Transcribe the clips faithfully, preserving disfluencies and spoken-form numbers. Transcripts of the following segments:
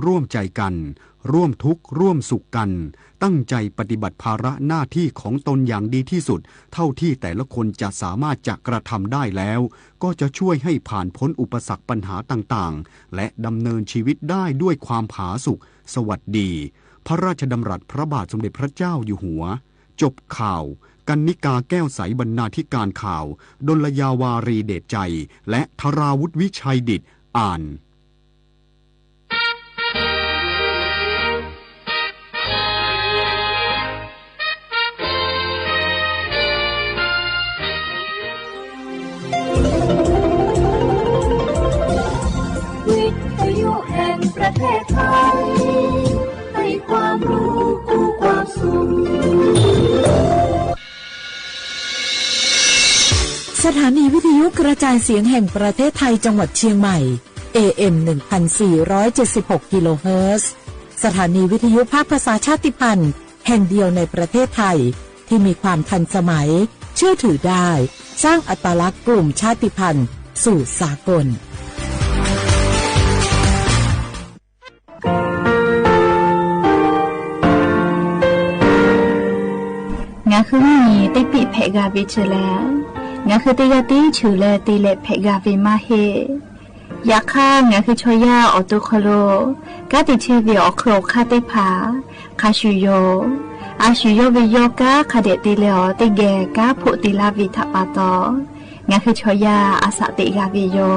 ร่วมใจกัน ร่วมทุกข์ร่วมสุขกัน ตั้งใจปฏิบัติภาระหน้าที่ของตนอย่างดีที่สุด เท่าที่แต่ละคนจะสามารถจะกระทำได้แล้ว ก็จะช่วยให้ผ่านพ้นอุปสรรคปัญหาต่างๆ และดำเนินชีวิตได้ด้วยความผาสุก สวัสดี พระราชดำรัสพระบาทสมเด็จพระเจ้าอยู่หัว จบข่าว กรรณิกา แก้วใส บรรณาธิการข่าว ดลยาวารี เดชใจ และธราวุฒิ วิชัยดิษฐ์ อ่าน วิทยุแห่งประเทศไทย ให้ความรู้คู่ความสุข สถานีวิทยุกระจายเสียงแห่งประเทศไทยจังหวัดเชียงใหม่ เอ เอ็ม หนึ่งพันสี่ร้อยเจ็ดสิบหก กิโลเฮิรตซ์ สถานีวิทยุภาคภาษาชาติพันธุ์แห่งเดียวในประเทศไทย ที่มีความทันสมัย เชื่อถือได้ สร้างอัตลักษณ์กลุ่มชาติพันธุ์สู่สากล ငါခုမီး တ့ပ့ၣ်ဖဲးဂၤဝ့ၤဆၢလဲၣ်, ငါခုတ့ယၤတ့ဆၢလဲၣ် တ့လဲၤဖဲးဂၤဝ့ၤမးဟ့ၣ်. ယခါ ငါခုဆီယါ အီၣ်တူၣ်ခီၣ်လိာ် ကါတ့ဆဲးဝ့ၤ အီၣ်ခုၣ်အီၣ်ခါတ့ၢ်ဖး ခးဆူၣ်ယီၤ, အဆူၣ်ယီၤဝ့ၤယီၤ ကါခးဒဲးတ့လဲအီၤ တ့ဂဲၤ ကါဖိးတ့လါဝ့ၤထးပာ်တီၤ ငါခုဆီယါ အစးတ့ဂၤဝ့ၤယီၤ.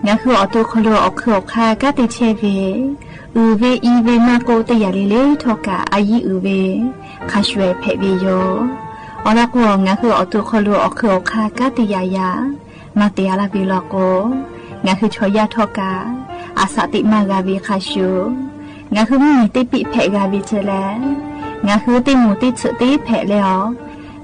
ငါခုအီၣ်တူၣ်ခီၣ်လိာ် အီၣ်ခုၣ်အီၣ်ခါ ကါတ့ဆဲးဝ့ၤ, အုၣ်ဝ့ၤအံၤဝ့ၤမးကိး တ့ယၤလံလၢထီၣ်ကး အယံၤအုၣ်ဝ့ၤ ခးဆူၣ်ဖဲးဝ့ၤယီၤ. အီၤလီၤကိး ငါခုအီၣ်တူၣ်ခီၣ်လိာ် အီၣ်ခုၣ်အီၣ်ခါ ကါတ့ယၤယၤ မၤတ့အါလၢဝ့ၤလီၤကိး ငါခုဆီယါထီၣ်ကး အစးတ့မၤဂၤဝ့ၤ ခးဆူၣ်. ငါခုမီး တ့ပ့ၣ်ဖဲးဂၤဝ့ၤဆၢလဲၣ်, ငါခုတ့မူးတ့ဆၢးတ့ဖဲးလဲအီၤ,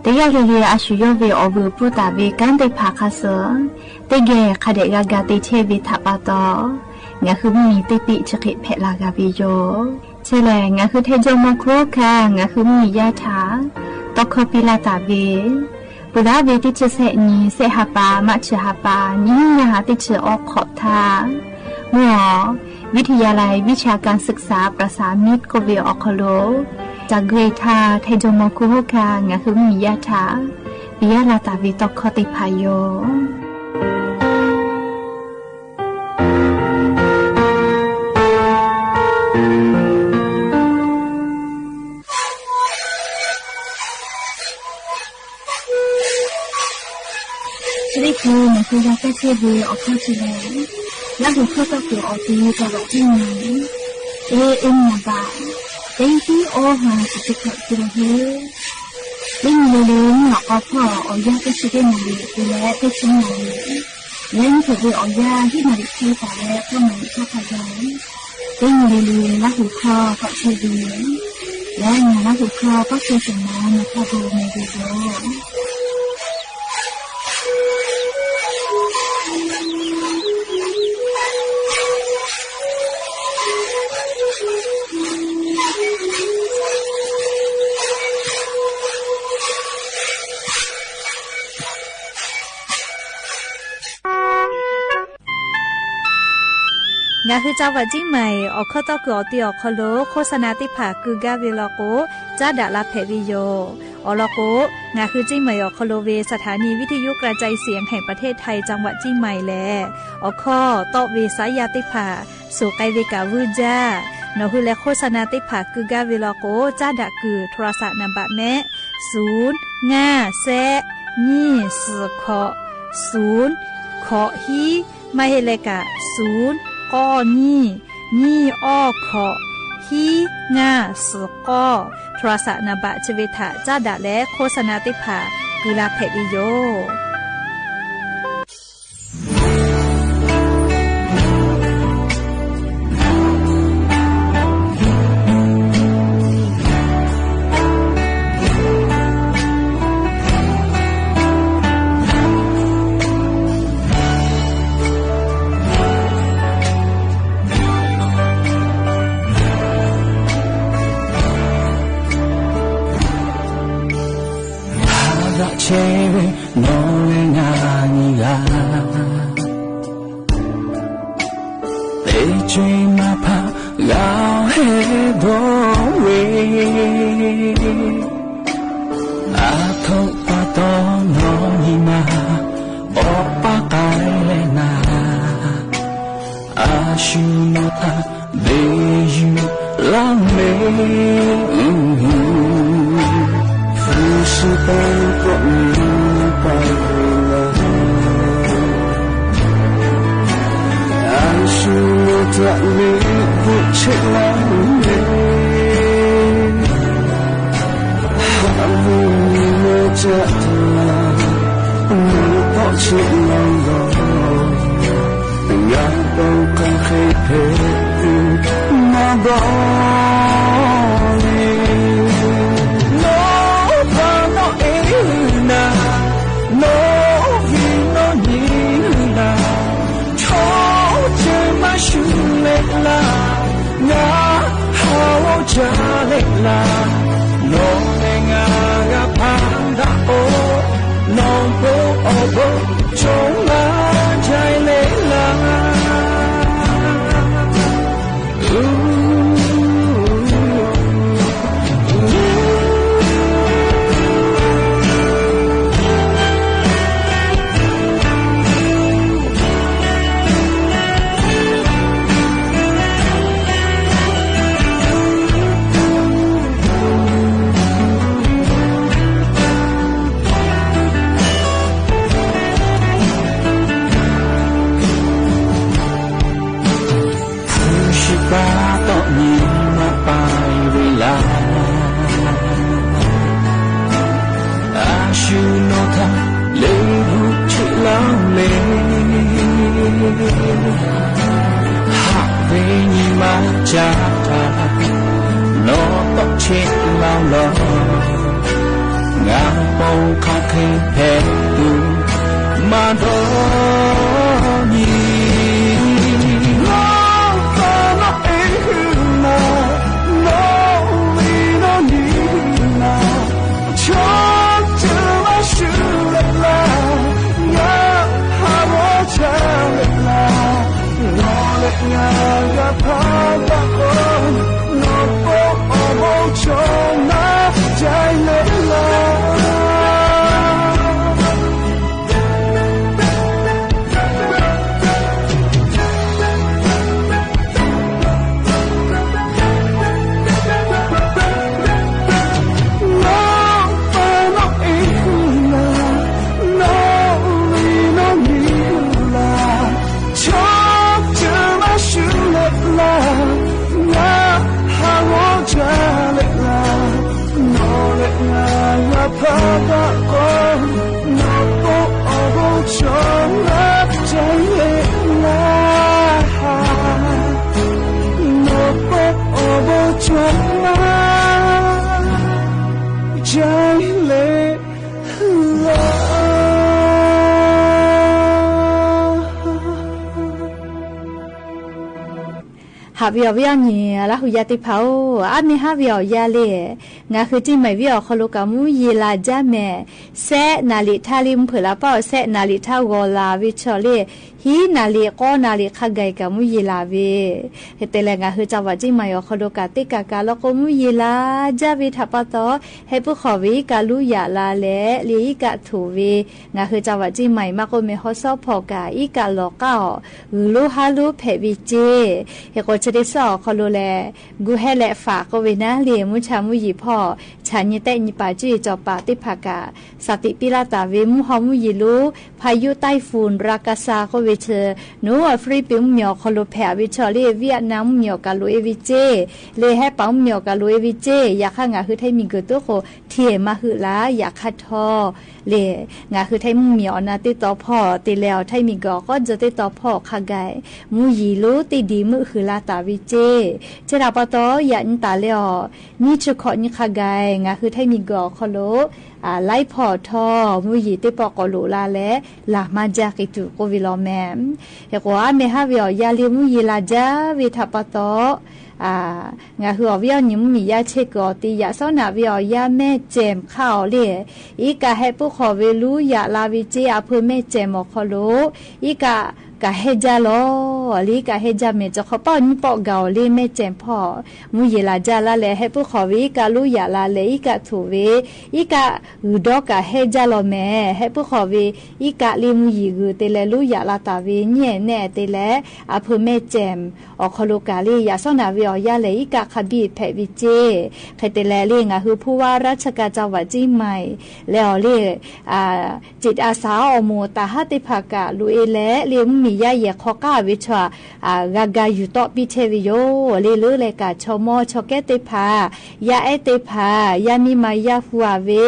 တ့ဂၤလံလံ အဆူၣ်ယီၤဝ့ၤ အီၣ်ဘုၣ်ပူၤတၢ်ဝ့ၤ ကါတ့ၢ်ဖးခးစၢၤ တ့ဂဲၤ ခးဒဲးဂၤဂၤ တ့ဆဲးဝ့ၤထးပာ်တီၤ ငါခုမီး တ့ပ့ၣ်ဆၢဃ့ဖဲးလၢဂၤဝ့ၤယီၤ. ဆဲးလဲၣ် ငါခုထဲယီၤမီၤခိၣ်ခါ ငါခုမီးယါထး တီခီပံလၢတၢ်ဝ့ၤ ပူၤလၢဝ့ၤတ့ဆၢစဲးနံၤ စဲးဟးပာ် မးဆၢဟးပာ် နံၣ်နံၣ်ဟါ တ့ဆၢအီခီၣ်ထါ မ့ၢ်အီၤ วิทยาลัยวิชาการศึกษาประสานมิตร ကိးဝ့ၤအီၣ်ခီၣ်လိာ် တၢ်ဂ့ၢ်ထါ ထဲယီၤမီၤခိၣ်ခါ ငါခုမီးယါထး ပယါလၢတၢ်ဝ့ၤတီခီတ့ၢ်ဖးယီၤ. ချ့ၣ်ခိၣ် နၢ်ဟူယၤကဲဆ့ဝ့ၤ အခီၣ်ထံးလဲၣ်, လၢဟူခီၣ်တီၢ်ကိၣ်အီၤတံၤ တၢ်ဘၣ်တံၢ်မံၤ เอเอ็ม နံပါတ် တဆံအီၣ်ဟါ ဆံတခီၣ်တဆံလၢဟဲ တနံၤလၢလၢ မ့ၢ်အီၣ်ဖီၣ်အီၣ်ယၢ် တဆံတနံၤလၢ တုၤလၢတဆံနံၤလၢ လၢနထိၣ်ဝ့ၤအီၣ်ယၢ် ဟံၣ်နၣ်ရံၣ်ဆံသးလၢ ပှဲၤနၣ်ရံၣ်ဆံသးယၤ တနံၤလၢလၢ လၢဟူခီၣ်ဖီၣ်ဆ့ဝ့ၤ လၢနၤလၢဟူခီၣ် ပှၤကၠီၣ်မၤ နဖီၣ်ဘိးမဲာ်ဘိးဘိး ငါခု จังหวัดเชียงใหม่ အခီၣ်တီၢ်ကိၣ်အီၤတံၤအီၣ်ခီၣ်လိာ် โฆษณาသ့ၣ်တဖၣ် ကုာ်ဂၤဝ့ၤလီၤကိး ကၠါဒၣ်လၢဖဲးဝ့ၤယီၤ အီၤလီၤကိး ငါခုเชียงใหม่ အခီၣ်လိာ်ဝ့ၤ สถานีวิทยุกระจายเสียงแห่งประเทศไทย จังหวัดเชียงใหม่ လဲၣ် အခီၣ်တီၢ်ဝ့ၤစါယၤသ့ၣ်တဖၣ် ဆိၣ်ဃဲဝ့ၤကၣ်ဝုၢ်ကၠါ နၢ်ဟူလၢ โฆษณาသ့ၣ်တဖၣ် ကုာ်ဂၤဝ့ၤလီၤကိး ကၠါဒၣ်ကုာ် โทรศัพท์นามบัตร မ့ၢ် ศูนย์ ငါး ဆယ့် နှစ် ဆယ့် ခုနစ် ศูนย์ ခုနစ် ဟံး မ့ၢ်ဟ့ၣ်လဲၣ်ကၣ် ศูนย์ ก้อ နှစ် နှစ် อ้อ ခုနစ် ဟံး ငါး ဆယ့် ခုနစ် โทรศัพท์นามบัตร ဆၢဝ့ၤထး ကၠါဒၣ်လၢ โฆษณาသ့ၣ်တဖၣ် ကုာ်လၢဖဲးဝ့ၤယီၤ ဟါရဆဲဝဲ နီၢ်ဝဲငါနံၤဂၤ တဲကၠွ့မၤဖး ဂ ဒိၣ်ဝဲ အထုပ္ပတ္တနီၣ်နံၣ်မး အိၣ်ပာ်ကဲလဲၣ်နၤ အဆူၣ်နီၣ်ထၢၣ် ဘၣ်ယုၢ်လၢ်မ့ၢ် ဖုစူၣ်ပၢ်ကီးမံပၢ်ဝဲလၢ အဆူၣ်နီၣ်ထၢၣ် လၢဘူၣ်ဆ့လၢ်မ့ၢ် ဟးဝဲနံၣ်မး ကၢ်တၢ် နီၢ်ပိာ်ဆ့လီၤလီၤ ငါပိာ်ခါခဲဖဲသု မၤဘီလံ နီၢ်ပၢ်နီၢ်အဲၣ်နၤ နီၢ်ဝံၤနီၢ်နံၤနၤ ဆိကမိၣ်မၤဆူၣ်လဲၣ်လၢ် နဟးဂီၤကလဲၣ်လၢ် နီၢ်လဲၣ် နဂၤဖးဒၣ်အိၣ် နီၢ်ပိာ်အီၤဘိ ဆိကမိၣ်မၤကလဲၣ်လၢ် ဖုစူၣ်ပၢ်တီၢ်နံၣ်မးပၢ်ဝဲလၢ် အဆူၣ်နီၣ်ထၢၣ် လၢဘူၣ်ဆ့လၢ်မ့ၢ် ဟးဝဲနံၣ်မး ကၢ်တၢ် နီၢ်ပိာ်ဆ့လီၤလီၤ ငါပိာ်ခါခဲဖဲသု မၤဒိးနံၣ် နီၢ်ပၢ်နီၢ်အဲၣ်နၤ နီၢ်ဝံၤနီၢ်နံၤနၤ ဆိကမိၣ်မၤဆူၣ်လဲၣ်လၢ် နဟးဂီၤကလဲၣ်လၢ် နီၢ်လဲၣ် နဂၤဖးဒၣ်အိၣ် နီၢ်ပိာ်အီၤဘိ ဆိကမိၣ်မၤကလဲၣ်လၢ် နီၢ်ပၢ်နီၢ်အဲၣ်နၤ နီၢ်ဝံၤနီၢ်နံၤနၤ ဆိကမိၣ်မၤဆူၣ်လဲၣ်လၢ် နဟးဂီၤကလဲၣ်လၢ် နီၢ်လဲၣ် နဂၤဖးဒၣ်အိၣ် နီၢ်ပိာ်အီၤဘိ ဆိကမိၣ်မၤကလဲၣ်လၢ် နီၢ်ပိာ်အီၤဘိ ဆိကမိၣ်မၤကလဲၣ်လၢ် ဟးဝံၤအီၤဝံၤအီၤ နံၣ်လၢ်ဟူယါသ့ၣ်တဖၣ်အိၣ် အါမ့ၢ်ဟးဝံၤအီၤယါလံ ငါဃုထံၣ်မၤဝံၤအီၤခီလိာ်ကၢ် မူယံၤလၢ်ဒၣ်မဲာ် စဲးနၣ်ရံၣ်ထါလံ မုၢ်ဖုးလၢ်ပၢ်အိၣ် စဲးနၣ်ရံၣ်ထါဂီၤလၢ်ဝံၤဆီၣ်လံ ဟံးနၣ်ရံၣ် ဃိးနၣ်ရံၣ် ခါဂၤကၢ် မူယံၤလၢ်ဝံၤ ဟဲတဲလဲၣ် ငါဃုထံၣ်မၤဝံၤအီၤခီလိာ်ကၢ် တ့ၢ်ကးကးလီၤကိး မူယံၤလၢ်ဒၣ်ဝံၤထးပာ်တီ ဟဲပူၤဃီၤဝံၤ ကးလူယၤလၢ်လဲၣ် လံအံၤကးထိၣ်ဝံၤ ငါဃုထံၣ်မၤဝံၤ မ့ၢ်ကိးမ့ၢ်ဟီစီဖီၣ်ကၢ် အံၤကးလီၤကၢ်အီၤ ဂုာ်လိဟါလိဖဲးဝံၤစ့ ဟဲကိးဆၢဒ့စီအီၤခီလိာ်လဲၣ် ဂုာ်ဟဲလဲၤဖးကိးဝဲနၤလံ မူဆၣ်မူယံၤဖီၣ် ဆၣ်ညံတဲာ်ညံပာ် ကၠံၣ်ကၠီၤပာ်သ့ၣ်တဖၣ်ကၢ် စၢ်သံးပံလၢ်တၢ်ဝံၤ မုၢ်ဟီၣ်မူယံၤလိ ဖါယိ တိုင်ၾူၣ် ရာ်ကၢ်စၢ် ကိးဝဲဆၢ နူ ဖံလံးပံး မူမျီၣ်ခီလိာ်ဖဲးဝံၤဆီၣ်လံ ဝံယ့ၣ်နမ် မူမျီၣ်ကးလိာ်အ့ဝံၤစ့ လံဟဲပာ် မူမျီၣ်ကးလိာ်အ့ဝံၤစ့ ယခါ ငါဃုထံၣ်မံၤဂုာ်သိးဃိ ထံၣ်မၤဃုာ်လၢ် ယခါထီၣ် လံ ငါဃုထံၣ်မူမျီၣ်အီၤနၤသ့ၣ်တီဖီၣ် တ့ၢ်လဲၤအီၤထံၣ်မံၤဂီၤ ကီၢ်စၢၢ်သ့ၣ်တီဖီၣ်ခါဂၤ မူယံၤလိ တ့ၢ်ဒံးမုၣ်ဃုာ်လၢ်တၢ်ဝံၤစ့ ဆၢတၢ်ပီတီ ယညံတၢ်လဲအီၤ နံၣ်ဆၢခီၣ်နံၣ်ခါဂၤ ငါဃုထံၣ်မံၤဂီၤခီလိာ် လံဖီၣ်ထီၣ် မူယံၤသ့ၣ်ပီၣ်ကိးလိာ်လၢ်လဲၣ် လၢ်မၤဒၣ်က့ၤတုၤကိးဝံၤလီၤမဲာ် ဟဲကိးအါမ့ၢ်ဟးဝံၤအီၤယါလံ မူယံၤလၢ်ဒၣ်ဝံၤထးပီတီ ငါဃုအီၤဝံၤအီၤနံၤ မူမံၤယါဆ့ၣ်ကီးတံၢ် ယးစီနၢ်ဝံၤအီၤယါ မဲာ်စဲးခးအီၤလံ အံၤကးဟဲပူၤဃီၤဝံၤလူယၤလၢ်ဝံၤစ့ အဖုမဲာ်စဲးမီၢ်ခီလိာ် အံၤကး ကးဟဲဒ်လဲၣ် လၢကးဟဲဒ်လဲၣ် မ့ၢ်ကၠီၣ်ခီၣ်ပၢ် နံၣ်ပီၣ်ကၤအီၤလၢမဲၢ်စဲမ်ဖီၣ် မူယံာ်လၤဒ်လဲၣ်လဲၣ် ဟဲပၢၢ်ဃီၤဝဲ အကးလူယၤလၤလဲၣ် အကးထူးဝဲ အကးဂုာ်ဒီးကးဟဲဒ်လဲၣ်လီၤ မ့ၢ်ဟဲပၢၢ်ဃီၤဝဲ အကးလၢမူယံာ်ဂုာ်တ့ၢ်လဲၣ် လူယၤလၤတၢ်ဝဲ ညဲၣ်နဲၣ်တ့ၢ်လဲၣ် အဖၢမ့ၢ်စဲမ် အီၤခီၣ်လိာ်ကးလၢယၤစီၣ်နၤဝဲအီၤယၤလဲၣ် အကးခးဘံၣ်ဖဲးဝဲစ့ၢ် ဃဲတ့ၢ်လဲၣ်လၢ ငါးဟုဖူဝါ ရၢ်ဆၢကၣ် ကၠၣ်ဝးကၠံၣ်မၢၣ် လၢအီၤလၢ จิตอาสา အီၣ်မူးတၢ်ဟးသ့ၣ်တဖၣ်ကး လူအ့လဲၣ်လၢမူမံၤယါယဲၢ်ခီကၢ်ဝဲဆီၣ် ဂၤဂၤယူၢ်တီၣ်ပံဆဲးဝဲယိာ် လၢလၢ်လၢ်ကး ဆီမိၢ်ဆီကဲသ့ၣ်တဖၣ် ယါအဲၣ်သ့ၣ်တဖၣ် ယါမံမၤယါဟူးအဝဲ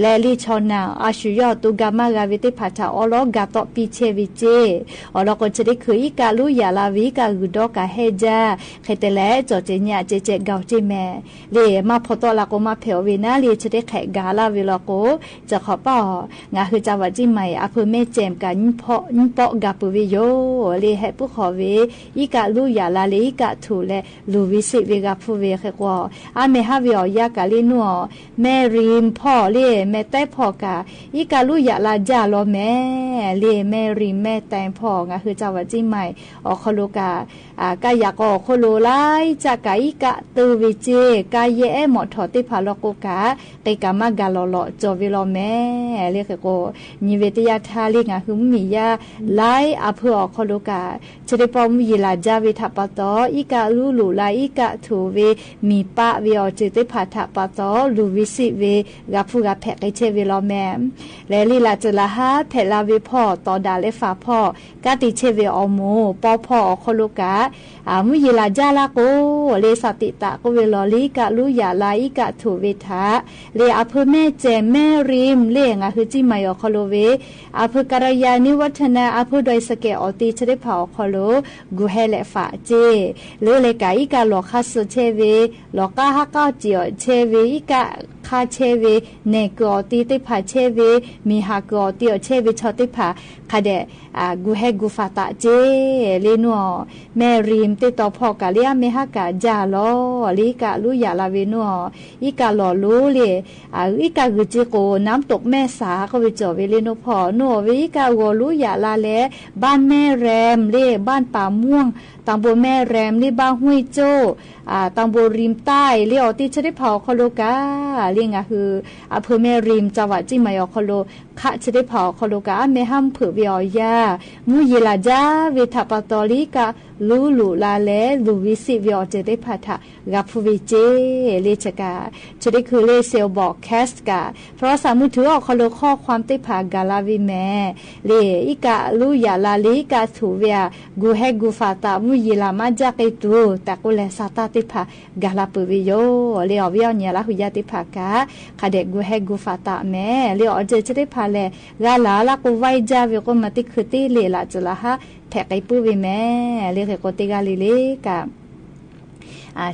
လၢလၢ်ဆီၣ်နၢ် အၡူးယီၢ်တူၢ်ဂၤမၤဂၤဝဲသ့ၣ်တဖၣ်ထၣ် အီလီၤဂာ်တီၣ်ပံဆဲးဝဲစ့ၢ် အီၤလီၤကီး ဆၢဒ့ခုၣ် အကးလူယၤလၤဝဲ အကးဂုာ်ဒီးကးဟဲဒ် ဃဲတ့ၢ်လဲၣ် ကၠီၣ်စဲးညါ ကၠဲးကၠဲးကၠီၣ်စဲးမ့ၢ် လၢမၤဖီၣ်တီၣ်လၢ်ကိးမးဖဲးအီၤဝဲနၤ လၢဆၢဒ့ခဲးဂၤလၢ်ဝဲလီၤကိး ကၠီၣ်ခီၣ်ပၢ်အီၤ ငါးဟုကၠၣ်ဝးကၠံၣ်မၢၣ် အဖၢမ့ၢ်စဲမ်ကး နံၣ်ပီၣ်ကၤပၢၢ်ဝဲယိာ် လၢဟဲပၢၢ်ဃီၤဝဲ အကးလူယၤလၤလၢ အကးထူးလဲၣ် လူၤဝဲစ့ၢ်ဝဲဂၤဖုဝဲဃဲကိး အါမ့ၢ်ဟးဝဲအီၤယါကးလၢနူၢ်အီၤ မဲၣ်ရံၣ်ဖီၣ်လၢ မဲၣ်တဲဖီၣ်ကး အကးလူယၤလၤဒ်လဲၣ်လီၤ မ့ၢ်လၢမဲၣ်ရံၣ် မဲၣ်တဲဖီၣ် ငါးဟုကၠၣ်ဝးကၠံၣ်မၢၣ် အီၤခီၣ်လိာ်ကး ကယၤကီၢ်အီၤခီၣ်လိာ်လၢ ကး အကးတုၤဝဲစ့ၢ် ကးယဲၢ်အဲၣ်မီၣ်ထိၣ်သ့ၣ်တဖၣ်လီၤကိးကး က့ၤကးမၤဂၤလီၤလီၤကၠီၣ်ဝဲလီၤ မ့ၢ်လၢဃဲကိး နံၤဝဲတယၢ်ထါလၢ ငါးဟုမူမံၤယါလၤ အဖၢအီၤခီၣ်လိာ်ကး ဆၢဒ့ပီၣ် မူယံာ်လၤဒ်ဝဲထၣ်ပာ်တီၢ် အကးလူလူၤလၤ အကးထူးဝဲ မံၤပာ်ဝဲအီၤစ့ၢ်သ့ၣ်တဖၣ်ထၣ်ပာ်တီၢ် လူၤဝဲစ့ၢ်ဝဲ ဂၤဖုဂၤဖဲးက့ၤဆဲးဝဲလီၤ မ့ၢ်လၢလၢ်လၢ်စၢၤလၢ်ဟး ဖဲးလၢ်ဝဲဖီၣ် တီၢ်ဒၣ်လဲာ်ဖးဖီၣ် ကးတံာ်ဆဲးဝဲအီၤမူး ပီၣ်ဖီၣ်အီၤခီၣ်လိာ်ကး မူယံာ်လၤဒ်လၢ်ကိး လၢစးတံာ်သးကိးဝဲလီၤ လၢအကးလူယၤလၤ အကးထူးဝဲထၣ် လၢအဖၢမ့ၢ်စဲမ် မဲၣ်ရံၣ် လၢ ငါးဟုကၠံၣ်မၢၣ် အီၤခီၣ်လိာ်ဝဲ အဖၢကရယၤ နံဝထန အဖၢဒွဲၣ်စကဲးအီၤသ့ၣ် ဆၢဒ့ဖးအီၤခီၣ်လိာ် ဂုာ်ဟဲလဲးဖးစ့ၢ် လၢလၢ်ကး အကးလီၤခါစၢၤဆဲးဝဲ လီၤကါဟးကီၣ်စံၣ်အီၤဆဲးဝဲ အကးခါဆဲးဝဲ နဲၣ်ကုာ်အီၤသ့ၣ်သ့ၣ်တဖၣ်ဆဲးဝဲ မံၤဟးကုာ်အီၤသ့ၣ်အီၤဆဲးဝဲ ဆီသ့ၣ်တဖၣ် ခးဒဲး ဂုာ်ဟဲဂုာ်ဖးသးစ့ၢ် လၢနူၢ်အီၤ မဲၣ်ရံၣ် သ့ၣ်တီဖီၣ်ကးလၢ အါမ့ၢ်ဟးကးဒ်လဲၣ် လၢအကးလူယၤလၤဝဲနူၢ်အီၤ အကးလီၤလူလၢ အကးဂုာ်စ့ၢ်ကိး နမ်တူးမဲၢ်စး ကီၢ်ဝဲကၠီၣ်ဝဲလၢနူၢ်ဖီၣ် နူၢ်အီၤဝဲ အကးဂီၤလူယၤလၤလၢ ဘၣ်မဲၣ်ရဲမ် လၢဘၣ်ပၤမူၢ် တၢ်ဘိမဲၣ်ရဲမ် လၢဘၣ်ဟူၣ်ကၠိၣ် တၢ်ဘိရံၣ်တၢ် လၢအီၤသ့ၣ် ဆၢဒ့ဖးအီၤခီၣ်လိာ်ကး လၢ ငါးဟု အဖၢမဲၣ်ရံၣ် ကၠၣ်ဝးကၠံၣ်မၢၣ် အီၤခီၣ်လိာ် ခးဆၢဒ့ဖးအီၤခီၣ်လိာ်ကး အါမ့ၢ်ဟးဖၢးဝဲအီၤယါ မူယံာ်လၤဒ်ဝဲထၣ်ပာ်တီၢ် လၢအကးလူလူၤလၤလၢ လူၤဝဲစ့ၢ်ဝဲအီၤစ့ၢ်သ့ၣ်တဖၣ်ထၣ် ဂၤဖုဝဲစ့ၢ် လၢဆၢကး ဆၢဒ့ခုၣ်လၢ စဲးဘီးကၠၣ်ကး โทรศัพท์มือถือ အီၤခီၣ်လိာ် ခီၣ်ခွါသ့ၣ်တဖၣ် ဂၤလၢ်ဝဲ မ့ၢ်လၢ အကးလူယၤလၤလၢ အကးထူးဝဲ ဂုာ်ဟဲဂုာ်ဖးသး မူယံာ်လၤမး ဒ်က့ၤတုၤ တၢ်ကိးလဲၣ် စးတၢ်သ့ၣ်တဖၣ် ဂၤလၢ်ပၢၢ်ဝဲယိာ် လၢအီၤဝဲအီၤ ညါလၢဟူယါသ့ၣ်တဖၣ်ကး ခးဒဲး ဂုာ်ဟဲဂုာ်ဖးသးမ့ၢ် လၢအီၤစ့ၢ် ဆၢသ့ၣ်တဖၣ်လဲၣ် ဂၤလၢ်လၢ်ကိးဝဲဒ်ဝဲကိးမး သ့ၣ်ခုၣ်သ့ၣ်လ့ၣ် လၢစၢၤလၢ်ဟး ဖဲးက့ၤပုၢ်ဝဲ မ့ၢ်လၢဃဲကိး သ့ၣ်ဂၤလံလၢကး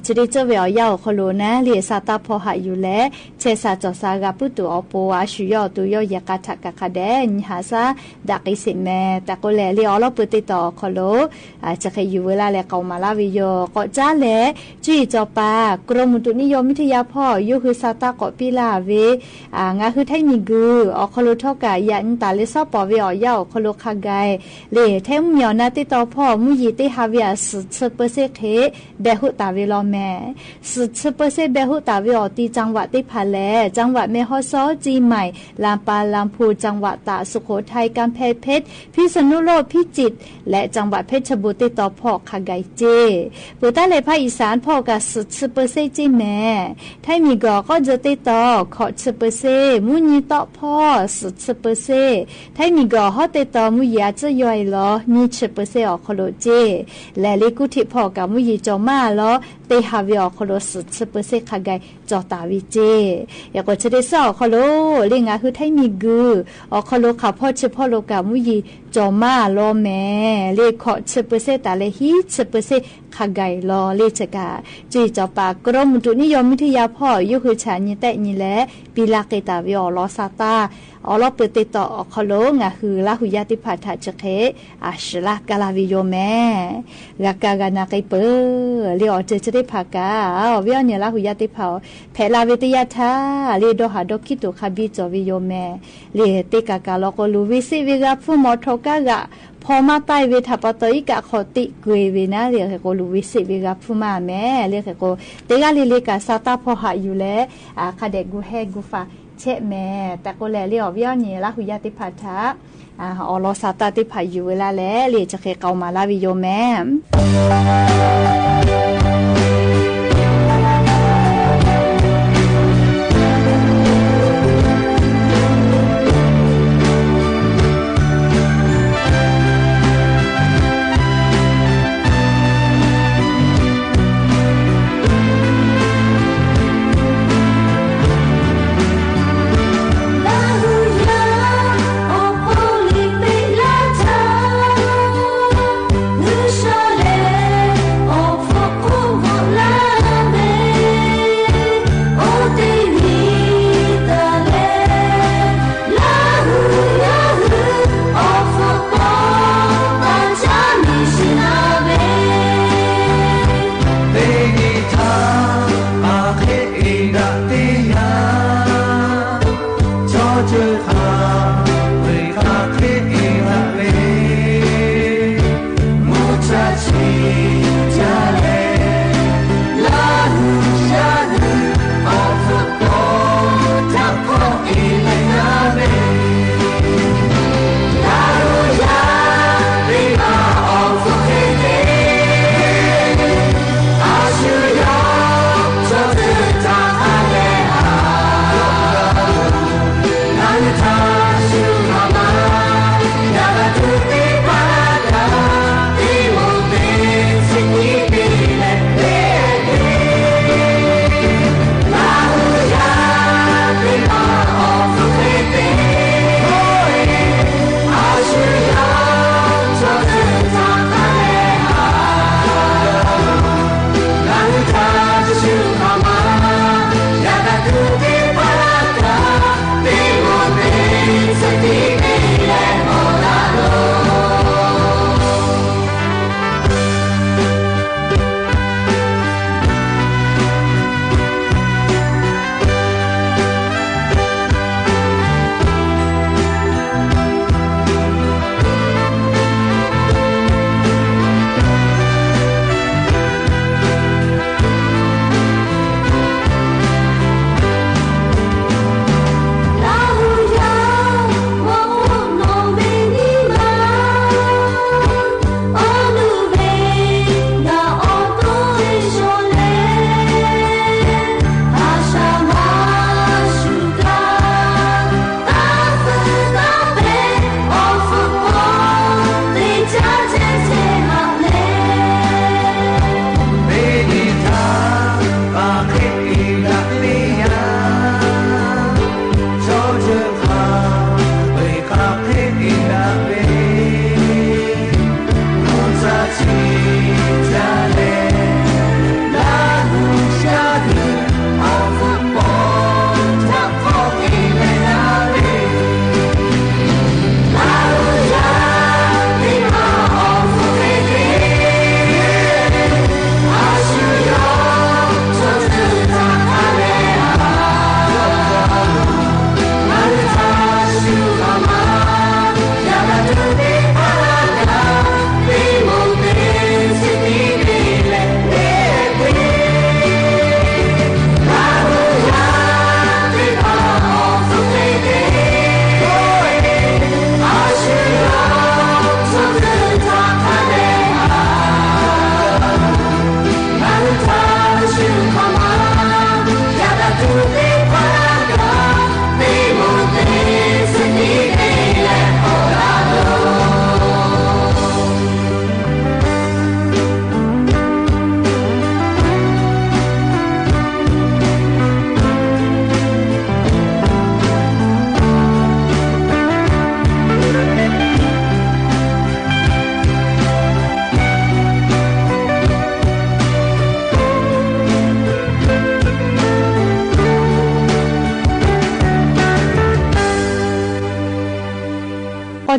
ဆၢဒ့ကၠီၣ်ဝဲအီၤယါ အီၤခီၣ်လိာ်နၤ လၢစးတၢ်ဖီဟးယူၤလဲၣ် ဆဲးစးကၠီၣ်စး ဂၤပုၢ်တုၤအီၤပူၤ အၡူးယီၢ်တူၢ်ယီၢ်ယဲၢ်ကးထၣ်ကး ခးဒဲး နံၤဟါစၢ် ဒၣ်က့ၤစ့ၢ် မ့ၢ်တၢ်ကိးလဲၣ် လၢအီၤလီၤပၢၢ်သ့ၣ်တီအီၤခီၣ်လိာ် ဆဲးဃဲယူၤဝဲလၢ်လၢ် ကိးမးလၢ်ဝဲယိာ် ကိးကၠၢ်လဲၣ် ကၠုၢ်အံၤကၠီၣ်ပၤ กรมอุตุนิยมวิทยา ဖီၣ် ယိၤဟုးစးတၢ်ကိးပံလၢ်ဝဲ ငါးဟုထၢၣ်မံၤကုၢ် အီၤခီၣ်လိာ်ထီၣ်ကး ယၤနံၣ်တၢ်လၢစီၤပီၣ်ဝဲအီၤယါ အီၤခီၣ်လိာ်ခးက့ၤ လၢထဲမုၢ်မံၤအီၤနၤသ့ၣ်တီဖီၣ် မူယံာ်သ့ၣ်ဟးဝဲအ สิบเปอร์เซ็นต์ ဃ့ ဘဲးဟုၣ်တၢ်ဝဲလီၤ မ့ၢ် สิบเปอร์เซ็นต์ ဘဲးဟုၣ်တၢ်ဝဲအီၤသ့ၣ် จังหวัดသ့ၣ်တဖၣ်လဲၣ် จังหวัดแม่ฮ่องสอน เชียงใหม่ ลำปาง ลำพูน จังหวัดตาก สุโขทัย กำแพงเพชร พิษณุโลก พิจิตร လၢ จังหวัดเพชรบูรณ์ သ့ၣ်တီဖီၣ်ခးက့ၤစ့ၢ် ပၢၢ်တၢ်လဲၣ် ภาคอีสาน ဖီၣ်ကး สิบเปอร์เซ็นต์ စ့ၢ် မ့ၢ် ไทยมีเกาะ ကီၢ်ကၠၢၢ်သ့ၣ်တီ ခီၣ် สิบเปอร์เซ็นต์ မူၢ်နံၤတီၣ်ဖီၣ် สิบเปอร์เซ็นต์ ไทยมีเกาะ ဟီၣ်သ့ၣ်တီ မူယံာ်အစၢၢ်ယွၤအံၤလီၤ ยี่สิบเปอร์เซ็นต์ အီၤခီၣ်လိာ်စ့ၢ် လဲၣ်လၢကူၣ်ထံးဖီၣ်ကး မူယံာ်ကၠီၣ်မးလီၤ သ့ၣ်ဟးဝဲအီၤခီၣ်လိာ် สิบเปอร์เซ็นต์ ခးက့ၤ ကၠီၣ်တၢ်ဝဲစ့ၢ် ယဲၢ်ကိးဆၢဒ့သၢအီၤခီၣ်လိာ် လၢ ငါးဟုထၢၣ်မံၤကုၢ် အီၤခီၣ်လိာ်ခးဖီၣ်ဆၢဖီၣ်လိာ်ကး မူယံာ်ကၠီၣ်မးလီၤ မ့ၢ်လၢ ခီၣ် สิบเปอร์เซ็นต์ တၢ်လၢ ยี่สิบเปอร์เซ็นต์ ခးက့ၤလီၤ လၢဆၢကး ကၠုၢ်အံၤကၠီၣ်ပၤ กรมอุตุนิยมวิทยา ဖီၣ် ယိၤဟုးဆၣ် နံၤသဲးနံၤလဲၣ် ပံလၢ်က့ၤတၢ်ဝဲအီၤလီၤ စးတၢ် အီၤလီၤပၢၢ်သ့ၣ်တီအီၤခီၣ်လိာ် ငါးဟုလၢဟူယါသ့ၣ်တဖၣ်ထၣ် ဆဲးဃဲ အစှၤလၢ်ကလၢ်ဝဲယိာ် မ့ၢ် ဂၤကးဂၤနၢ်က့ၤပၢၢ် လၢအီၤစ့ၢ် ဆၢသ့ၣ်တဖၣ်ကး အီၤဝဲအီၤ ညါလၢဟူယါသ့ၣ်တဖၣ် ဖဲးလၢ်ဝဲတယၢ်ထါ လၢဒီဟၣ်ဒီခံတိာ်ခးဘံကၠီၣ်ဝဲယိာ် မ့ၢ်လၢသ့ၣ်ကးကးလီၤကိး လူၤဝဲစ့ၢ်ဝဲဂၤဖု မီၣ်ထိၣ် ကါဂၤ ဖီမၢ်တၢ်ဝဲထးပတီၢ် အီကးခီၣ်တ့ၢ်ကွံာ်ဝဲနၤ လၢဃဲၣ်ကိး လူၤဝဲစ့းဝဲဂၤဖုမၢ်မဲ လၢဃဲၣ်ကိး တဂၤလၢ်လၢ်ကး စးတၢ်ဖီၣ်ဟးယူၤလဲၣ် အခါဒဲး ဂူာ်ဟဲဂူာ်ဖးဆဲးမဲ တၢ်ကိးလဲၣ် လၢအီၤဝံၤအီၤန့ၣ် လၢဟူယါသ့ၣ်တဖၣ်ထၢ အီၣ်လီၤစးတၢ်သ့ၣ်တဖၣ်ယူၤဝဲလၢ်လဲၣ် လၢကၠီၣ်ဃဲးကီးမၤလၢ်ဝံၤယိာ်မဲ ကီၢ်က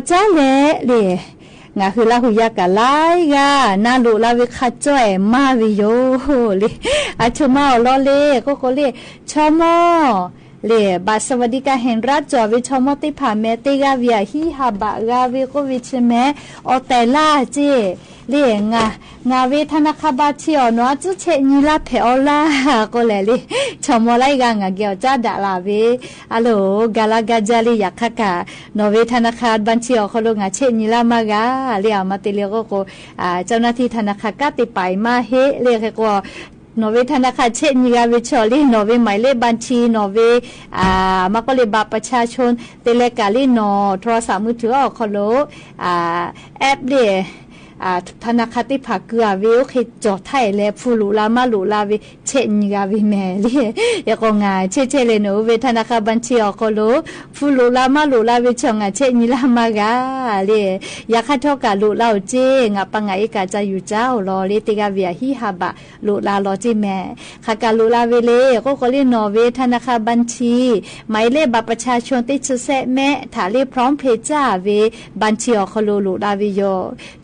ၠၢ်လဲၣ်လၢ ငါဟ့ၣ်လၢဟူယါကလါဂၤ နၢ်လိာ်လၢဝဲခါ ကၠီၣ်အဲၣ်မၢ်ဝံၤယိာ်လံ အဆိမိၣ်အီၤလီၤလံ ကိးကိးလံ ဆိမိၣ် လ့ၣ် บัตรสวัสดิการแห่งรัฐ จ่อเวชอมอเตผ่าแม เตกาเวีย ฮี่ฮาบาทกาเว โกเวชแม ออแต๋ละเจ๊ လ့ၣ် งา งาเวธนาคารบัญชีออหนอ จุเชะญิลาแผออลา โกแหละล့ၣ် ชอมอไร้กางาแกวจ้าดะละเว อะโหล กาละกาจาล့ၣ် อยากค่ะ หนอเวธนาคารบัญชีออโคโล งาเชะญิลามา กา ล့ၣ် อะมาเตเลียโกโก อ่า เจ้าหน้าที่ธนาคารกาเตไปมาเฮ ล့ၣ် ใครโก หนอเวธนาคารเชะญิกาเวชอล့ၣ် หนอเวหมายเลขบัญชี หนอเว อ่า มาโกล့ၣ် บัตรประชาชน เตแลกาล့ၣ် หนอโทรศัพท์มือถือออโคโล อ่า แอปล့ၣ် อ่า ธนาคารเตผ่าเกือเว โอเค จ่อไถ่แล ผู้หลุกลามาหลุกลาเว เชะญิกาเวแม ล့ၣ် ยาโกงา เชะเชะล့ၣ် หนอเวธนาคารบัญชีออโคโล ผู้หลุกลามาหลุกลาเวชองา เชะญิลามา กา ล့ၣ် อยากค่ะ ทอกาหลุกลาโอเจ๊ งาปางาเอกาจาอยู่เจ้าลอ ล့ၣ် เตกาเวีย ฮี่ฮาบาท หลุกลาลอเจ๊แม ค่ะ กาหลุกลาเวล့ၣ် โกโกล့ၣ် หนอเวธนาคารบัญชี หมายเลขบัตรประชาชน เตชื่อแซะแมะ ถาล့ၣ် พร้อมเพย์ จ้าเว บัญชีออโคโล หลุกลาเวโย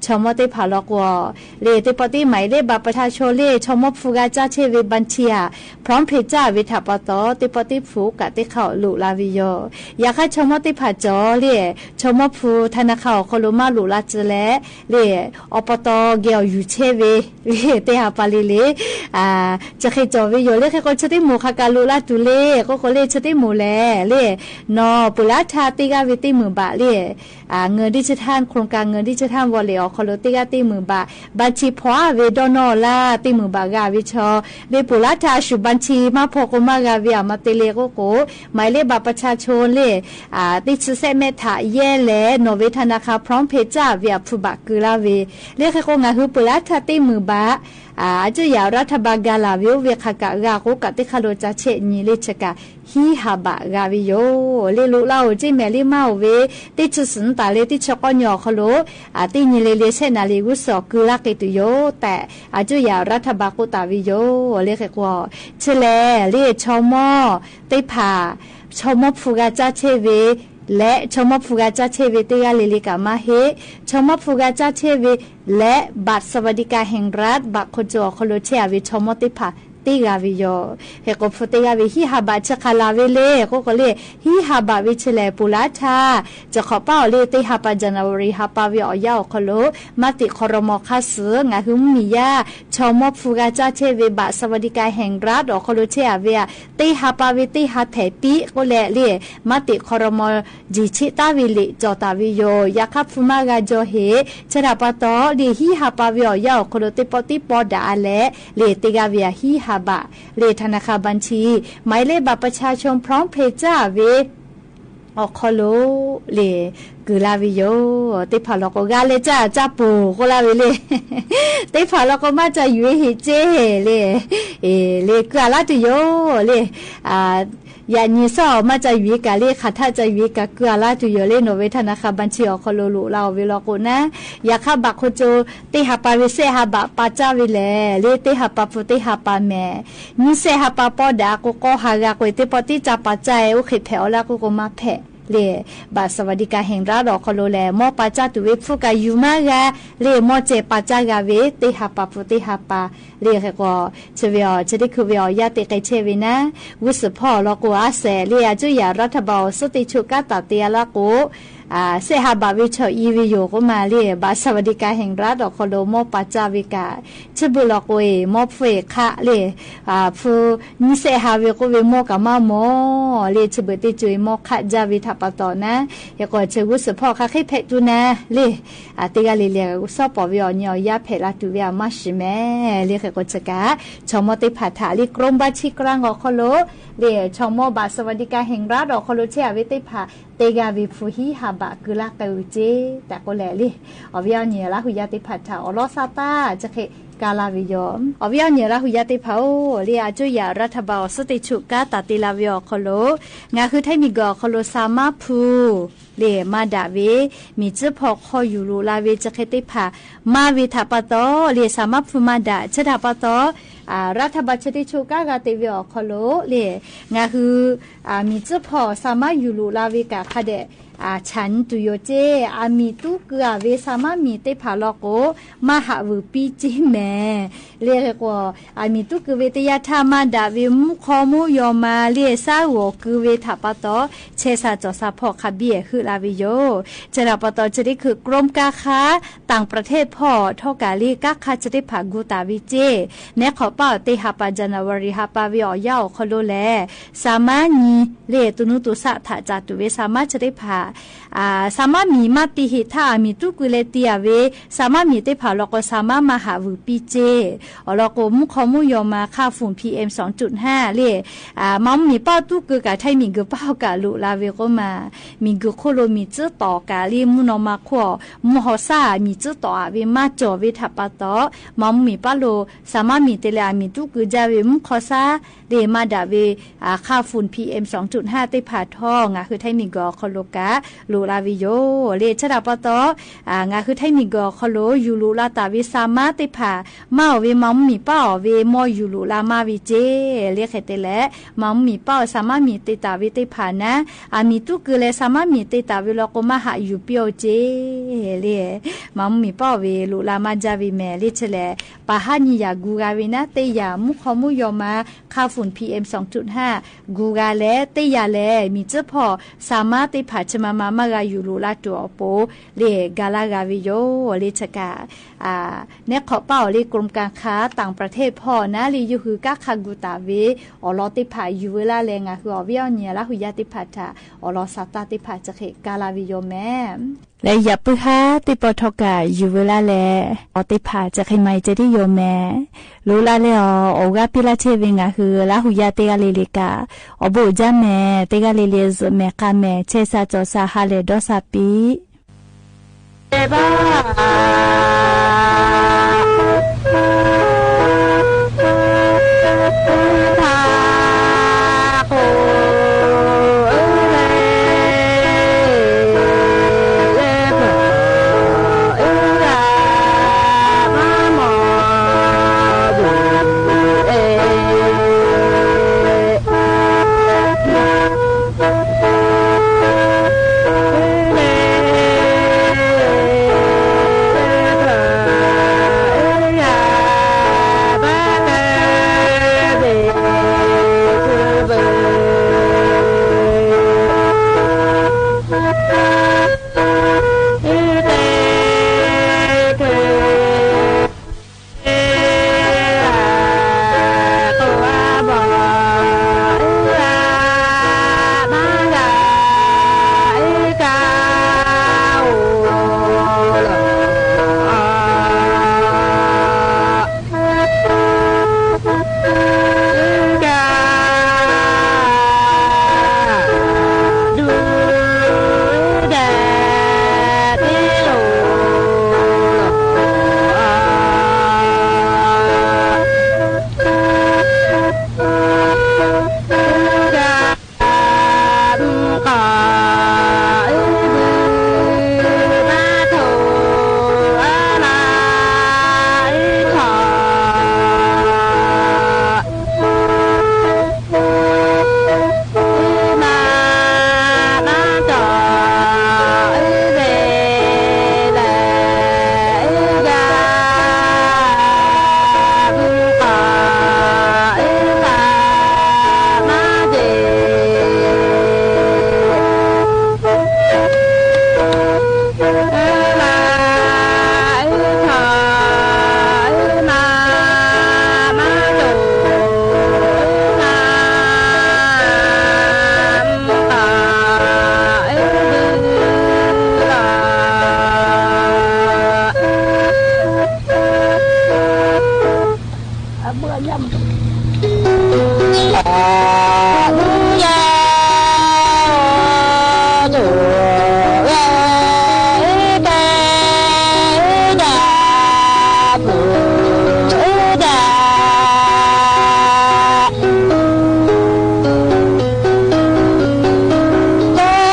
ชอมอเตผ่าลอโก ล့ၣ် เตปอเตหมายเลขบัตรประชาชน ล့ၣ် ชอมอผู้กาจ้าเชะเวบัญชีอะ พร้อมเพย์ จ้าเว ถาปะตอ เตปอเตผู้กาเตเข้าหลุกลาเวโย อยากค่ะ ชอมอเตผ่าจ๋อ ล့ၣ် ชอมอผู้ธนาคารออโคโลมาหลุกลาจื้อแล ล့ၣ် อปต แกวอยู่เชะเว ล့ၣ် เตหาปาล့ၣ်လ့ၣ် อ่า จะเคยจ๋อเวโย ล့ၣ် ใครโกเชอเตหมู่ ค่ะ กาหลุกลาตูเล่ โกโกล့ၣ် เชอเตหมู่แล ล့ၣ် หนอ เปิดลาทา เตกาเว เตหมื่นบาท ล့ၣ် อ่า เงินดิจิทัล โครงการเงินดิจิทัลวอลเล็ตออโคโล เตกาเตหมื่นบาท บัญชีผ่ออาเว ดอนออล่า เตหมื่นบาท กาเวชอ เว เปิดลาทา สูบบัญชีมา ผ่อโกมา กาเว อะมาเตเลียโกโก หมายเลขบัตรประชาชน ล့ၣ် อ่า เตชื่อแซะแมะ ถาแยะแล หนอเวธนาคารพร้อมเพย์ จ้าเว อะผู้บาท กือลาเว ล့ၣ် ใครโก งาหือเปิดลาทา เตหมื่นบาท อ่า อาจุยารัฐบาลกาลาเว โอเว ค่ะ กา กาโกกาเตเข้าโล จะเชะญิ ล့ၣ် เชะกา ฮี่ฮาบาท กาเวโย ล့ၣ် หลุกลาโอเจ๊แม လ့ၣ် မၢ်အိၣ်ဝဲ เตชื่อสุนตา လ့ၣ် เตชื่อก้อนยอ โอโคโล อ่า เตญิเลเลีย เชะนาลี กุศล กือลาเกตุโย แต่ อาจุยารัฐบาลโกตาเวโย ล့ၣ် ใครโก เชะแล ล့ၣ် ชอมอเตผ่า ชอมอผู้กาจ้าเชะเว และ ชอมอผู้กาจ้าเชะเว เตกาเลเลียกามาเฮ ชอมอผู้กาจ้าเชะเว และบัตรสวัสดิการแห่งรัฐ บัตรคนจนออโคโล เชะอาเว ชอมอเตผ่า เตกาเวโย ใครโก ผู้เตกาเว ฮี่ฮาบาท เชะกาลาเว ล့ၣ် โกโกล့ၣ် ฮี่ฮาบาท เว เชะแล เปิดลาทา จะขอป้าออ ล့ၣ် เตหาปา จันทร์วารี หาปาเว ออกยาออโคโล มติครม ข้าศึก งาหือมียา ชอมอผู้กาจ้าเชะเว บัตรสวัสดิการแห่งรัฐ ออโคโล เชะอาเว เตหาปาเว เตหาแถปีโกแล ล့ၣ် มติครม จีเชะตาเว ล့ၣ် จ่อตาเวโย อยากค่ะ ผู้มากาจอเฮ เชะถาปะตอ ล့ၣ် ฮี่ฮาปาเว ออกยาออโคโล เตปอเตปอดาแล ล့ၣ် เตกาเว ฮี่ฮาบาท ล့ၣ် ธนาคารบัญชี หมายเลขบัตรประชาชนพร้อมเพย์ จ้าเว ออโคโล ล့ၣ် กือลาเวโย เตผ่าลอโก กาแลจ้า จ้าปู่โกลาเว ล့ၣ် เตผ่าลอโก มาจาอยู่เฮเจ ล့ၣ် เอ ล့ၣ် กือลาตูโย ล့ၣ် อ่า ยาญิซ่อ มาจาอยู่กา ล့ၣ် ค่ะ ถ้าจาอยู่กา กือลาตูโย ล့ၣ် หนอเวธนาคารบัญชีออโคโล หลุกลาโอเวลอโกนะ อยากค่ะ บัตรคนจน เตหาปาเว แสะหาบาท ปาจ้าเวแล ล့ၣ် เตหาปาผู้ เตหาปาแม ญิแสะหาปาปอดาโก กอหากาโก เตปอเตจาปาจ้า โอเค แผออลาโกโกมาแผ ล့ၣ် บัตรสวัสดิการแห่งรัฐ ออโคโล แล มอปาจ้าตูเว ผู้กาอยู่มากา ล့ၣ် มอแจปาจ้ากาเว เตหาปาผู้ เตหาปา လ့ၣ် ใครโก เชะเวออ เชะเตคือเวออ ยาเตเกเชะเวนะ กุศลพ่อลอโกอาแส ล့ၣ် อาจุยารัฐบาล ซึ่งเตชุกาตาเตอาลาโก อ่า แสะหาบาท เวชออีเวโยโกมา ล့ၣ် บัตรสวัสดิการแห่งรัฐ ออโคโล มอปาจ้าเวกา เชะเบิดลอโกเอ มอผู้เอค่ะ ล့ၣ် อ่า ผู้ ญิแสะหาเวโกเว มอกามาหมอ ล့ၣ် เชะเบิดเตจุย มอค่ะ จ้าเว ถาปะตอนะ ใครโก เชะกุศลพ่อค่ะ เคยแผตูนะ ล့ၣ် อ่า เตกาเลเลีย ซ่อปอเวออ ญิออ ยาแผลาตูเว อะมาสิแม ล့ၣ် ใครโก เชะกา ชอมอเตผ่า ถาล့ၣ် กรมบัญชีกลาง ออโคโล ล့ၣ် ชอมอ บัตรสวัสดิการแห่งรัฐ ออโคโล เชะอาเว เตผ่า เตกาเว ผู้ฮี่ฮาบาท กือลาเกอเจ แต่โกแล ล့ၣ် ออเวออ ญิลาหูยาเตผ่า ถาออลอซาตา จะเคย กาลาเวโย ออเวออ ญิลาหูยาเตผ่า โอ ล့ၣ် อาจุยารัฐบาล ซึ่งเตชุกาตาเตลาเว ออโคโล งาคือไทยมีกอ ออโคโล สามารถผู้ ล့ၣ် มาดาเว มีจื้อผ่อคออยู่หลุกลาเว จะเคยเตผ่า มาเว ถาปะตอ ล့ၣ် สามารถผู้มาดา เชะถาปะตอ อ่า รัฐบาล เชะเตชุกากาเตเว ออโคโล ล့ၣ် งาคือ อ่า มีจื้อผ่อ สามารถอยู่หลุกลาเวกา ค่ะแดะ အၶျၢၼ်တူႇယိူဝ်ႇၸေး အမီႇတူၵ်းၵိုဝ်ဢႃႇဝေႈ သၢမၢတ်ႈမီႇတိူဝ်ၽၢၼ်လီၵေႃႈ မႃးႁႃႈဝိုဝ်ႇပီးၸေးမႄႈ လႄႈၵေႃႈ ဢမီႇတူၵ်းၵိုဝ်ဝေႈ တယႃႇထႃႇမႃႇတႃႇဝေႈ မူၶေႃမူယေႃမႃႇ လႄႈသႃႇဝေႃႇၵိုဝ်ဝေႈ ထႃႇပႃႈတေႃႇ ၶျေႇသႃႇၸေႃႇသႃႇၽေႃႇ ၶႃႈပီႈဢႄႇႁိုဝ်လႃႈဝေႈယဝ်ႉ။ ၸႃႇရႃႇပႃႈတေႃႇ ၸရိတ်ႉၶိူဝ်း ၵရုမ်းၵႃႇၶႃႇ တၢင်ႇပြထေႉၽေႃႇ ထေႃးၵႃႇလႄႈ ၵႃႇၶႃႇၸရိတ်ႉၽႃႇ ၵူႈတႃႇဝေႈၸေး ၼႂ်းၶေႃႈပၢဝ်ႉ တႄႇႁႃႈပႃႈ ၸၼ်ႇဝႃႇရီႇ ႁႃႈပႃႈဝေႈဢေႃႈယဝ်ႉ ၶေႃႈလူဝ်ႇလႄႈ သႃမၢတ်ႈမီႇ လႄႈ တူၼ်ႈၼူၵ်ႉတူၼ်ႈသၢၵ်ႈ ထႃႇၸႃႇတူႇဝေႈ သႃမၢတ်ႈၸရိတ်ႉၽႃႇ ဢႃႇ သႃမၢတ်ႈမီႇမႃးတီႈႁဵတ်းထႃႈ မီႇတူၵ်းၵိုဝ်လႄႈ တီႈဢႃႇဝေႈ သႃမၢတ်ႈမီႇတိူဝ်ၽၢၼ်လီၵေႃႈ သႃမၢတ်ႈမႃးႁႃႈဝိုဝ်ႇပီးၸေး ဢေႃႈ လီၵေႃႈ မူၶေႃမူယေႃမႃႇ ၶႃႈၾုၼ်ႇ ပီႇဢႅမ်ႇ သွင်ၸုတ်ႉႁႃႈ လႄႈ ဢႃႇ မၢၵ်ႇမီႇပၢဝ်ႉတူၵ်းၵိုဝ်ၵႃႈထႆး မီႇၵိုဝ်ပၢဝ်ႉၵႃႈလူဝ်ႇလႃႈဝေႈၵေႃႈမႃး မီႇၵိုဝ်ၶူဝ်းလူဝ်ႇ မီႇၸိူဝ်းတေႃႇၵႃႈလႄႈ မူၼေႃမႃၶူဝ်း မူႁေႃသႃႇ မီႇၸိူဝ်းတေႃႇဢႃႇဝေႈ မႃးၸေႃႇဝေႈ ထႃႇပႃႈတေႃႇ မၢၵ်ႇမီႇပၢဝ်ႉလူဝ်ႇ သႃမၢတ်ႈမီႇတိူဝ်လႄႈ ဢႃႇ မီႇတူၵ်းၵိုဝ်ၸႃႉဝေႈ မူၶေႃသႃႇ လႄႈ မႃးတႃႇဝေႈ ဢႃႇ ၶႃႈၾုၼ်ႇ ပီႇဢႅမ်ႇ သွင်ၸုတ်ႉႁႃႈ တိူဝ်ၽၢၼ်ထေႃး ငၢႆးႁိူဝ်းထႆးမီႇၵေႃႈ ၶေႃႈလူဝ်ႇၵႃႈ လူဝ်ႇလႃႈဝေႈယဝ်ႉ လႄႈ ၸႃႇရႃႇပႃႈတေႃႇ ဢႃႇ ငၢႆးႁိူဝ်းထႆးမီႇၵေႃႈ ၶေႃႈလူဝ်ႇ ယူႇလူဝ်ႇလႃႈ တႃႇဝေႈ သႃမၢတ်ႈတိူဝ်ၽၢၼ် မႃးဢဝ်ဝေႈ မၢၵ်ႇမီႇပၢဝ်ႉဢဝ်ဝေႈ မေႃယူႇလူဝ်ႇလႃႈမႃးဝေႈၸေး လႄႈ ၶႂ်ႈတႄႉလႄႈ မၢၵ်ႇမီႇပၢဝ်ႉ သႃမၢတ်ႈမီႇတိူဝ်တႃႇဝေႈတိူဝ်ၽၢၼ်ၼႃႇ ဢႃႇ မီႇတူၵ်းၵိုဝ်လႄႈ သႃမၢတ်ႈမီႇတိူဝ်တႃႇဝေႈလီၵေႃႈ မႃးႁႃႈယူႇပီးဢဝ်ၸေး လႄႈ မၢၵ်ႇမီႇပၢဝ်ႉဝေႈ လူဝ်ႇလႃႈမႃးၸႃႉဝေႈမႄႈ လႄႈ ၸႃႇရႃႇ ပႃႇႁၢၼ်ႇယႃႇ ၵူႈၵႃႈဝေႈၼႃႇ တႄႉယႃႇ မူၶေႃမူယေႃမႃႇ ၶႃႈၾုၼ်ႇ ပီႇဢႅမ်ႇ သွင်ၸုတ်ႉႁႃႈ ၵူႈၵႃႈလႄႈ တႄႉယႃႇလႄႈ မီႇၸိူဝ်းၽေႃႇ သႃမၢတ်ႈတိူဝ်ၽၢၼ် ၸႃႇမႃႇမႃး မႃးၵႃႈယူႇလူဝ်ႇလႃႈတူဝ်ဢေႃႈ ပေႃး လႄႈ ၵႃႈလႃႈၵႃႈဝေႈယဝ်ႉ လႄႈ ၸႃႇရႃႇ ဢႃႇ ၼႂ်းၶေႃႈပၢဝ်ႉလႄႈ ၵရုမ်းၵႃႇၶႃႇ တၢင်ႇပြထေႉၽေႃႇၼႃႇ လႄႈ ယူႇႁိုဝ်ၵႃႈၶႃႈ ၵူႈတႃႇဝေႈ ဢေႃႈ လေႃႇတိူဝ်ၽၢၼ် ယူႇဝေႈလႃႈလႄႈ ငၢႆးႁိူဝ်းဢေႃႈ ဝေႈဢေႃႈ ၼႆႉ လႃႈႁူႉယႃႈတိူဝ်ၽၢၼ်ထႃႈ ဢေႃႈ လေႃႇသႃတႃႉတိူဝ်ၽၢၼ် ၸႃႇရႃႇ ၵႃႈလႃႈဝေႈယဝ်ႉမႄႈ လႄႈ ယႃႇပေႁႃ တိူဝ်ပေႃႈထေႃးၵႃႇ ယူႇဝေႈလႃႈလႄႈ ဢေႃႈ တိူဝ်ၽၢၼ် ၸႃႇရႃႇ မႆႈၸႂ်လီယဝ်ႉမႄႈ လူဝ်ႇလႃႈလႄႈ ဢေႃႈ ဢေႃႈ ၵႃႈပီႈလႃႈ ၸႄႈဝဵင်းငၢႆးႁိူဝ်း လႃႈႁူႉယႃႈ တႄႉၵႃႈလႄႈလႄႈၵႃႈ ဢေႃႈ ပေႃးၸႃႉမႄႈ တႄႉၵႃႈလႄႈလႄႈ ၸူးမႄႈၵႃႈမႄႈ ၸႄႈသ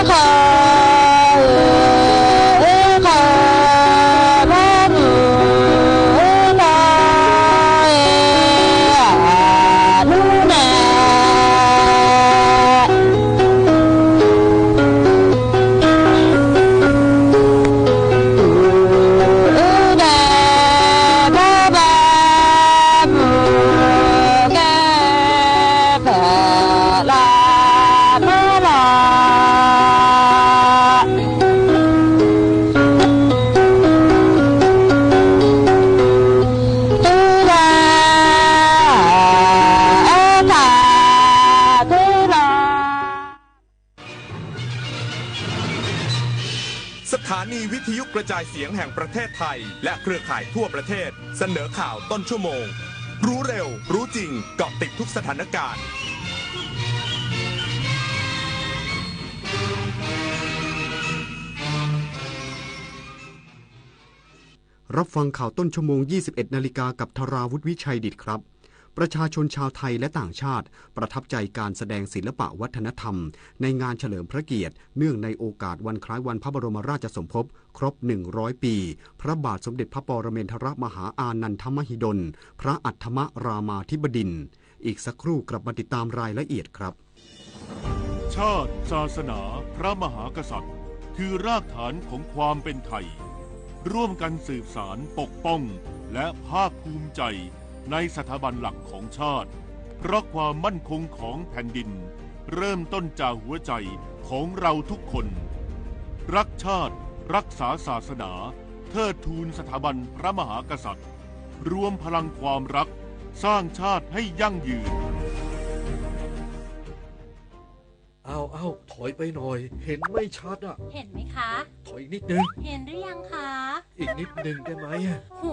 ႃၸေႃႇသႃ ႁႃလႄႈ တေႃးသႃပီႈ นีวิทยุกระจายเสียงแห่งประเทศไทย และเครือข่ายทั่วประเทศ เสนอข่าวต้นชั่วโมง รู้เร็ว รู้จริง เกาะติดทุกสถานการณ์ รับฟังข่าวต้นชั่วโมง ยี่สิบเอ็ดนาฬิกา กับธราวุฒิ วิชัยดิษฐครับ ประชาชนชาวไทยและต่างชาติ ประทับใจการแสดงศิลปะวัฒนธรรม ในงานเฉลิมพระเกียรติ เนื่องในโอกาสวันคล้ายวันพระบรมราชสมภพ ครบ หนึ่งร้อยปี พระบาทสมเด็จพระปรเมนทรมหาอานันทมหิดล พระอัฏฐมรามาธิบดินทร์ อีกสักครู่กลับมาติดตามรายละเอียดครับ ชาติ ศาสนา พระมหากษัตริย์ คือรากฐานของความเป็นไทย ร่วมกันสืบสานปกป้อง และภาคภูมิใจในสถาบันหลักของชาติ เพราะความมั่นคงของแผ่นดิน เริ่มต้นจากหัวใจของเราทุกคน รักชาติ รักษาศาสนา เทิดทูนสถาบันพระมหากษัตริย์ รวมพลังความรัก สร้างชาติให้ยั่งยืน เอา เอา ถอยไปหน่อย เห็นไม่ชัดอะ เห็นไหมคะ ถอยอีกนิดนึง เห็นหรือยังคะ อีกนิดนึงได้ไหมอะ โห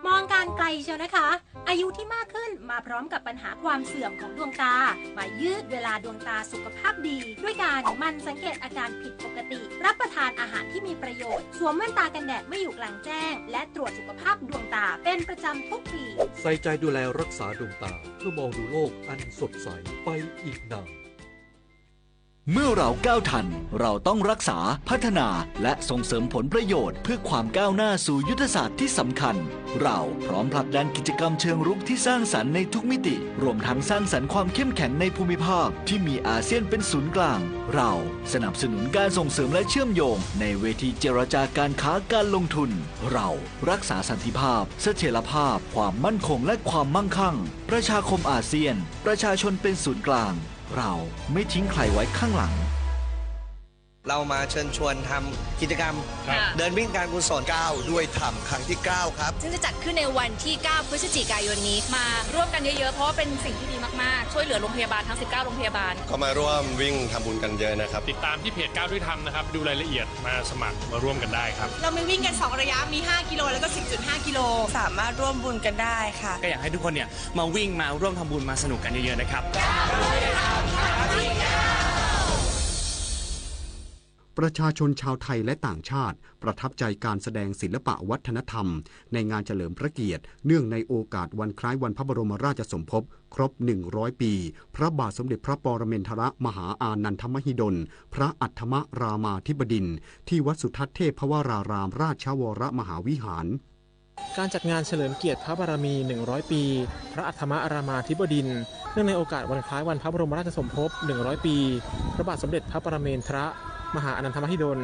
มองการไกลเชียวนะคะ อายุที่มากขึ้นมาพร้อมกับปัญหาความเสื่อมของดวงตา มายืดเวลาดวงตาสุขภาพดี ด้วยการหมั่นสังเกตอาการผิดปกติ รับประทานอาหารที่มีประโยชน์ สวมแว่นตากันแดดเมื่ออยู่กลางแจ้ง และตรวจสุขภาพดวงตาเป็นประจำทุกปี ใส่ใจดูแลรักษาดวงตา เพื่อมองดูโลกอันสดใสไปอีกนาน เมื่อเราก้าวทัน เราต้องรักษา พัฒนา และส่งเสริมผลประโยชน์ เพื่อความก้าวหน้าสู่ยุทธศาสตร์ที่สำคัญ เราพร้อมผลักดันกิจกรรมเชิงรุกที่สร้างสรรค์ในทุกมิติ รวมทั้งสร้างสรรค์ความเข้มแข็งในภูมิภาคที่มีอาเซียนเป็นศูนย์กลาง เราสนับสนุนการส่งเสริมและเชื่อมโยงในเวทีเจรจาการค้าการลงทุน เรารักษาสันติภาพ เสถียรภาพ ความมั่นคง และความมั่งคั่ง ประชาคมอาเซียน ประชาชนเป็นศูนย์กลาง เราไม่ทิ้งใครไว้ข้างหลัง เรามาเชิญชวนทำกิจกรรม ครับ เดินวิ่งการกุศล ก้าวด้วยธรรม ครั้งที่เก้าครับ ซึ่งจะจัดขึ้นในวันที่เก้าพฤศจิกายนนี้ มาร่วมกันเยอะๆ เพราะว่าเป็นสิ่งที่ดีมากๆ ช่วยเหลือโรงพยาบาลทั้งสิบเก้าโรงพยาบาล ก็มาร่วมวิ่งทำบุญกันเยอะนะครับ ติดตามที่เพจก้าวด้วยธรรมนะครับ ดูรายละเอียด มาสมัครมาร่วมกันได้ครับ เรามีวิ่งกันสองระยะ มีห้ากิโล แล้วก็สิบจุดห้ากิโล สามารถร่วมบุญกันได้ค่ะ ก็อยากให้ทุกคนเนี่ย มาวิ่ง มาร่วมทำบุญ มาสนุกกันเยอะๆ นะครับ ประชาชนชาวไทยและต่างชาติ ประทับใจการแสดงศิลปะวัฒนธรรม ในงานเฉลิมพระเกียรติ เนื่องในโอกาสวันคล้ายวันพระบรมราชสมภพ ครบ หนึ่งร้อยปี พระบาทสมเด็จพระปรเมนทรมหาอานันทมหิดล พระอัฏฐมรามาธิบดินทร์ ที่วัดสุทัศน์เทพวรารามราชวรมหาวิหาร การจัดงานเฉลิมเกียรติพระบารมี หนึ่งร้อยปี พระอัฏฐมรามาธิบดินทร์ เนื่องในโอกาสวันคล้ายวันพระบรมราชสมภพ หนึ่งร้อยปี พระบาทสมเด็จพระปรเมนทรมหาอานันทมหิดล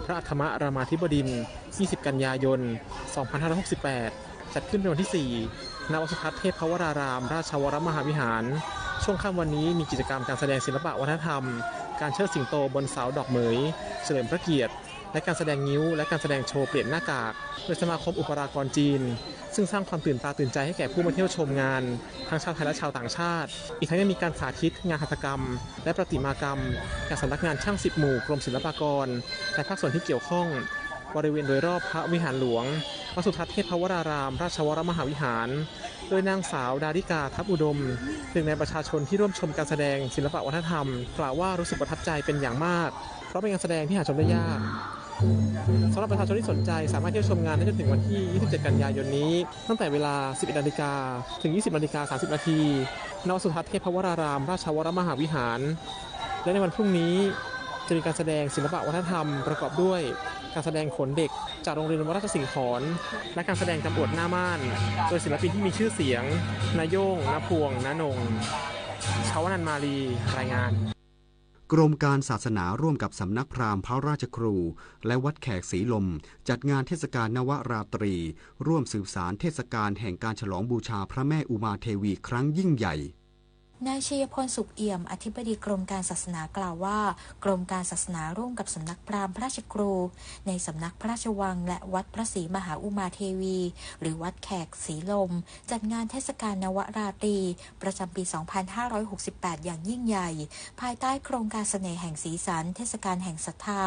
พระอัฏฐมรามาธิบดินทร์ ยี่สิบกันยายน สองพันห้าร้อยหกสิบแปด จัดขึ้นเป็นวันที่สี่ ณ วัดสุทัศน์เทพวรารามราชวรมหาวิหาร ช่วงค่ำวันนี้มีกิจกรรมการแสดงศิลปะวัฒนธรรม การเชิดสิงโตบนเสาดอกเหมย เฉลิมพระเกียรติ และการแสดงงิ้ว และการแสดงโชว์เปลี่ยนหน้ากาก โดยสมาคมอุปรากรจีน ซึ่งสร้างความตื่นตาตื่นใจให้แก่ผู้มาเที่ยวชมงาน ทั้งชาวไทยและชาวต่างชาติ อีกทั้งยังมีการสาธิตงานหัตถกรรม และประติมากรรม จากสำนักงานช่างสิบหมู่กรมศิลปากร และภาคส่วนที่เกี่ยวข้อง บริเวณโดยรอบพระวิหารหลวง วัดสุทัศน์เทพวรารามราชวรมหาวิหาร โดยนางสาว ดาริกา ทัพอุดม หนึ่งในประชาชนที่ร่วมชมการแสดงศิลปะวัฒนธรรม กล่าวว่ารู้สึกประทับใจเป็นอย่างมาก เพราะเป็นการแสดงที่หาชมได้ยาก สำหรับประชาชนที่สนใจสามารถเที่ยวชมงานได้จนถึงวันที่ ยี่สิบเจ็ดกันยายนนี้ ตั้งแต่เวลา สิบเอ็ดนาฬิกา ถึง ยี่สิบนาฬิกา สามสิบนาที ณ วัดสุทัศน์เทพวรารามราชวรมหาวิหาร และในวันพรุ่งนี้จะมีการแสดงศิลปะวัฒนธรรมประกอบด้วยการแสดงโขนเด็กจากโรงเรียนวัดราชสิงหอน และการแสดงตำรวจหน้าม่าน โดยศิลปินที่มีชื่อเสียง ณ โย่ง ณ พวง ณ นง ชาวนันมาลี รายงาน กรมการศาสนาร่วมกับสำนักพราหมณ์พระราชครู และวัดแขกศรีลม จัดงานเทศกาลนวราตรี ร่วมสืบสานเทศกาลแห่งการฉลองบูชาพระแม่อุมาเทวีครั้งยิ่งใหญ่ นายชัยพล สุขเอี่ยม อธิบดีกรมการศาสนากล่าวว่า กรมการศาสนาร่วมกับสำนักพราหมณ์พระราชครูในสำนักพระราชวังและวัดพระศรีมหาอุมาเทวี หรือวัดแขกศรีลม จัดงานเทศกาลนวราตรีประจำปี สองพันห้าร้อยหกสิบแปด อย่างยิ่งใหญ่ ภายใต้โครงการเสน่ห์แห่งสีสัน เทศกาลแห่งศรัทธา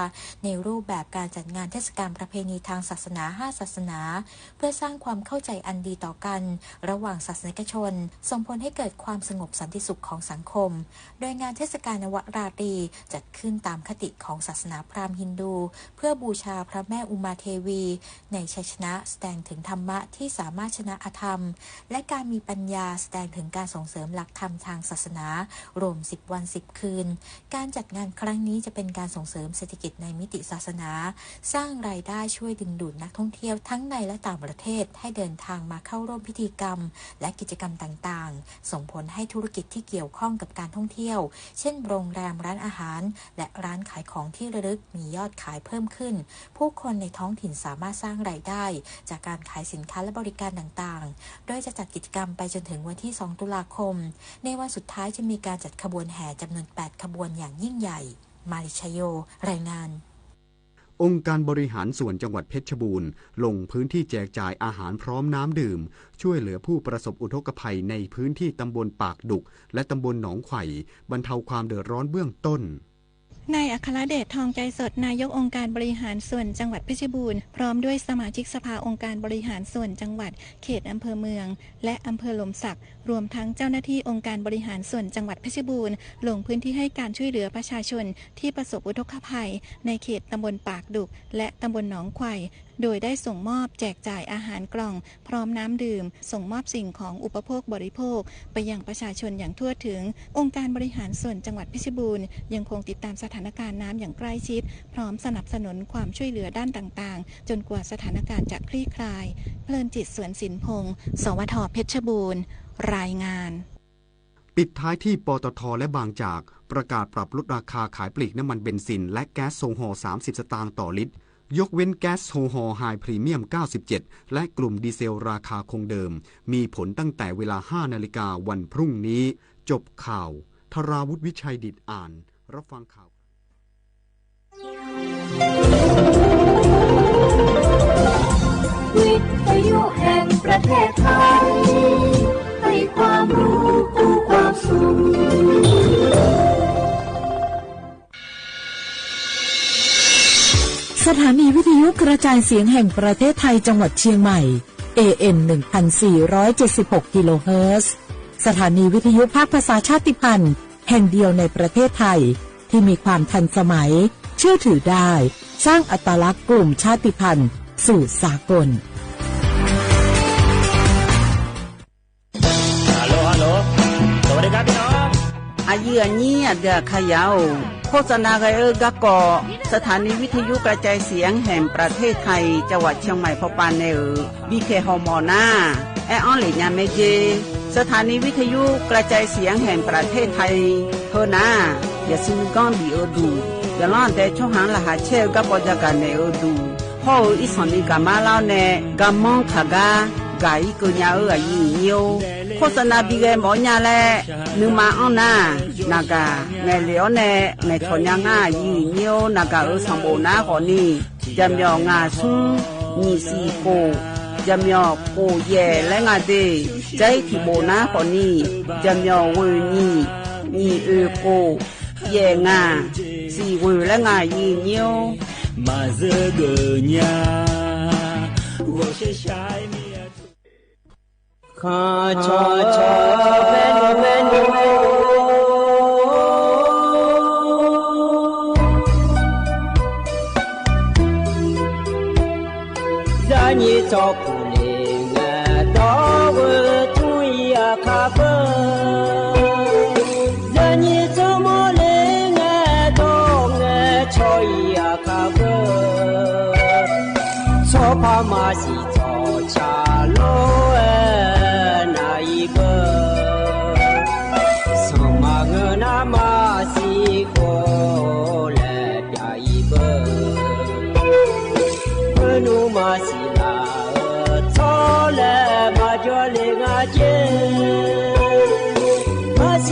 ในรูปแบบการจัดงานเทศกาลประเพณีทางศาสนา ห้า ศาสนา เพื่อสร้างความเข้าใจอันดีต่อกันระหว่างศาสนิกชน ส่งผลให้เกิดความสงบสันติสุขของสังคม โดยงานเทศกาลนวราตรีจัดขึ้นตามคติของศาสนาพราหมณ์ฮินดู เพื่อบูชาพระแม่อุมาเทวี ในชัยชนะแสดงถึงธรรมะที่สามารถชนะอธรรม และการมีปัญญาแสดงถึงการส่งเสริมหลักธรรมทางศาสนา รวม สิบ วัน สิบ คืน การจัดงานครั้งนี้จะเป็นการส่งเสริมเศรษฐกิจในมิติศาสนา สร้างรายได้ช่วยดึงดูดนักท่องเที่ยวทั้งในและต่างประเทศให้เดินทางมาเข้าร่วมพิธีกรรมและกิจกรรมต่างๆ ส่งผลให้ธุรกิจที่เกี่ยวข้องกับการท่องเที่ยว เช่น โรงแรม ร้านอาหาร และร้านขายของที่ระลึก มียอดขายเพิ่มขึ้น ผู้คนในท้องถิ่นสามารถสร้างรายได้จากการขายสินค้าและบริการต่างๆ โดยจะจัดกิจกรรมไปจนถึงวันที่ สอง ตุลาคม ในวันสุดท้ายจะมีการจัดขบวนแห่จำนวน แปด ขบวนอย่างยิ่งใหญ่ มาริชโย รายงาน องค์การบริหารส่วนจังหวัดเพชรบูรณ์ ลงพื้นที่แจกจ่ายอาหารพร้อมน้ำดื่ม ช่วยเหลือผู้ประสบอุทกภัยในพื้นที่ตำบลปากดุก และตำบลหนองไขว่ บรรเทาความเดือดร้อนเบื้องต้น นายอัครเดช ทองใจสด นายกองค์การบริหารส่วนจังหวัดเพชรบูรณ์ พร้อมด้วยสมาชิกสภาองค์การบริหารส่วนจังหวัด เขตอำเภอเมือง และอำเภอหล่มสัก รวมทั้งเจ้าหน้าที่องค์การบริหารส่วนจังหวัดเพชรบูรณ์ ลงพื้นที่ให้การช่วยเหลือประชาชนที่ประสบอุทกภัย ในเขตตำบลปากดุก และตำบลหนองไขว่ โดยได้ส่งมอบแจกจ่ายอาหารกล่องพร้อมน้ำดื่ม ส่งมอบสิ่งของอุปโภคบริโภคไปยังประชาชนอย่างทั่วถึง องค์การบริหารส่วนจังหวัดเพชรบูรณ์ยังคงติดตามสถานการณ์น้ำอย่างใกล้ชิด พร้อมสนับสนุนความช่วยเหลือด้านต่างๆ จนกว่าสถานการณ์จะคลี่คลาย เพลินจิต สวนสินพงษ์ สวท เพชรบูรณ์ รายงาน ปิดท้ายที่ ปตท และบางจาก ประกาศปรับลดราคาขายปลีกน้ำมันเบนซินและแก๊สโซฮอล์ สามสิบ สตางค์ต่อลิตร ยกเว้นแก๊สโซฮอล์ไฮพรีเมียม เก้าสิบเจ็ด และกลุ่มดีเซลราคาคงเดิม มีผลตั้งแต่เวลา ห้า นาฬิกาวันพรุ่งนี้ จบข่าว ธราวุฒิ วิชัยดิษฐ อ่าน รับฟังข่าว วิทยุแห่งประเทศไทย ให้ความรู้คู่ความสุข สถานีวิทยุกระจายเสียงแห่งประเทศไทยจังหวัดเชียงใหม่ เอ เอ็ม หนึ่งพันสี่ร้อยเจ็ดสิบหก กิโลเฮิรตซ์ สถานีวิทยุภาคภาษาชาติพันธุ์ แห่งเดียวในประเทศไทย ที่มีความทันสมัย เชื่อถือได้ สร้างอัตลักษณ์กลุ่มชาติพันธุ์สู่สากล ฮัลโหล ฮัลโหล สวัสดีครับพี่น้อง อะยื้ออะยี้อะเดืออะขยาว โฆษณากั๋นเอ๊อะ กาก็ สถานีวิทยุกระจายเสียงแห่งประเทศไทย จังหวัดเชียงใหม่ พอปานแนเอ๋อ บีเค ฮอมอ นา แออั้นเหละยาแม่เจ๊ สถานีวิทยุกระจายเสียงแห่งประเทศไทย เฮอนา อย่าซื้อก้อนบีเออดู อย่าล่อนแต่ช่องหางรหัสแช่กาปอจะกั๋นแนเออดู พ่อเอ๋อ อีสานนี้กามาแล้วแน่ กาม่องขากา กาอีเกินยาเอ๋อ อะยื้อเยียว โฆษณาบีแกหมอญาแล นึกมาอ้อนนา นากา แง่เหลียวแน่ แง่ถอนยาง่า ยื้อเยียว นากาเอ๋อ สองโบนาขอนี้ จะเหมียวง่าซุง หยี่สี่โก จะเหมียวโกแย่และง่าเด ใจ๊ถี่โบนาขอนี้ จะเหมียวเว่ยหยี่ หยี่เอ๋อโก แย่ง่า สี่เว่ยและง่า ยื้อเยียว มาเจอเกินยา ข้าชอชอแม่นแม่น ยายีจอผู้เลง ดอกเวอร์ทุยอาคาเบอร์ ยายีจอมอเลง ดอกเงชอยอาคาเบอร์ ซอพามาสี จอชาโลเอนาอีเบอร์ สมาเงนามาสีโกแลปยาอีเบอร์ เบอร์นูมาสีลาเออ ทอแลมาจอเลงาเจ มาสี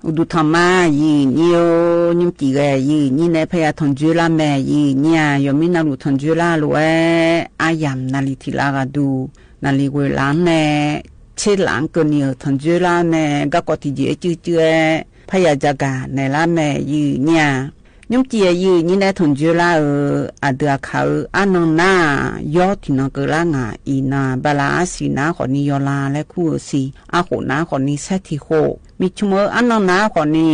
အိၣ်ဒူၣ်ထီၣ်မး ယိုဝ်းညို ညိုမကံၢ်ဂဲ ယိုဝ်းညိုနဲ ဖယာ်ထီၣ်ကၠိလါမဲာ် ယိုဝ်းညို ယွၤမ့ၢ်နၢ်လူၢ်ထီၣ်ကၠိလါလိၤဝဲ အါယၢမ်ၢ် နၣ်လံၣ်ထံၣ်လါဂၤဒူၣ် နၣ်လံၣ်ဝ့ၢ်လါနဲ ဆ့လၢကၢၢ်နံၣ်ဧိၤ ထီၣ်ကၠိလါနဲ ကၢ်ကီၢ်ထံၣ်ကၠံၣ်အကၠံၣ်ကၠံၣ်ဝဲ ဖယာ်ကၠၢ်ကၢ်နဲၣ်လါမဲာ် ယိုဝ်းညို ညိုမကံၢ်ဂဲ ယိုဝ်းညိုနဲ ထီၣ်ကၠိလါဧိၤ အဒုးအခးဧိၤ အနီၢ်နါ ယီထံၣ်နီၢ်ကၢၢ်လါ ငါအံၤနၤ ဘၣ်လၢအစံၣ်နၤဃီၣ်နံၤ ယီၤလါလဲၤခူၣ်ဧိၤစံၣ် အဃိၣ်နၤဃီၣ်နံၤ ဆဲးထံၣ်ဃိၣ် မ့ၢ်ဆိကမိၣ်ဧိၤ အနီၢ်နါဃီၣ်နံၤ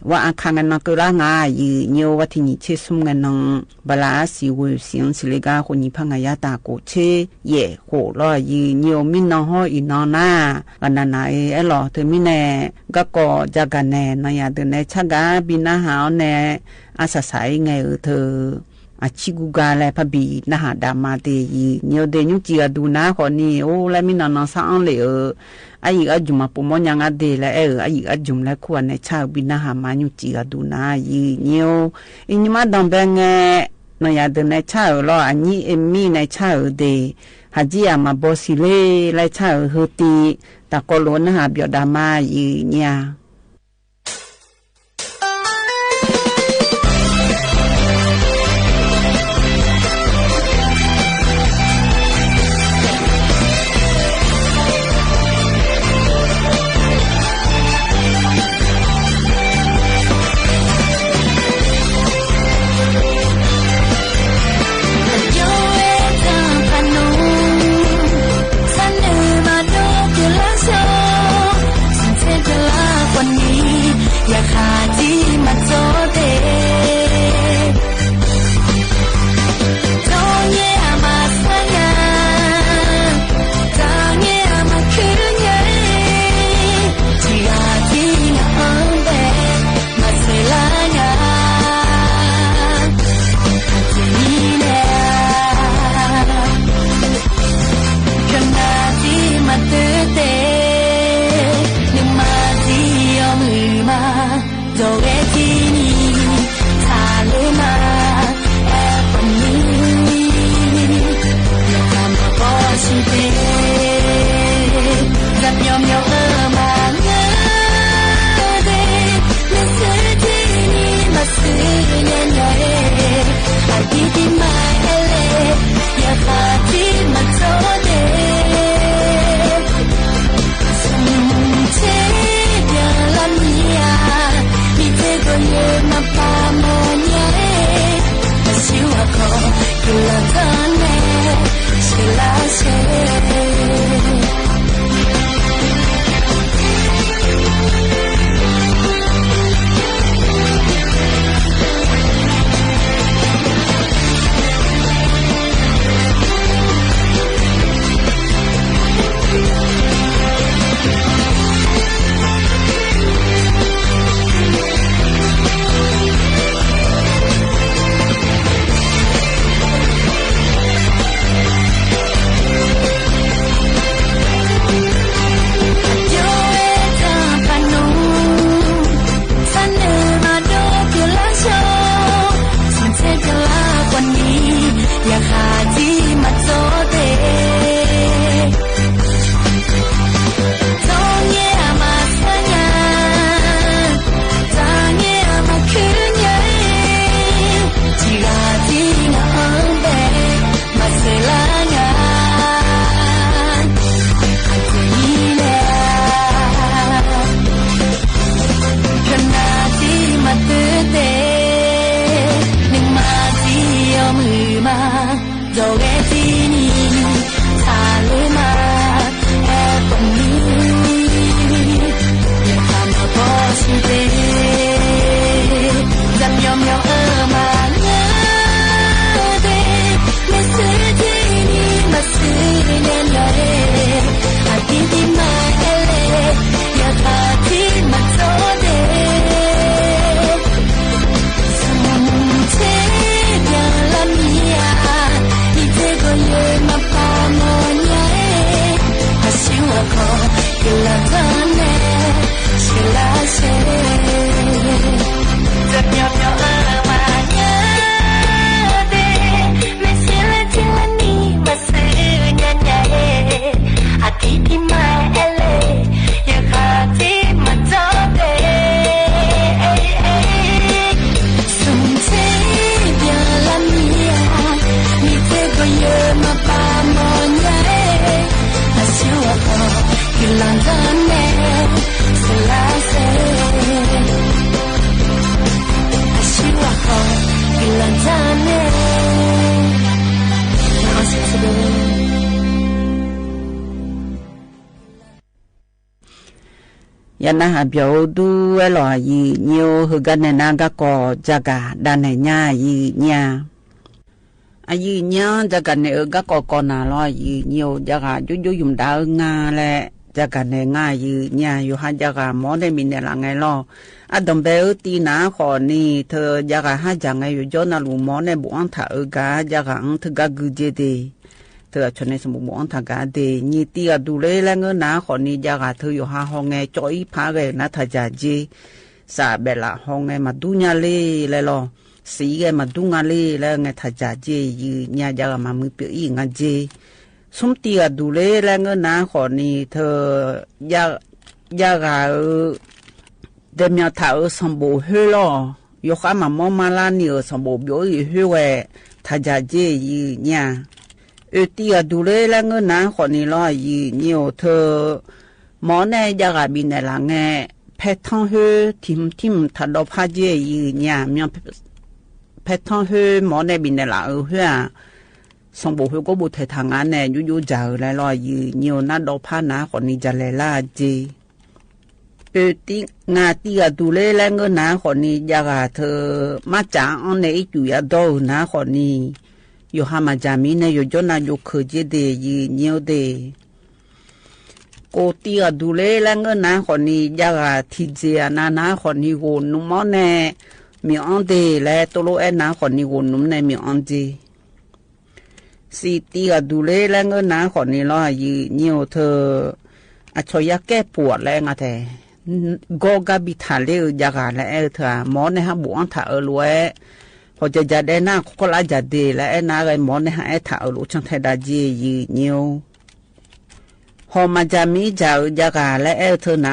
ဝဲအခးဂဲၤနီၢ်ကၢၢ်လါ ငါအံၤ ယိုဝ်းညို ဝဲထံၣ်နံၣ်ဆ့ ဆူမဲာ်နံၤ ဘၣ်လၢအစံၣ်ဝ့ၢ်စံၣ် စံၣ်လ့ကါဃိၣ်နံၤ ဖးငါယါတၢ်ကိၣ်ဆ့ယဲၢ်ဃိၣ်လီၤ ယိုဝ်းညို မ့ၢ်နီၢ်ဟီၣ်အံၤနီၢ်နါ ဂၤနၤနၤအံၤ အဲၣ်လီၤ တမ့ၢ်နဲ ကၢ်ကီၢ်ကၠၢ်ကၢ်နဲၣ် နီၢ်ယၤဒုးနဲ ဆၢ်ဂၤဘံၣ်နၢ်ဟးအီၤနဲ အစၢ်စၢ်အံၤ ငဲၢ်ဧိၤ ထၢၣ် အဆံကူဂၤလဲၣ် ဖးဘံၣ်နၢ်ဟးဒၣ်မးတ့ၢ် ယိုဝ်းညိုဒ့ၣ် ညိကၠံၣ်ဂၤဒူၣ်နၤဃီၣ်နံၤ အိၣ်လၢမ့ၢ်နီၢ်နီၢ် ဆၢအီၤလ့ၣ်ဧိၤ အယံာ်အါယုၢ်မး ပိာ်မီၢ်ညါငါဒ့ၣ် လၢအဲၣ်ဧိၤ အယံာ်အါယုၢ်လဲၤခူၣ်အနဲ ဆၢဧိၤ ဘံၣ်နၢ်ဟးမး ညိကၠံၣ်ဂၤဒူၣ်နၤ ယိုဝ်းညို အံၤ ညိမးဒီးဘဲငဲၢ် နီၢ်ယၤဒုးနဲ ဆၢဧိၤလီၤ အညံအ့မံနဲ ဆၢဧိၤဒ့ၣ် ဟးကံၣ်အမၤဘီစံၣ်လ့ လၢဆၢဧိၤ ဟၢတံၣ် တၢ်ကီလိာ်နၢ်ဟး ပယီၤဒၣ်မး ယိုဝ်းညို ယၤနာ်ဟး ပြောၣ်ဒူဝဲလီၤ ယိုဝ်းညိုဝ်း ဟိုးဂၤနဲၣ်နၤ ကၢ်ကီၢ် ကၠၢ်ကၣ် ဒၣ်နဲၣ်ညါ ယိုဝ်းညိုဝ်း အယိုဝ်းညိုဝ်း ကၠၢ်ကၣ်နဲၣ် အကၢ်ကီၢ် ကီၢ်နၢ်လီၤ ယိုဝ်းညိုဝ်း ကၠၢ်ကၣ် ယိုဝ်းယိုဝ်း ယုမ်ၣ်ဒၣ်အၢ ငါလဲၣ် ကၠၢ်ကၣ်နဲၣ် ငါ ယိုဝ်းညိုဝ်း ယိုဝ်းဟး ကၠၢ်ကၣ် မ်နဲၣ် မံၤနဲၣ်လး ငဲၤလီၤ အဒိၣ်ဘဲ အၢ တံၢ် နၤ ဃိးနံၤ ထၢယၤဂၤဟး ကၠၢ် ငဲၤ ယိုဝ်းကၠီနၤလူၤ မ်နဲၣ် ဘူးအီထၣ်အၢ ကၠၢ်ကၣ် အၢ ထၢဂၤ ဂုာ်က့ၤဒ့ၣ် ထၢအဆိန့ၣ် စံးဘိ ဘူးအီထၣ် ကၠၢ်ကၣ် ဒ့ၣ် နံၤ တံၢ် အဒူၣ်လ့ လၢ ငၢၢ် နၤ ဃိးနံၤ ကၠၢ်ကၣ် ထၢယိုဝ်းဟး ဟီ ငဲၤ ကၠီအံၤ ဖးဂဲၤ နၤ ထၢကၠၢ်က့ၤ စးဘဲးလး ဟီ ငဲၤ မၤဒူညါလ့ လဲၣ်လီၤ စံးဂဲၤ မၤဒူငါလ့ လဲၣ် ငဲၤ ထၢကၠၢ်က့ၤ ယိုဝ်းညိုဝ်း ကၠၢ်ကၣ် မၤမုာ်ပၢၢ်အံၤ ငါက့ၤ ဆူ တံၢ် အဒူၣ်လ့ လၢ ငၢၢ် နၤ ဃိးနံၤ ထၢ ကၠၢ်ကၣ်ဧၢ ဒဲးမၠီၣ်ထၣ်အၢ ဆံးဘိ ဟ့လီၤ ယိုဝ်းဃါ မၤမိၢ် မၤလါ နံၤဧၢ ဆံးဘိ ဘျီအံၤ ဟ့ဝဲ ထၢကၠၢ်က့ၤ ယိုဝ်းညိုဝ်း အၢ တံၢ် အဒူၣ်လ့ လၢ ငၢၢ် နၤ ဃိးနံၤလီၤ ယိုဝ်းညိုဝ်း ထၢ မ်နဲၣ် ကၠၢ်ကၣ် မံၤနဲၣ်လး ငဲၤ ဖဲထီၣ်ဟ့ ထံၣ် ထံၣ် ထၢဒီးဖးက့ၤ ယိုဝ်းညိုဝ်း မၠီၣ် ဖဲထီၣ်ဟ့ မ်နဲၣ် မံၤနဲၣ်လး အၢ ဟ့ဧါ ဆံးဘိ ဟ့ ကီဘိ ထဲထၣ်ငါနဲၣ် ယိုဝ်းယိုဝ်း ကၠၢ်ဧၢ လဲၣ်လီၤ ယိုဝ်းညိုဝ်း နၤဒီးဖး နၤ ဃိးနံၤ ကၠၢ်လဲၣ်လၢက့ၤ အၢ တံၢ် နၤ တံၢ် အဒူၣ်လ့ လၢ ငၢၢ် နၤ ဃိးနံၤ ကၠၢ်ကၣ် ထၢ မၤကၠၢ်အီၤနဲၣ် အံၤ ကူၣ်ယၤဒီး နၤ ဃိးနံၤ ယိုဝ်းဟး မၤကၠၢ်မံၤနဲၣ် ယိုဝ်းကၠီနၤ ယိုဝ်းခုၣ်က့ၤဒ့ၣ် ယိုဝ်းညိုဝ်းဒ့ၣ် ကိၣ် တံၢ် အဒူၣ်လ့ လၢ ငၢၢ် နၤ ဃိးနံၤ ကၠၢ်ကၣ် ထံၣ်က့ၤ အနၤ နၤ ဃိးနံၤ ဂီၤနုံမီၣ်နဲၣ် မံၤအီၤဒ့ၣ် လဲၣ် တိၣ်လိအၢ နၤ ဃိးနံၤ ဂီၤနုံနဲၣ် မံၤအီၤက့ၤ စံး တံၢ် အဒူၣ်လ့ လၢ ငၢၢ် နၤ ဃိးနံၤလီၤ ယိုဝ်းညိုဝ်း ထၢ အဆီၣ်ယၤကဲပှဲၤလဲၣ် ငါတဲ ဂီၢ်ဂၤဘံထၣ်လ့ အၢ ကၠၢ်ကၣ် လဲၣ် အဲၣ် ထၢ မ်နဲၣ် ဟးဘူးအီထၣ်အၢ လိာ်ဝဲ ဟီၣ်ကၠၢ်ကၠၢ်ဒဲး နၤ ခိးလၢကၠၢ်ဒ့ၣ် လဲၣ် အဲၣ် နၤဂ့ၤ မ်နဲၣ် ဟးအဲၣ်ထၣ်အၢ လိာ် ဆၢထၢၣ်ဒၣ်က့ၤ ယိုဝ်းညိုဝ်း ဟီၣ် မၤကၠၢ်မံၤ ကၠၢ်ဧၢ ကၠၢ်ကၣ် လဲၣ် အဲၣ် ထၢ နၤ ဃိးနံၤ ထၢ နၣ်လံၤထံၣ်ဂုာ်အီၤနဲၣ် ထံၣ်ဆိက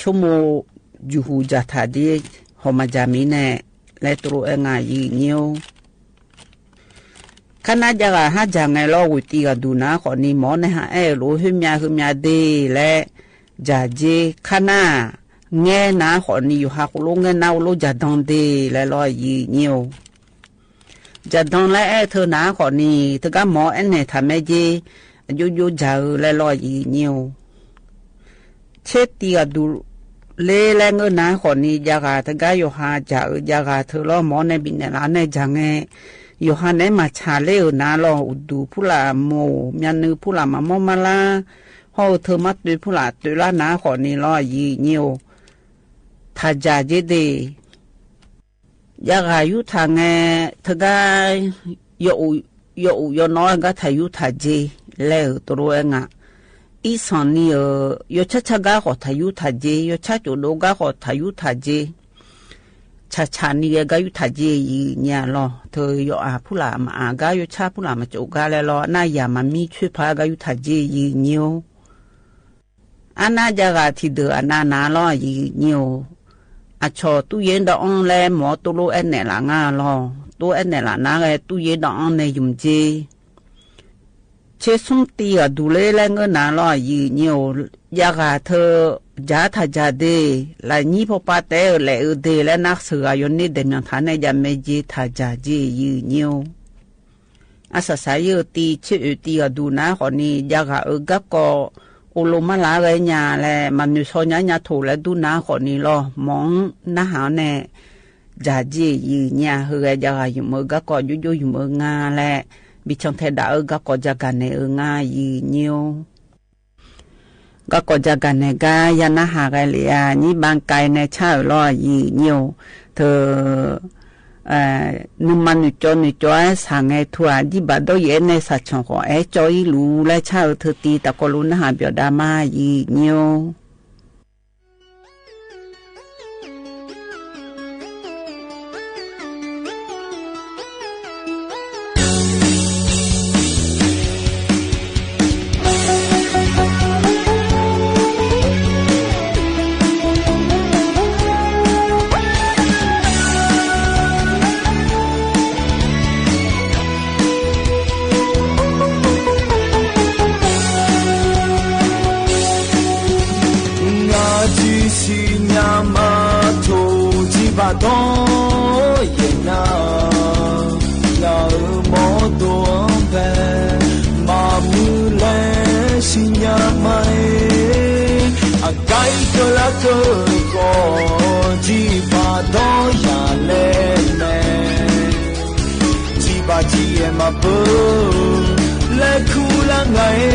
မိၣ် ယူၢ်ဟူၣ်ကၠၢ်ထၣ်ဒ့ၣ် ဟီၣ် မၤကၠၢ်မံၤနဲၣ် လဲၣ် တိၣ်လိအၢ နၤ ယိုဝ်းညိုဝ်း ခါနၤ ကၠၢ်ကၣ် ဟးကၠၢ် ငဲၤလီၤ ဝံၤ တံၢ် အဒူၣ် နၤ ဃိးနံၤ မ်နဲၣ် ဟးအဲၣ်လိာ် ဟ့မၠၣ် ဟ့မၠၣ်ဒ့ၣ် လဲၣ် ကၠၢ်က့ၤ ခါနၤ ငဲၤ နၤ ဃိးနံၤ ယိုဝ်းဟး ဃိလိ ငဲၤ နၤ အိၣ်လိ ကၠၢ်ဒိၣ်ဒ့ၣ် လဲၣ်လီၤ ယိုဝ်းညိုဝ်း ကၠၢ်ဒိၣ် လဲၣ် အဲၣ် ထၢ နၤ ဃိးနံၤ တဂၤ မ်အဲၣ်နဲၣ်ထၣ် မ့ၢ်က့ၤ အယိယိ ကၠၢ်ဧၢ လဲၣ်လီၤ ယိုဝ်းညိုဝ်း ဆဲး တံၢ် အဒူၣ်လ့ လၢ ငၢၢ် နၤ ဃိးနံၤ ကၠၢ်ကၣ် တဂၤ ယိုဝ်းဟး ကၠၢ်ဧၢ ကၠၢ်ကၣ် ထၢ လီၤ မ်နဲၣ် မံၤနဲၣ်လး နဲၣ် ကၠၢ် ငဲၤ ယိုဝ်းဟး နဲၣ် မၤဆၣ်လ့ အၢ နၤလီၤ အိၣ်ဒူၣ် ဖုလၢ်မိၢ် မၠၣ်နုၢ် ဖုလၢ်မၤမိၢ်မၤလါ ဟီၣ် အၢ ထၢ မၤတုၤ ဖုလၢ်တုၤလၢ နၤ ဃိးနံၤလီၤ ယိုဝ်းညိုဝ်း ထၣ်ကၠၢ်က့ၤဒ့ၣ် ယၤဂၤယူၢ်ထၣ် ငဲၤ တဂၤ ယီၤအိၣ် ယီၤအိၣ် ယီၤနီၢ် ဂၤထၣ်ယူၢ်ထၣ်က့ၤ လဲၣ် အၢ တိၣ်လိအၢ နၤ အံသၣ်နံၤဧၢ ယီၤဆၣ်ဆၣ် ဂၤဃီ ထၣ်ယူၢ်ထၣ်က့ၤ ယီၤဆၣ်ကၠိၣ်ဒိၣ် ဂၤဃီ ထၣ်ယူၢ်ထၣ်က့ၤ ဆၣ်ဆၣ်နံၤ ဂၤယူၢ်ထၣ်က့ၤ ယိုဝ်းညိုဝ်း လီၤ ထၢ ယီၤအၢ ဖုလၢ်မၤအၢ ဂၤ ယီၤဆၣ် ဖုလၢ်မၤကၠိၣ် ဂၤ လဲၣ်လီၤ အနၤ ယၤမၤမံ ဆဲးဖး ဂၤယူၢ်ထၣ်က့ၤ ယိုဝ်းညိုဝ်း အနၤ ကၠၢ်ကၣ် ထံၣ်ဒုး အနၤ နၤလီၤ ယိုဝ်းညိုဝ်း အဆီၣ် တူၢ်ယ့ၣ်ဒီးအီၤ လဲၣ် မ်တိၣ်လိအဲၣ်နဲၣ်လး နၤလီၤ တိၣ်အဲၣ်နဲၣ်လး နၤဂ့ၤ တူၢ်ယ့ၣ်ဒီးအီၤ နဲၣ် ယုမ်ၣ်က့ၤ ဆဲး သူ တံၢ် အဒူၣ်လ့ လၢ ငၢၢ် နၤလီၤ ယိုဝ်းညိုဝ်း ယၤဂၤထၢ ကၠၢ်ထၣ်ကၠၢ်ဒ့ၣ် လၢညံ ဖီၣ်ပၢ်တဲ အၢ လဲၣ် အၢ ဒ့ၣ် လဲၣ် နၤ စၢဂၤ ယီၤန့ၣ် ဒဲးမၠီၣ်ထၣ် နဲၣ် ယၤမ့ၢ်က့ၤ ထၣ်ကၠၢ်က့ၤ ယိုဝ်းညိုဝ်း အစၢ်စၢ် ယဲၢ် တံၢ် ဆဲး အၢ တံၢ် အဒူၣ် နၤ ဃိးနံၤ ယၤဂၤ အၢ ကၠၢ်ကီၢ် အိၣ်လိာ်မၤလၤ ဂဲၤညါ လဲၣ် မၤနုၤ ဆီညါညါထိၣ် လဲၣ် ဒူၣ် နၤ ဃိးနံၤလီၤ မ် နၤဟး နဲၣ် ကၠၢ်က့ၤ ယိုဝ်းညိုဝ်း ဟ့ၣ်ဂဲၤ ယၤဂၤ ယုမ်ၢ် အၢ ကၠၢ်ကီၢ် ယိယိ ယုမ်ၢ် အၢ နၤ လဲၣ် ဘံၣ်ဆၣ်ထဲဒၣ် အၢ ကၠၢ်ကီၢ် ကၠၢ်ကၣ်နဲၣ် အၢ နၤ ယိုဝ်းညိုဝ်း ကၠၢ်ကီၢ် ကၠၢ်ကၣ်နဲၣ် ဂၤ ယၤနၤဟး ဂဲၤလံ အညံ ဘၣ်ကဲနဲၣ် ဆၣ်ဧၢ လီၤ ယိုဝ်းညိုဝ်း ထၢ နုၢ်မၤနုၢ်ကၠီ နုၢ်ကၠီ စၢ် ငဲၤ ထွဲ ဒံးဘၣ်ဒီး ယအဲၣ်နဲၣ် စၢ် ဆီၣ်ဃီ အဲၣ်ကၠီ အံၤလူၤ လဲၣ် ဆၣ်ဧၢ ထၢ တံၢ် တၢ်ကီလိာ် နၤဟး ပျီၣ်ဒၣ်မး ယိုဝ်းညိုဝ်း တၢ်ဂီၤ စံးဘၣ်ဒီးယၤလဲၣ်မဲာ်, စံးဘၣ်စံးယဲၢ်မၤပၢၤ လဲၤခူလၢငါအံ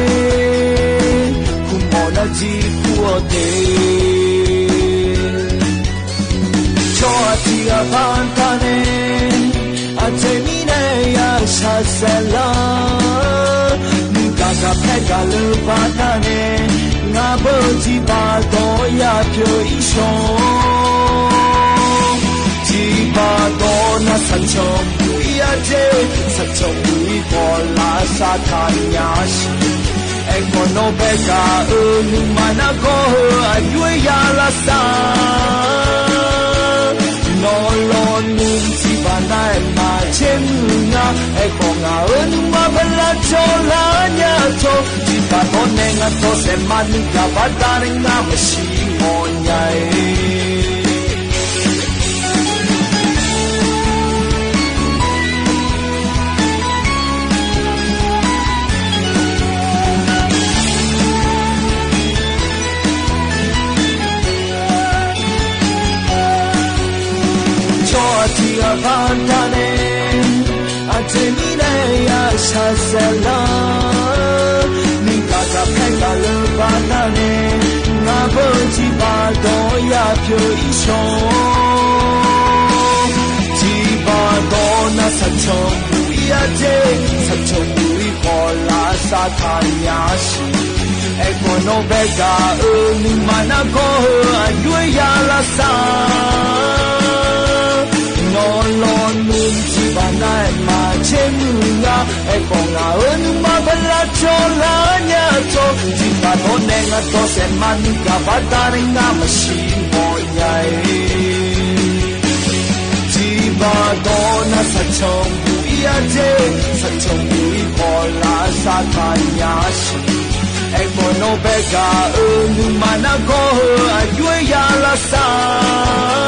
ၤ, ခူမီၤနၤစံးခူအီၤတ့ၢ်. ဆီအထံအဘါတၢ်န့ၣ်, အထံမံၤန့ၣ်ယဆါစဲလၢ, မုၢ်ကၣ်ကၣ်ဖဲကၣ်လၢဘါတၢ်န့ၣ်, ငါဘၣ်စံးဘၣ်ဒီးယၤဖျၢၣ်အံၤဆီ, စံးဘၣ်ဒီးနၤ ဆၣ်ဆိၣ်မူအံၤအစ့, ဆၣ်ဆိၣ်မူအံၤ ကီၤလၤစၣ်ထးညါဆံ အဲၣ်ကွၢ်နီၣ်ဘဲကၤဧၢ, နုာ်မၤနၤကီၢ်ဧၢ, အယွ့ယၤလၢစၢ်, နီၢ်လီၤနုာ် စံးဘၣ်နၤ အဲၣ်မၤဆ့မုၢ်ငါ, အဲၣ်ကွၢ်ငါဧၢ, နုာ်မၤဖဲလၢဆီလၢညါထိ, စံးဘၣ်ဒီးနဲၣ် ငါတီဆဲးမၤနုၢ်ကၣ်ဘၣ်တၢ်န့ၣ် ငါမၤဆံမီၤညါအံၤ. ဆီအထံအဘါတၢ်န့ၣ်, အထံမံၤန့ၣ်ယဆါစဲလၢ, မုၢ်ကၣ်ကၣ်ဖဲကၣ်လၢဘါတၢ်န့ၣ်, ငါဘၣ်စံးဘၣ်ဒီးယၤဖျၢၣ်အံၤဆီ, စံးဘၣ်ဒီးနၤ ဆၣ်ဆိၣ်မူအံၤအစ့, ဆၣ်ဆိၣ်မူအံၤ ကီၤလၤစၣ်ထးညါဆံ အဲၣ်ကွၢ်နီၣ်ဘဲကၤဧၢ, နုာ်မၤနၤကီၢ်ဧၢ, အယွ့ယၤလၢစၢ်, နီၢ်လီၤနုာ် စံးဘၣ်နၤ အဲၣ်မၤဆ့မုၢ်ငါ, အဲၣ်ကွၢ်ငါဧၢ, နုာ်မၤဖဲလၢဆီလၢညါထိ, စံးဘၣ်ဒီးနဲၣ် ငါတီဆဲးမၤနုၢ်ကၣ်ဘၣ်တၢ်န့ၣ် ငါမၤဆံမီၤညါအံၤ. စံးဘၣ်ဒီးနၤ ဆၣ်ဆိၣ်မူအံၤအစ့, ဆၣ်ဆိၣ်မူအံၤ ကီၤလၤစၣ်ထးညါဆံ, အဲၣ်ကွၢ်နီၣ်ဘဲကၤဧၢ, နုာ်မၤနၤကီၢ်ဧၢ, အယွ့ယၤလၢစၢ်,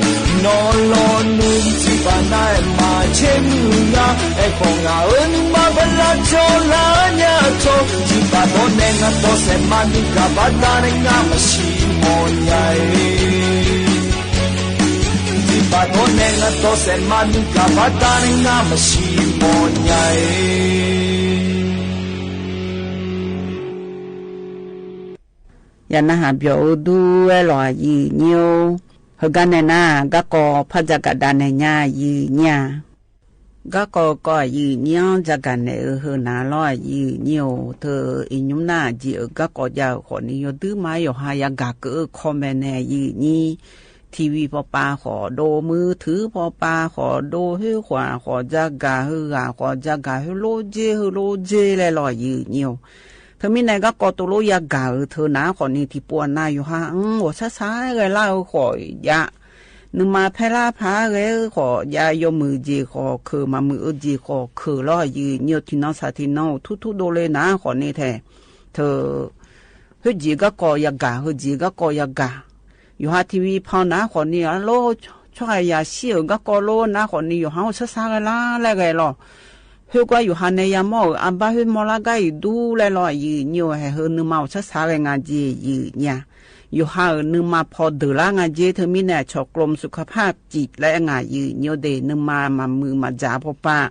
နီၢ်လီၤနုာ် စံးဘၣ်နၤ အဲၣ်မၤဆ့မုၢ်ငါ, အဲၣ်ကွၢ်ငါဧၢ, နုာ်မၤဖဲလၢဆီလၢညါထိ, စံးဘၣ်ဒီးနဲၣ် ငါတီဆဲးမၤနုၢ်ကၣ်ဘၣ်တၢ်န့ၣ် ငါမၤဆံမီၤညါအံၤ. စံးဘၣ်ဒီးနဲၣ် ငါတီဆဲးမၤနုၢ်ကၣ်ဘၣ်တၢ်န့ၣ် ငါမၤဆံမီၤညါအံၤ. ယနၢ်ဟူဘၣ်အူဒူဝဲလီၤ ယုၢ်ညိၣ်, ဟဲကနၣ်နၤ ကီၢ်ကီၢ်ဖးယကဒၣ်နဲၣ်ညါ ယုၢ်ညိၣ်. ကီၢ်ကီၢ်ကီၢ် ယုၢ်ညိၣ် ယကနၣ်အၢဟၢနၤလီၤ ယုၢ်ညိၣ်, တၢ်အံၤညုၣ်နၢ် ယုၢ်ကီၢ်ကီၢ်ယၤအဃိန့ၣ် ယိၤဒုးမၤ ယိၤဟါယကၣ်ကအၢ comment န့ၣ် ယုၢ်ညိၣ်, TV ဖီပာ်ဃီဒိၣ် มือถือ ဖီပာ်ဃီဒိၣ် ဟ့ၣ်ဃီၤဃီယကၣ် ဟ့ၣ်ဃီၤဃီယကၣ် ဟ့ၣ်လိၤကၠ့ ဟ့ၣ်လိၤကၠ့လဲၣ်လီၤ ယုၢ်ညိၣ်. တမံၤန့ၣ် ကီၢ်ကီၢ်တလိယကၣ်အၢ တၢ်နၤဃိန့ၣ် ထံၣ်ပှၤနၤ ယိၤဟါ အိၣ်ဆါဆါဂဲၤလၢအဃိယၤ နမၤဖဲလၢဖးဂဲၤ ဃီယၤ ယိၤမုၣ်ကၠ့ဃီခုၣ် မၤမုၣ်အၢကၠ့ဃီခုၣ်လီၤ ယုၢ်ညိၣ်, ထံၣ်နီၢ်ဆၣ်ထံၣ်နီၢ် အိၣ်ထူထူဒိၣ်လၢနၤဃိန့ၣ်ထဲ, တၢ် ဟ့ၣ်ကၠ့ကီၢ်ကီၢ်ယကၣ် ဟ့ၣ်ကၠ့ကီၢ်ကီၢ်ယကၣ်, ယိၤဟါ TV ဖီနၤဃိန့ၣ် အလိၤ ဆီၣ်ယၤစံၣ်အၢ ကီၢ်ကီၢ်လိၤနၤဃိန့ၣ် ယိၤဟါအိၣ်ဆါဆါဂဲၤလၢလဲၣ်ဂဲၤလီၤ ဟ့ၣ်ကွၢ်ယိၤဟါန့ၣ် ယၤမီၢ်အၢ အဘၣ်ဟ့ၣ်မီၢ်လၢဂၤအံၤဒူလဲၣ်လီၤ ယုၢ်ညိၣ်, ဟဲဟ့ၣ်နမၤအိၣ်ဆါဆါဂဲၤ ငါကၠ့ ယုၢ်ညိၣ်, ယိၤဟါဧၢ နမၤဖီဒၢးလၢငါကၠ့ တမံၤန့ၣ် ဆိကမိၣ် สุขภาพจิต လၢအဂၤ ယုၢ်ညိၣ်ဒ့ၣ် နမၤမၤမုာ်မၤစၢ်ဖီပာ်,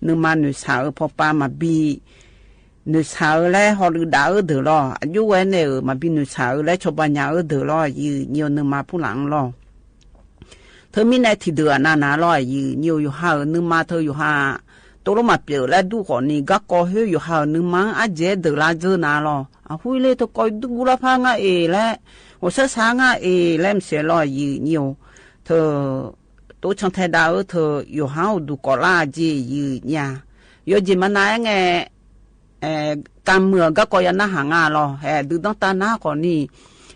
နမၤနုၢ်ဆၣ်အၢဖီပာ် မၤဘံၣ် နုၢ်ဆၣ်အၢလၢဟီၣ်ဒုးဒၣ်အၢဒၢးလီၤ အယုၢ်ဝဲန့ၣ်ဧၢ မၤဘံၣ်နုၢ်ဆၣ်အၢလၢ ဆီၣ်ဘၣ်ညၣ်အၢဒၢးလီၤ ယုၢ်ညိၣ် နမၤဖုလၢ်လီၤ တမံၤန့ၣ် ထံၣ်ဒုးအနၢ်နၤလီၤ ယုၢ်ညိၣ်, ယိၤဟါဧၢ နမၤတၢ်ယိၤဟါ တလိၣ်မၤပျၢၤလၢဒူၣ်ဃိန့ၣ် ကီၢ်ကီၢ်ဟ့ၣ်ယိၤဟါဧၢ နမၤအါကဲဒၢးလၢယၢၤနၤလီၤ အဃိလၢတကိးဒူၣ်လၢဖးငါအ့ၣ်လဲၣ် အိၣ်ဆါဆါငါအ့ၣ်လဲၣ် မစဲးလီၤ ယုၢ်ညိၣ်, တၢ် တအိၣ်ဆၢထဲဒၣ်ဧၢ တၢ်ယိၤဟါအိၣ်ဒုးကိးလၢအကၠ့ ယုၢ်ညိၣ်, ယိၤကၠ့မၤနၤအဲၣ်ငဲၣ် ကၢ်မုၢ်အကီၢ်ကီၢ်ယနၢ်ဟူငါလီၤ ဟဲဒုးဒီတၢ်နၤဃိန့ၣ်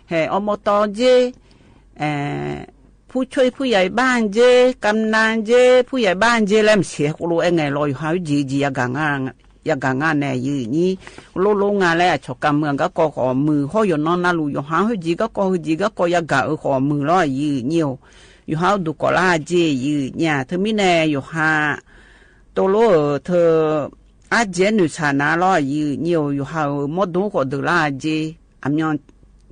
ဟဲအိၣ်မီၢ်တီကၠ့ ဖုဆွေဖုယဲၢ်ဘၣ်ကၠ့ ကၢ်နၢ်ကၠ့ ဖုယဲၢ်ဘၣ်ကၠ့လဲၣ် မစဲးဃိလိအဲၣ်ငဲၣ်လီၤ ယိၤဟါဟ့ၣ်ကၠ့ကၠ့ ယကၣ်ငါန့ၣ် ယုၢ်ညိၣ်, လိၤလိၤငါလဲၣ် အဆီၣ်ကၢ်မုၢ်အကီၢ်ကီၢ်ဃိမုၢ် ဟီၣ်ယိၤနီၢ်နၢ်လူၤ ယိၤဟါဟ့ၣ်ကၠ့ကီၢ်ကီၢ် ဟ့ၣ်ကၠ့ကီၢ်ကီၢ်ယကၣ်အၢဃိမုၢ်လီၤ ယုၢ်ညိၣ်, ယိၤဟါအိၣ်ဒုးကိးလၢအကၠ့ ယုၢ်ညိၣ်, တမံၤန့ၣ် ယိၤဟါ တလိၣ်ဧၢ တၢ် အါကဲနုၢ်ဆၣ်နၤလီၤ ယုၢ်ညိၣ်, ယိၤဟါဧၢ မီၢ်ဒိၣ်ဃိဒုးလၢအကၠ့ အမံၤ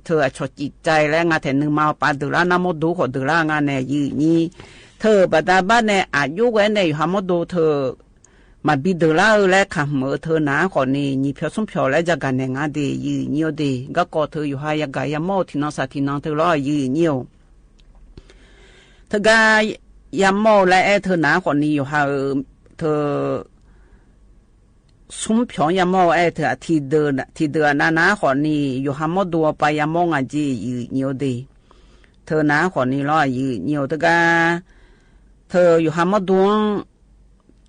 เธออะฉอดจิตใจ๋และงา แถมนึ่งมาปาเดินละ น้ำมอดดูขอเดินละงาแน่ ยืนยี่ เธอบ่าดาบ้านแน่ อะยุแวแน่ อยู่หาหมอดู เธอ มาบีเดินละเออ และค่ะ เหมอเธอหนาขอนี่ ยี่เผียวสุ้มเผียวและจะกั๋นแน่งาเด ยืนยี่เด ก็ก่อเธออยู่หายากาศยาหม้อ ถี่นางสา ถี่นางเธอละ ยืนยี่ เธอกายาหม้อและแอ้เธอหนาขอนี่ อยู่หาเออ เธอ สุ้มเผียวยาหม้อแอ้เธอ อะ ถี่เดิน ถี่เดินนานาขอนี่ อยู่หาหมอดูปายาหม้องาเจ ยืนยี่เด เธอหนาขอนี่ละ ยืนยี่ เธอกา เธออยู่หาหมอดู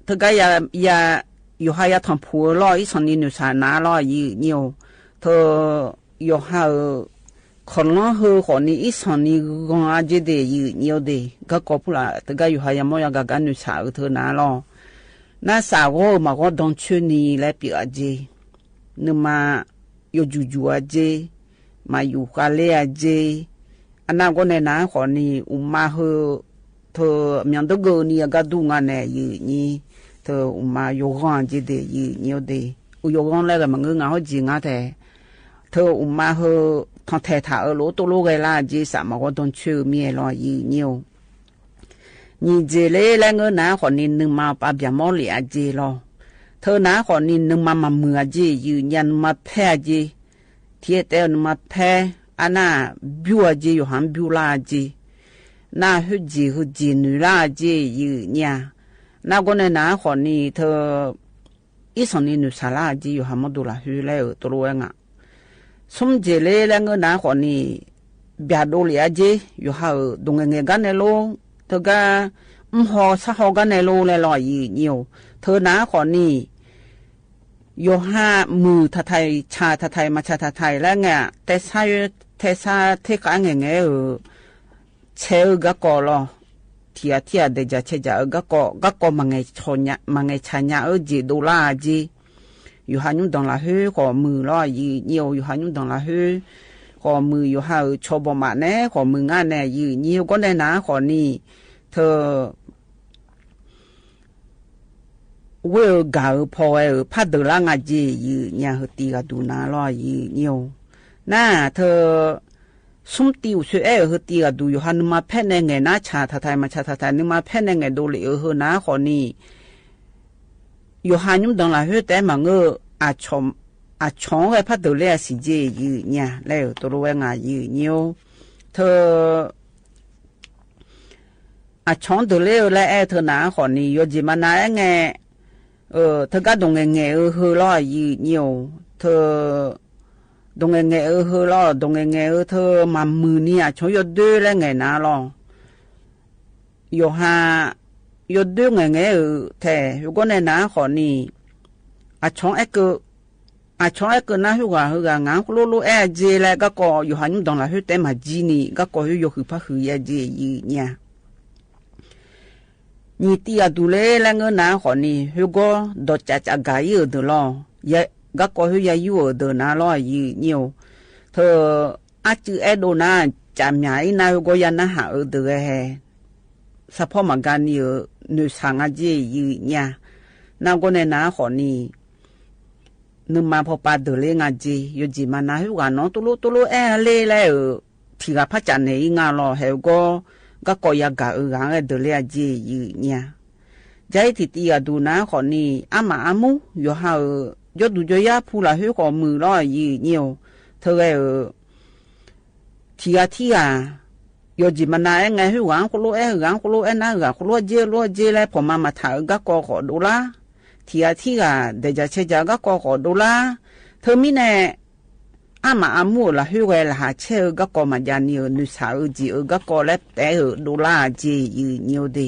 เธอกายา ยา อยู่หายาถอนผูละ อี่สองนี่หนุนสาหนาละ ยืนยี่ เธอ อยู่หาเออ ขอร้องเฮอขอนี่ อี่สองนี่กองอาเจเด ยืนยี่เด ก็ก่อผู้ละ เธอกาอยู่หายาหม้อยากาศกาหนุนสาเออ เธอหนาละ นาสาก็มาก็ดองเชอนี่และเปียกอาเจ นึ่งมา อยู่อยู่อยู่อาเจ มาอยู่กาเลอาเจ อันนั้นก็แน่หนาขอนี่ อุมาเฮอ เธอเมียนเตอร์เกอร์นี่กาดูงาแน่ ยืนยี่ เธออุมาอยู่กองอาเจเด ยืนยี่เด อุอยู่กองแล้วกามาเงื้องาฮ้อจีงาแท้ เธออุมาเฮอ ทองแท้ถาเออ โลโตโลไกลาอาเจ สามาก็ดองเชอเมียละ ยืนยี่ ยี่เจเล่และเงอหนาขอนี่ นึ่งมาปาเปียกหม้อเหลียอาเจละ เธอหนาขอนี่ นึ่งมามาเมืออาเจ ยืนยี่ นึ่งมาแพ้อาเจ เทียแต้วนึ่งมาแพ้ อันนั้นบิวอาเจ อยู่หาบิวละอาเจ นาหื้อเจ หื้อเจหนุนละอาเจ ยืนยี่ นาก็แน่หนาขอนี่ เธอ อี่สองนี่หนุนสาละอาเจ อยู่หาหมอดูละหื้อแล้วเออ ตกลงแอ้งา สุ้มเจเล่และเงอหนาขอนี่ เปียกโดเหลียอาเจ อยู่หาเออ ดูแง่แง่กาแน่โล เธอกา อืม ฮอซะฮอกาแน่โลแลละ ยืนยี่ เธอหนาขอนี่ อยู่หามือถาไถ่ ฉาถาไถ่ มาฉาถาไถ่และไง แต่ซา แต่ซาเทกาแง่แง่เออ แชร์เออ กาก่อละ เทียเทียเดจะแชร์จะเออ กาก่อ กาก่อมาแงชอเนีย มาแงชาเนียเออ เจโดละอาเจ อยู่หายุ้มดองละหื้อขอมือละ ยืนยี่ อยู่หายุ้มดองละหื้อขอมือ อยู่หาเออ ชอบ่มาแน่ ขอมืองาแน่ ยืนยี่ ก็แน่หนาขอนี่ เธอ เว้ยเออ ก๋าเออ ผ่อเออ ผ้าเดินละงาเจ ยืนยี่ หื้อตีกาดูหนาละ ยืนยี่ นา เธอ สุ้มติวช่วยแอ้เออ หื้อตีกาดู อยู่หานึ่งมาแพ้แน่แง่ นาฉาถาไถ่ มาฉาถาไถ่ นึ่งมาแพ้แน่แง่ โดเหลียเออ เฮอหนาขอนี่ อยู่หายุ้มดองละหื้อแต่มาเงอ อะชอม อะชองไอ้ผ้าเดินเล่อะสิเจ ยืนยี่ แล้วตกลงแอ้งา ยืนยี่ เธอ อะชองเดินเล่เออ และแอ้เธอหนาขอนี่ อยู่เจมานาแอ้แง่ เออ เธอกาดูแง่แง่เออ เฮอละ ยืนยี่ เธอ ดูแง่แง่เออ เฮอละ ดูแง่แง่เออ เธอมามือนี่ อะชองอยู่ดื้อและแง่หนาละ อยู่หา อยู่ดื้อแง่แง่เออ แท้ หื้อก็แน่หนาขอนี่ อะชองแอ้เกอ อะชองแอ้เกอ นาหื้อกา หื้อกางาม คุโลโลแอ้เจ และกาก่อ อยู่หายุ้มดองละหื้อแต่มาจีนี่ กาก่อหื้ออยู่หื้อผ้าหื้ออาเจ ยืนยี่ ยี่ตีกาดูเล่และเงอหนาขอนี่ หื้อก็ดอจ๋าจ๋ากาอี้เออ เดินละ ยะ กาก่อหื้อยาอยู่เออ เดินหนาละ ยืนยี่ เธอ อะจื้อแอ้โดนา จ๋าหมายอี้นา หื้อก็ยานาหาเออ เดินแฮ สะเพาะมากั๋นนี่เออ หนุนสางาเจ ยืนยี่ นาก็แน่หนาขอนี่ นึ่งมาผ่อปาเดินเล่งาเจ อยู่เจมานาหื้อกาน้อง ตกลงตกลงแอ้เล่และเออ ถี่กาผ้าจ๋าแน่อี้งาละ หื้อก็ กาก่อยากาเออ ก๋าแอ้เดินเล่อาเจ ยืนยี่ จาอี้ถี่ตีกาดูหนาขอนี่ อะหมาอะหมู อยู่หาเออ ยอดดูยอดยาผู้ละหื้อขอมือละ ยืนยี่ เธอแอ้เออ ถี่กา ถี่กา อยู่เจมานาแอ้แง่หื้อกาง คุโลแอ้หื้อกาง คุโลแอ้นาหื้อกาง คุโลเจ โลเจ และผ่อมามาถาเออ กาก่อขอโดละ ถี่กา ถี่กา เดจะแชร์จะ กาก่อขอโดละ เธอมีแน่ อะหมาอะหมูละหื้อแวละหาแชร์เออ กาก่อมาจานี่เออ หนุนสาเออ เจเออ กาก่อและแต่เออ โดละอาเจ ยืนยี่เด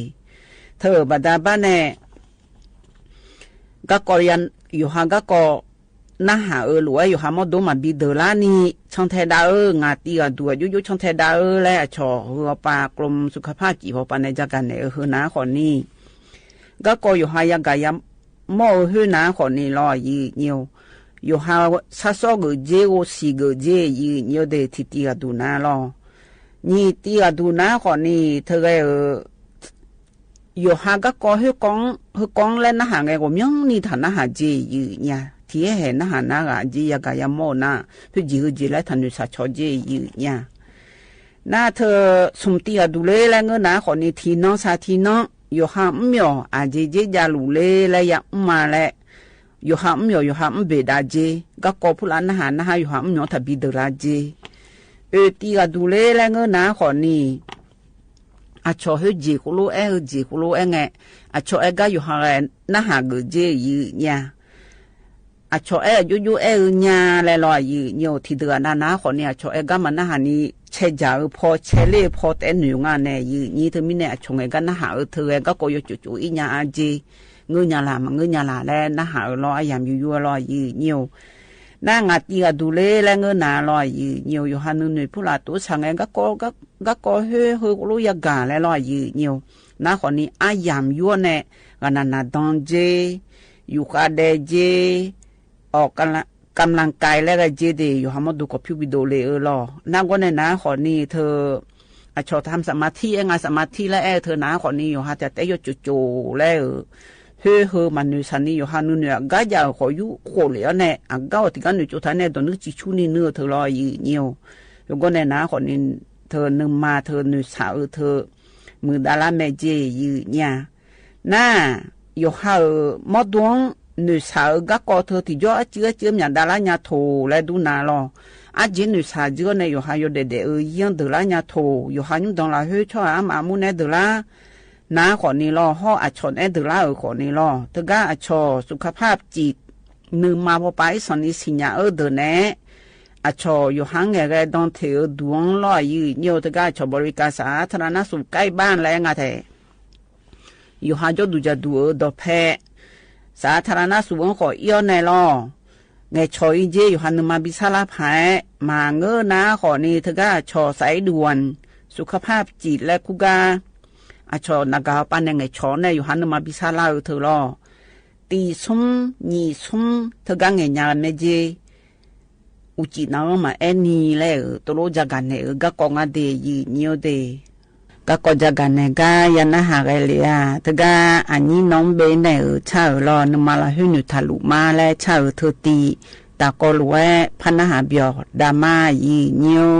เธอบ่าดาบ้านแน่ กาก่อยัน อยู่หากาก่อ นาหาเออ หลัวอยู่หาหมอดูมาบีเดินละนี่ ช่างแท้ดาเออ งาตีกาดูยุยุ ช่างแท้ดาเออ และอะชอ หื้อปากรมสุขภาพ กี่ผ่อปาในจะกั๋นแน่เออ เฮอหนาขอนี่ กาก่ออยู่หายากาศยาหม้อเออ หื้อหนาขอนี่ละ ยืนยี่ อยู่หาซะซอเกอเจ โกสี่เกอเจ ยืนยี่เด ถี่ตีกาดูหนาละ ยี่ตีกาดูหนาขอนี่ เธอแอ้เออ อยู่หากาก่อหื้อกอง หื้อกองและนาหาแง่กาเมียงนี่ ถานาหาเจ ยืนยี่ ထံႇဟဲဟဲ နဟးနၤဂၤ အစ့ယဂၤယမီၢ်နၤ ဟ့ၣ်ဂ့ၤဟ့ၣ်ဂ့ၤလၢထးနုာ်စၢ်ဆီၣ်က့ယုၢ်ညါ နၢ် ထၢၣ် သုမ်တံၢ်အဒူၣ်လၢ လၢငၢၢ်နၤဃီန့ၣ် ထံၣ်နီၢ်စၢ်ထံၣ်နီၢ် ယိၤဟၣ်အုၣ်ယီၤ အစ့စ့ယလူၢ်လၢ လၢယၤအုၣ်မးလဲၣ် ယိၤဟၣ်အုၣ်ယီၤ ယိၤဟၣ်အုၣ်ဘ့ၣ်ဒၣ်စ့ ကၢ်ကီဖိလၢနဟး နဟးယိၤဟၣ်အုၣ်ယီၤ တၢ်ဘံဒုးလၢစ့ အၢၣ် တံၢ်အဒူၣ်လၢ လၢငၢၢ်နၤဃီန့ၣ် အဆီၣ်ဟ့ၣ်ဂ့ၤဃိလိအဲၣ် ဟ့ၣ်ဂ့ၤဃိလိအဲၣ် အဆီၣ်အဲၣ်ကါယိၤဟၣ်ဂၤ နဟးဂ့ၤစ့ယုၢ်ညါ အဆီၣ်အဲၣ်အယိယိအဲၣ်အုၣ်ညါလဲၣ်လီၤ ယုၢ်ညါ ထံၣ်တဂၤနၤနၤဃီန့ၣ် အဆီၣ်အဲၣ်ကါမၤနဟးန့ၣ် ဆဲးစၢ်အုၣ်ဖီ ဆဲးလ့ၣ်ဖီ တဲနုာ်ငါနဲၣ် ယုၢ်ညါ တမံၤန့ၣ် အဆီၣ်အဲၣ်ကါနဟးအုၣ် ထၢၣ်ဂဲၤ ကၢ်ကီယိၤကၠိကၠိအံၤညါအစ့ ငၢၢ်ညါလၢ် မၤငၢၢ်ညါလၢ်လၢ နဟးအုၣ်လီၤ အယၢမ်ၢ်ယိယိလီၤ ယုၢ်ညါ နၢ် ငါတံၢ်အဒူၣ်လၢ လၢငၢၢ်နၤလီၤ ယုၢ်ညါ ယိၤဟၣ်နုာ်နုာ်ဖုလၢ်တိစၢ် ဂဲၤ ကၢ်ကီဟ့ၣ်ဟ့ၣ်ဃိလိယဂၤလဲၣ်လီၤ ယုၢ်ညါ နၤဃီန့ၣ် အယၢမ်ၢ်ယိန့ၣ် ဂၤနၤနၤဒိၣ်စ့ ယူၤဃးဒဲးစ့ အီၣ် กำลังกาย လဲၣ်ဂ့ၤစ့ဒၣ် ယိၤဟၣ်မီၣ်ဒိကီၢ်ဖၠူဘံၣ်ဒိၣ်လ့ၣ်အုၣ်လီၤ နၤ ဂီၢ်နဲၣ်နၤဃီန့ၣ် ထၢၣ် အဆီၣ် ทำสมาธิ အဲၣ် ငါ สมาธิ လၢအဲၣ်ထၢၣ်နၤဃီန့ၣ် ယိၤဟၣ်တၢ်တဲယိၤကၠိကၠိလဲၣ်အုၣ် ဟ့ၣ်ဟ့ၣ်မၤနုာ်စၢ်န့ၣ် ယိၤဟၣ်နုာ်နုာ်အဂၤယၤအုၣ်ဃီယူဃိးလ့ၣ်အီၤနဲၣ် အဂၤအီၤတံၢ်ကါနုာ်ကၠိထၢၣ်နဲၣ် ဒိၣ်နုာ်စံးဆူန့ၣ်နုာ်ထၢၣ်လီၤ ယုၢ်ညါ ယိၤ ဂီၢ်နဲၣ်နၤဃီန့ၣ် ထၢၣ်နုာ်မၤထၢၣ်နုာ်စၢ်အုၣ်ထၢၣ် မုၢ်ဒါလၢမဲာ်စ့ယုၢ်ညါ နၤ ယိၤဟၣ်အုၣ် မီၣ်ဒိ နုာ်စၢ်အုၣ် ကၢ်ကီထၢၣ်ထံၣ်ယီအစ့အစ့ မၠးဒါလၢညါထိၣ်လဲၣ်ဒုးနၤလီၤ အစ့နုာ်စၢ်စ့အီၤနဲၣ် ယိၤဟၣ်ယိၤဒဲးဒဲးအုၣ် ယံၤဒုးလၢညါထိၣ် ယိၤဟၣ်ညူဒိလၢဟ့ၣ်ဆီၣ်အါမးအမူနဲၣ်ဒုးလၢ နၤဃီန့ၣ်လီၤ ဟီၣ်အဆီၣ်နဲၣ်ဒုးလၢအုၣ်ဃီန့ၣ်လီၤ တဂၤအဆီၣ် สุขภาพจิต နုာ်မၤပှၤပၤအ့ၣ်စီၤန့ၣ် စံၣ်ညါအၢဒုးနဲၣ် အဆီၣ် ယိၤဟၣ်ငဲၤဂဲၤဒိၣ်ထီၣ်အုၣ်ဒုးအီၤလီၤ ယုၢ်ညါ တဂၤအဆီၣ် บริการสาธารณสุข ใกล้บ้าน လဲၣ် ငါထဲၣ် ယိၤဟၣ်ကၠီဒူၣ်ကၠီဒူၣ်အုၣ်ဒီးဖဲ สาธารณสุข အုၣ်ဃီအံၤအီၤနဲၣ်လီၤ ငဲၤဆီၣ်အံၤစ့ ယိၤဟၣ်နုာ်မၤဘံစၢ်လၢ်ဖး မၤငၢၢ်နၤဃီန့ၣ် တဂၤအဆီၣ် สายด่วน สุขภาพจิต လဲၣ် ခူၣ်ဂၤ အဆီၣ် နဂၤအပၢ်နဲၣ် ငဲၤဆီၣ်နဲၣ် ယိၤဟၣ်နုာ်မၤဘံစၢ်လၢ်အုၣ်ထၢၣ်လီၤ တံၢ်ဆူ ညံၣ်ဆူ တဂၤငဲၤညါမဲာ်စ့ အူကံးနၤအၢမၤအဲၣ်နံၤလဲၣ်အုၣ် တလိၣ်ကၠီကၤနဲၣ်အုၣ် ကၢ်ကီငါဒ့ ယုၢ်ညါဒ့ ကၢ်ကီကၠီကၤနဲၣ် ကါယၤနၢ်ဟးဂဲၤလံဧါ တဂၤအညံနီၣ်ဘ့နဲၣ်အုၣ် ဆၣ်အုၣ်လီၤ နမၤလီၤဟ့ၣ်နုာ်ထၣ်လူၤမါလဲၣ် ဆၣ်အုၣ်ထၢၣ်တံၢ် တၢ်ကီလူၤဝဲ ဖးနၢ်ဟးဘျီၣ် ဒါမါ ယုၢ်ညါ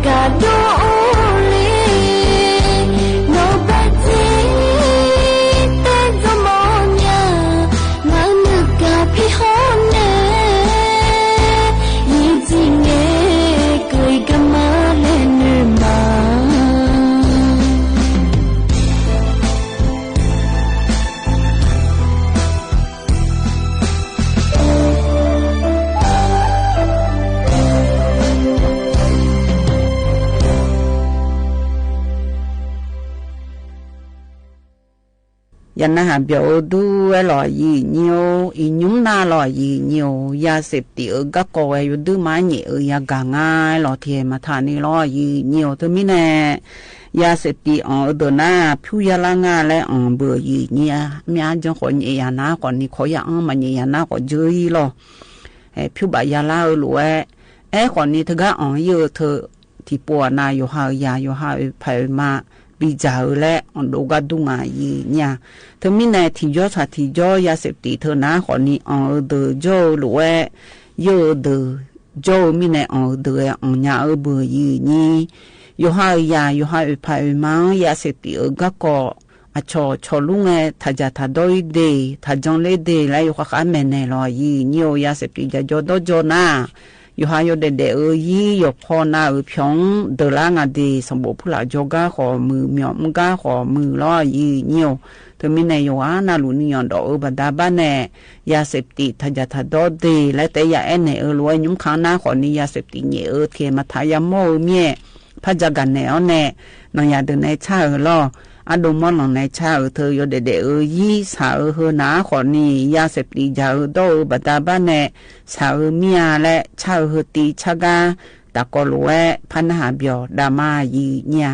ကၢ်ဒိၣ်အိၣ်လံ နီၢ်ဘၣ်စံ တဲဒိၣ်မီၢ်ညၣ် မၤနုာ်ကၢ်ဖံးဟီၣ်နဲ ယံာ်တံၢ်ငဲ ကၢၢ်ကမါလဲၣ်နုာ်မး ယနၢ်ဟးပျီၣ်အီၤဒုဝဲလီၤ ယံာ်ညိ အံၤညုၣ်နၢ်လီၤ ယံာ်ညိ ယၤစဲးပတံးအဂၤကီၢ်ဝဲ ယိၤဒုမါညဲၣ်အီၤ ယၤကၢ်ငါလီၤ ထံၣ်မၤထးန့ၣ်လီၤ ယံာ်ညိ တမံၤန့ၣ် ယၤစဲးပတံးအီၤအဒုးနၢ် ဖၠူယၤလါငါလဲၣ် အီၤဘၣ်ယံာ်ညိ မ့ၢ်အါကၠီဃီညဲၣ်ယၤနၢ်ဃီန့ၣ် ခီယၤအီမးညဲၣ်ယၤနၢ်ဃီကၠီအံၤလီၤ ဖၠူဘၣ်ယၤလါအီၤလိာ်ဝဲ အဲဃီန့ၣ် တဂၤအီၤယဲၢ်ထၢၣ် ထံၣ်ပှၢ်နၢ် ယိၤဟၣ်အယၤ ယိၤဟၣ်အဖးအမါ ပံၤစၢ်အလဲၣ် အီၤဒိးဂၤဒူၣ်ငါယံာ်ညိ တမံၤန့ၣ် ထံၣ်ကၠီဆၣ်ထံၣ်ကၠီ ယၤစဲးပတံးထၢၣ်နၢ်ဃီန့ၣ် အီၤအဒုးကၠီအီၤလိာ်ဝဲ ယဲၢ်အဒုး ကၠီအီၤမံၤန့ၣ် အီၤအဒုး အီၤညါအီၤဘၣ်ယံာ်ညိ ယိၤဟၣ်အယၤ ယိၤဟၣ်အဖးအမါ ယၤစဲးပတံးအဂၤကီၢ် အဆီၣ်ဆီၣ်လူၤငဲ ထးစၢ်ထးဒီအံၤဒ့ၣ် ထးကၠီလၢဒ့ၣ် လၢယိၤဃၣ်ဃၣ်မဲာ်နဲၣ်လီၤ ယံာ်ညိ ယၤစဲးပတံး ယၤကၠီဒီကၠီနၢ် ယိၤဟၣ်ယိၤဒဲးဒဲးအီၤယံၤ ယိၤဖီနၢ်အီၤဖျီ ဒၢးလၢငါဒ့ၣ် စီၤဘိးဖုလၢ်ကၠီဂၤဃီမုၢ် မၠီမုၣ်ဂၤဃီမုၢ်လီၤ ယံာ်ညိ တမံၤန့ၣ် ယိၤဟၣ်နၢ်လူၤနံၣ်ညီၣ်ဒီးအီၤဘၣ်တၢ်ဘၣ်န့ၣ် ယၤစဲးပတံး ထးစၢ်ထးဒီဒ့ၣ် လၢတဲယၤအဲၣ်နဲၣ်အီၤလိာ်ဝဲ ညုၣ်ခါနၢ်ဃီန့ၣ် ယၤစဲးပတံးညဲၣ်အီၤ ထံၣ်မၤထးယၤမိၢ်အီၤမ့ၢ် ဖးယၤကၢ်နဲၣ်အီၤန့ၣ် နီၢ်ယၤဒုးနဲၣ်ဆၣ်အီၤလီၤ အဒိးမီၢ်နီၢ်နဲၣ်ဆၣ်အီၤ ထၢၣ်ယိၤဒဲးဒဲးအီၤယံၤ ဆၣ်အီၤဟၢနၢ်ဃီန့ၣ် ယၤစဲးပတံးယၤအီၤဒီးအီၤဘၣ်တၢ်ဘၣ်န့ၣ် ဆၣ်အီၤမံၤဧါလဲၣ် ဆၣ်အီၤဟၢတံၢ်ဆၣ်ဂၤ တၢ်ကီလိာ်ဝဲ ဖးနၢ်ဟးပျီၣ် ဒၣ်မါယံာ်ညိ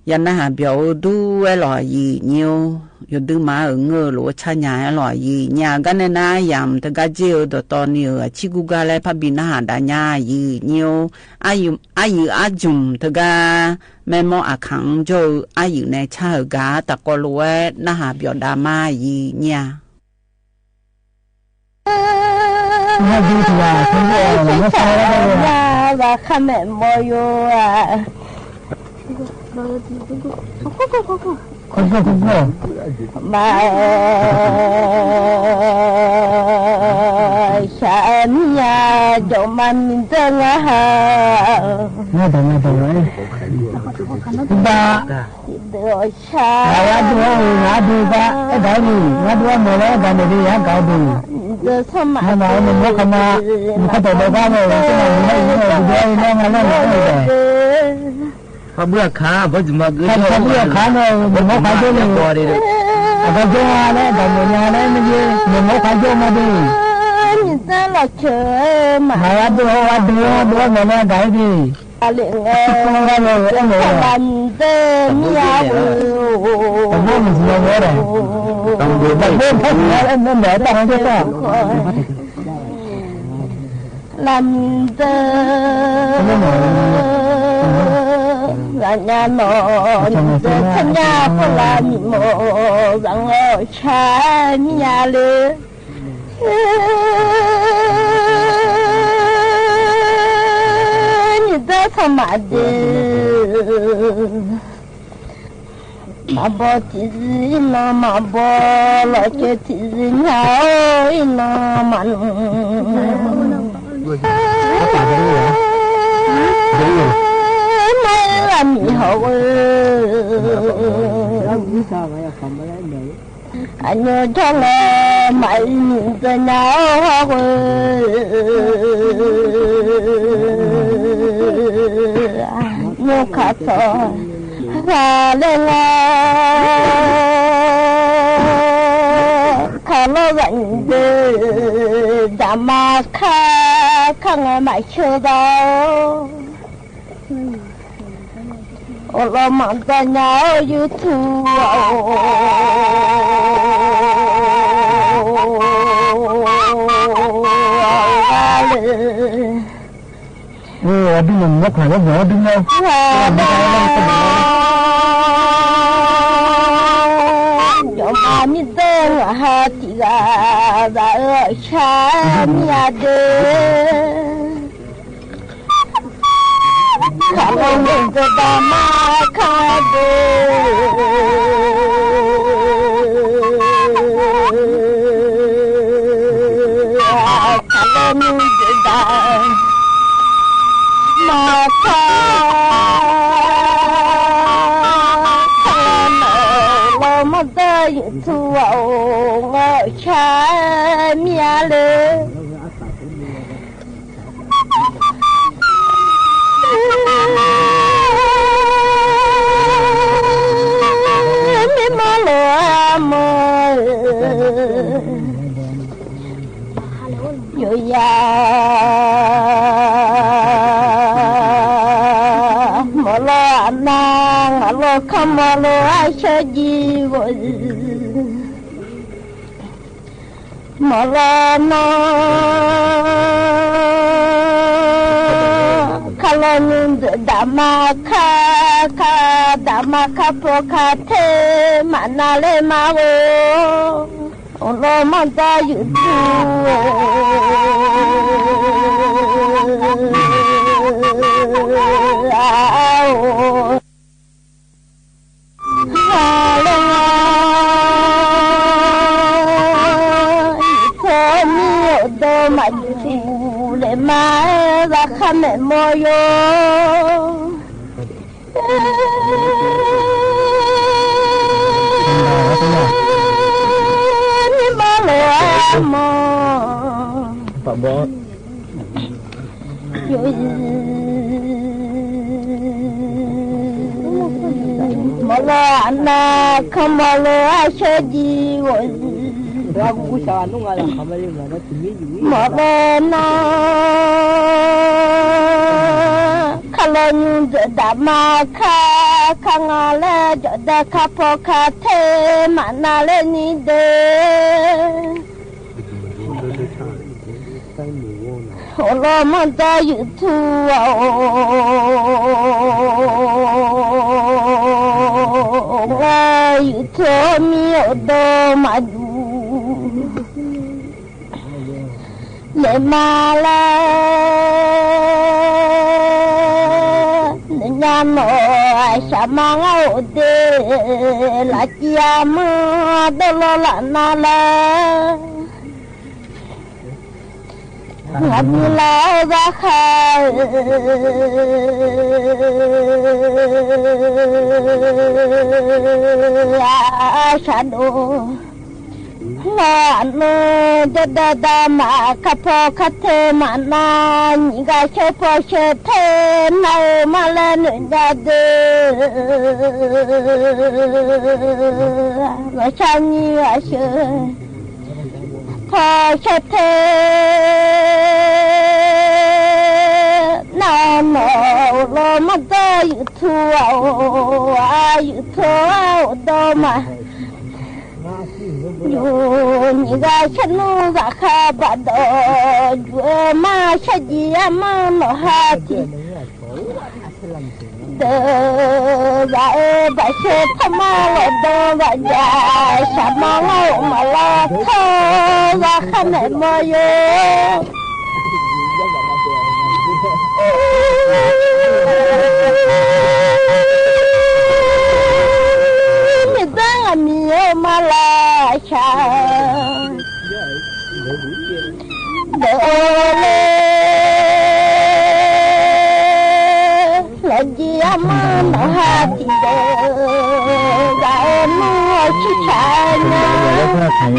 ယနၢ်ဟးပျီၢ်အိၣ်ဒူဝဲလီၤယံာ်ညိ ယိၤဒုးမၤအၢၣ်ငၢၢ်လိာ်ဆါညါလီၤယံာ်ညိ ကါန့ၣ်နၤယၤ တဂၤက့ၢ်ဧၢ ဒိၣ်တီၤနံၤဧၢ အဆံကူဂၤလၢဖးဘီ နၢ်ဟးဒၣ်ညါယံာ်ညိ အါယုၢ် အါယုၢ်အါယူၢ်တဂၤ မဲမီအခံကၠိဧၢ အါယုၢ်န့ၣ်ဆါဟၢၣ်ဂၤ တၢ်ကိးလိာ်ဝဲ နၢ်ဟးပျီၢ်ဒၣ်မးယံာ်ညိ ဘၣ်ခါမဲာ်မီယိၤဧါ မၤ ဆါမံယါ ဒိၣ်မးမံၤဒၢငါဟါ ဘၣ် ဒိၣ်ဆါ အဝဲဒိၣ်ဟီၣ်ဝဲ ငါဒိၣ်ဘၣ် အဲၣ်ဒိးန့ၣ် ငါဒိၣ်အမဲာ်လၢအဂၤန့ၣ်ဒီး ယဟဲကၤအီၤဒိၣ် ဒိၣ်ဆါမး နမၤအီၤ နမိၢ်ခးမး နခီၣ်တီၣ်ဒီးဘၣ်ဝဲ နကနၣ်မံၤဟဲအံၤန့ၣ် ဒိၣ်ဒိၣ်အံၤလၢငါလၢနအိၣ်ဒီး ဖးဘုအခါ ဘၣ်ယမၤဂ့ၤ ဖးဘုအခါန့ၣ် နမိၢ်ခးကၠိန့ၣ် အကၠိလၢ တၢ်မဲာ်ညါလၢမ့ၢ်ဂ့ၤ နမိၢ်ခးကၠိမးဒိၣ် မၤဝဲဒိၣ်ဟီၣ်ဝဲဒိၣ် ဒိၣ်အမဲာ်လၢအဂၤအံၤဒ် အဘိမုၢ်စံးလီၤဝဲဒၣ် လၢမံၤဒၢ လၢညါနီၤ မံၤဒၢ ခညါဖိလၢမံၤမိၢ် ဘၣ်ငါဆါမံယါလၢ မံၤဒၢဆၣ်မးဒဲး မၤဘီတံၤစ့ၢ်နီၤ မၤဘီလီၤကဲ တံၤစ့ၢ်ညါအံၤနီၤ မၤနုၤ မၤအၢအမံၤဟီၣ်ဝဲ အညိၣ်ထီၣ်လီၤ မၤအံၤမံၤဒၢညါအီၣ်ဟီၣ်ဝဲ ညိၣ်ခးထီၣ် ခးလၢငါ ခးလီၤဂၤအံၤဒၢ ဒၣ်မၤခါ ခါငါမၤဆိဒီး အိၣ်လီၤမၤဒၣ်ညါ YouTube လၢ ဒ်န့ၣ် မ့ၢ်ခွါလၢမ့ၢ်ဒ်န့ၣ် ယမၤမံၤဒၢ ဟးတံၢ်ဂၤ ဘၣ်အၢဆါမံၤအဒဲး ခးလီၤမံၤဒၢ ဘၣ်မၤခါဒဲး ခးလီၤမံၤဒၢ မၤခါ ခါလီၤမၤဒၢ YouTube အိၣ်ဆါမံၤအလၢ မ့ၢ်မၤလိာ်အမိၢ် ယိယၤ မၤလိာ်အနၢ် မၤလိာ်ခီ မၤလိာ်အဆၢကံဂီၤ မၤလိာ်နီၤ ခါလီၤမံၤဒၢ ဒၣ်မၤခါ ခါ ဒၣ်မၤခါ ပိာ်ခါထဲ မၤနၤလၢမၤဂီၤ အိၣ်လီၤမၤဒၢ YouTube မၤလိာ်အနၢ် ခီ မၤလိာ်အဆၢကံဂီၤ မၤလိာ်နီၤ ခါ လီၤညူဒၢးဒၣ်မၤခါ ခါငါလဲၣ် ယီၣ်ဒၢးခါဖီခါထဲ မၤနၤလဲၣ်နံၤဒဲး အိၣ်လီၤမၢ်ဒီးယုၢ်ထူ အိၣ် ယုၢ်ထူမံၤအိၣ်ဒီးမၤဒူ လဲၤမၤလၢ နညါနီၢ် အစၢ်မါငါအိၣ်ဒ့ လၢကံအမါ ဒိလီၤလၢနၤလၢ ငါမံၤလၢဘၣ်ဃး အစၢ်ဒိၣ် လၢအနီၢ် ယီၣ်ဒၢးဒၣ်မၤ ခါဖီခါထဲမၤနၤ နံၤဂၤဆၢဖီဆၢထဲ နအိၣ်မးလၢနညါဒဲး ဂၤဆၢနံၤဂၤဆၢ ဖီဆၢထဲ နနီၢ် အိၣ်လီၤမၢ်ဒီးယုၢ်ထူ အိၣ် ယုၢ်ထူ အိၣ်ဒီးမၤ ယုၢ် နံၤဂၤဆၢနံၤဂၤဃးဘၣ်ဒီး ယုၢ်မၤဆၢကံအမါနီၢ်ဟးထံၣ် ဒၢး ဘၣ်အၢ ဘၣ်ဆၢထီၣ်မၤလီၤဒီးဘၣ်ယၤ စၢ်မါလီၤမၤလီၤထီၣ် ဘၣ်ဃးမဲာ်မီယိ မ့ၢ်တၢ်ဂၤမံၤဧိၤမၤလၢ်ဆၢ ဒၢးလၢ လီၤကံအမါနီၢ်ဟးထံၣ်ဒၢး ဂၤအၢမုၢ်ဆံဆါညါ လၢကံ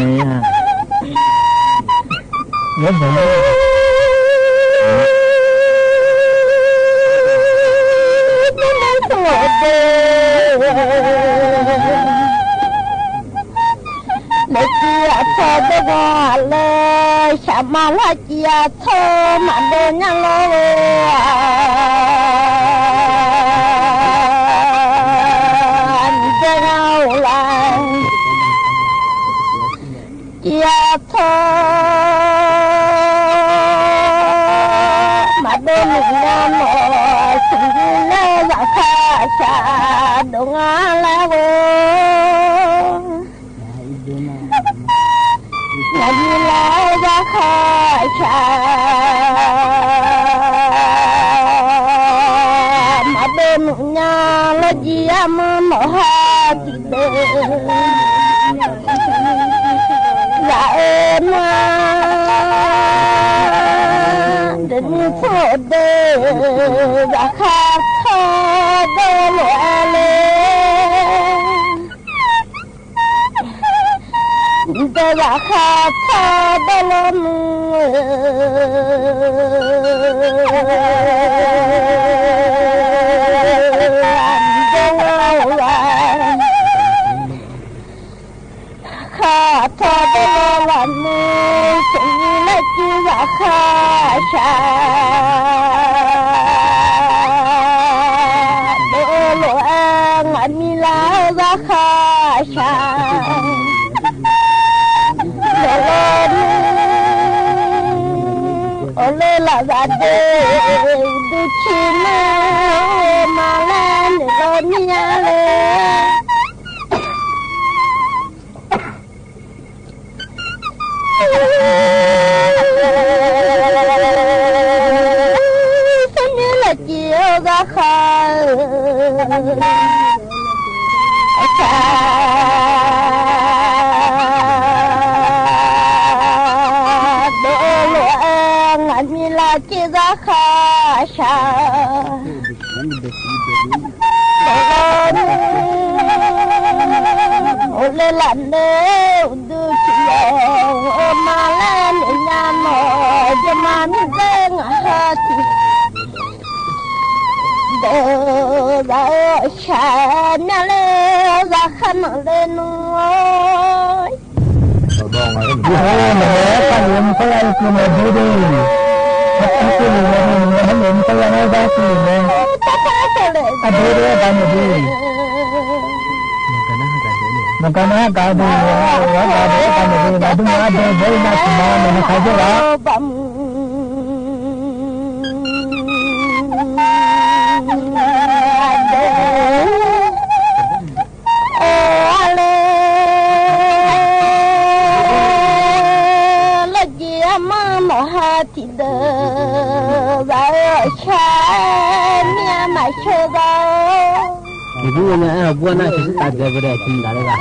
အထီၣ်ဒိၣ်ဂီၢ်လၢ စၢ်မါလၢကံအထီၣ် မၤဒိၣ်ညါလီၤဝဲ အနံၣ်ဒဲးဂၤအိၣ်လၢ ကံအထီၣ် မၤဒိၣ်နုာ်ညါနီၢ် စံးဘျုးလၢဘၣ်ဃး စၢ်ဒိၣ်ငါလၢဝဲ နမံၤလၢဘၣ်ဃးဆၢ မၤဒိၣ်နုာ်ညါလီၤကံအမါနီၢ်ဟးထံၣ်ဒၢး ယၤအၢမါ တနံၤဖိဒၢး ဘၣ်ဃးထီၣ်ဒိၣ်လိာ်အါလဲၣ် ဒၢးဘၣ်ဃးထီၣ်ဒိၣ်လိာ်မုၢ် ဒၢးဝဲဝဲ ဃးထီၣ်ဒိၣ်လိာ်လၢမုၢ် စံးလၢကံဘၣ်ဃးဆၢ ဒိၣ်လိာ်အါ နမံၤလၢဘၣ်ဃးဆၢ ဒိၣ်လိာ်မုၢ် အိၣ်လၢလၢ်ဘၣ်ဒဲး ဒုးဆံးမး မၤလၢနုာ်လီၤမံၤညါလဲၣ် သမံၤလၢကံအိၣ်ဘၣ်ဃး အဆၢ ဒိၣ်လိာ်အါ နမံၤလၢကံဘၣ်ဃးဆၢ အိၣ်လၢလၢ်န့ၣ် ဒုးဆံးလီၤ မၤလၢနုာ်ညါနီၢ် ယမၤမံၤဒၢးငါဟးထံၣ် ဒၢးဘၣ်အၢ ဆၢမ့ၢ်လၢ ဘၣ်ဃးနီၢ်လၢနူၤ ဟဲလၢမုၢ်ခီၣ်လၢအံၤ ကျိၤမီၤဒိၣ်ဒိၣ် ဟဲလၢမုၢ်ခီၣ်လၢအံၤ ဟဲလၢမုၢ်ခီၣ်လၢအံၤ ဘၣ်ကျိၤမီၤ Kì bu na, eh, bu na, kì sa ta de bu de, tin da le ga.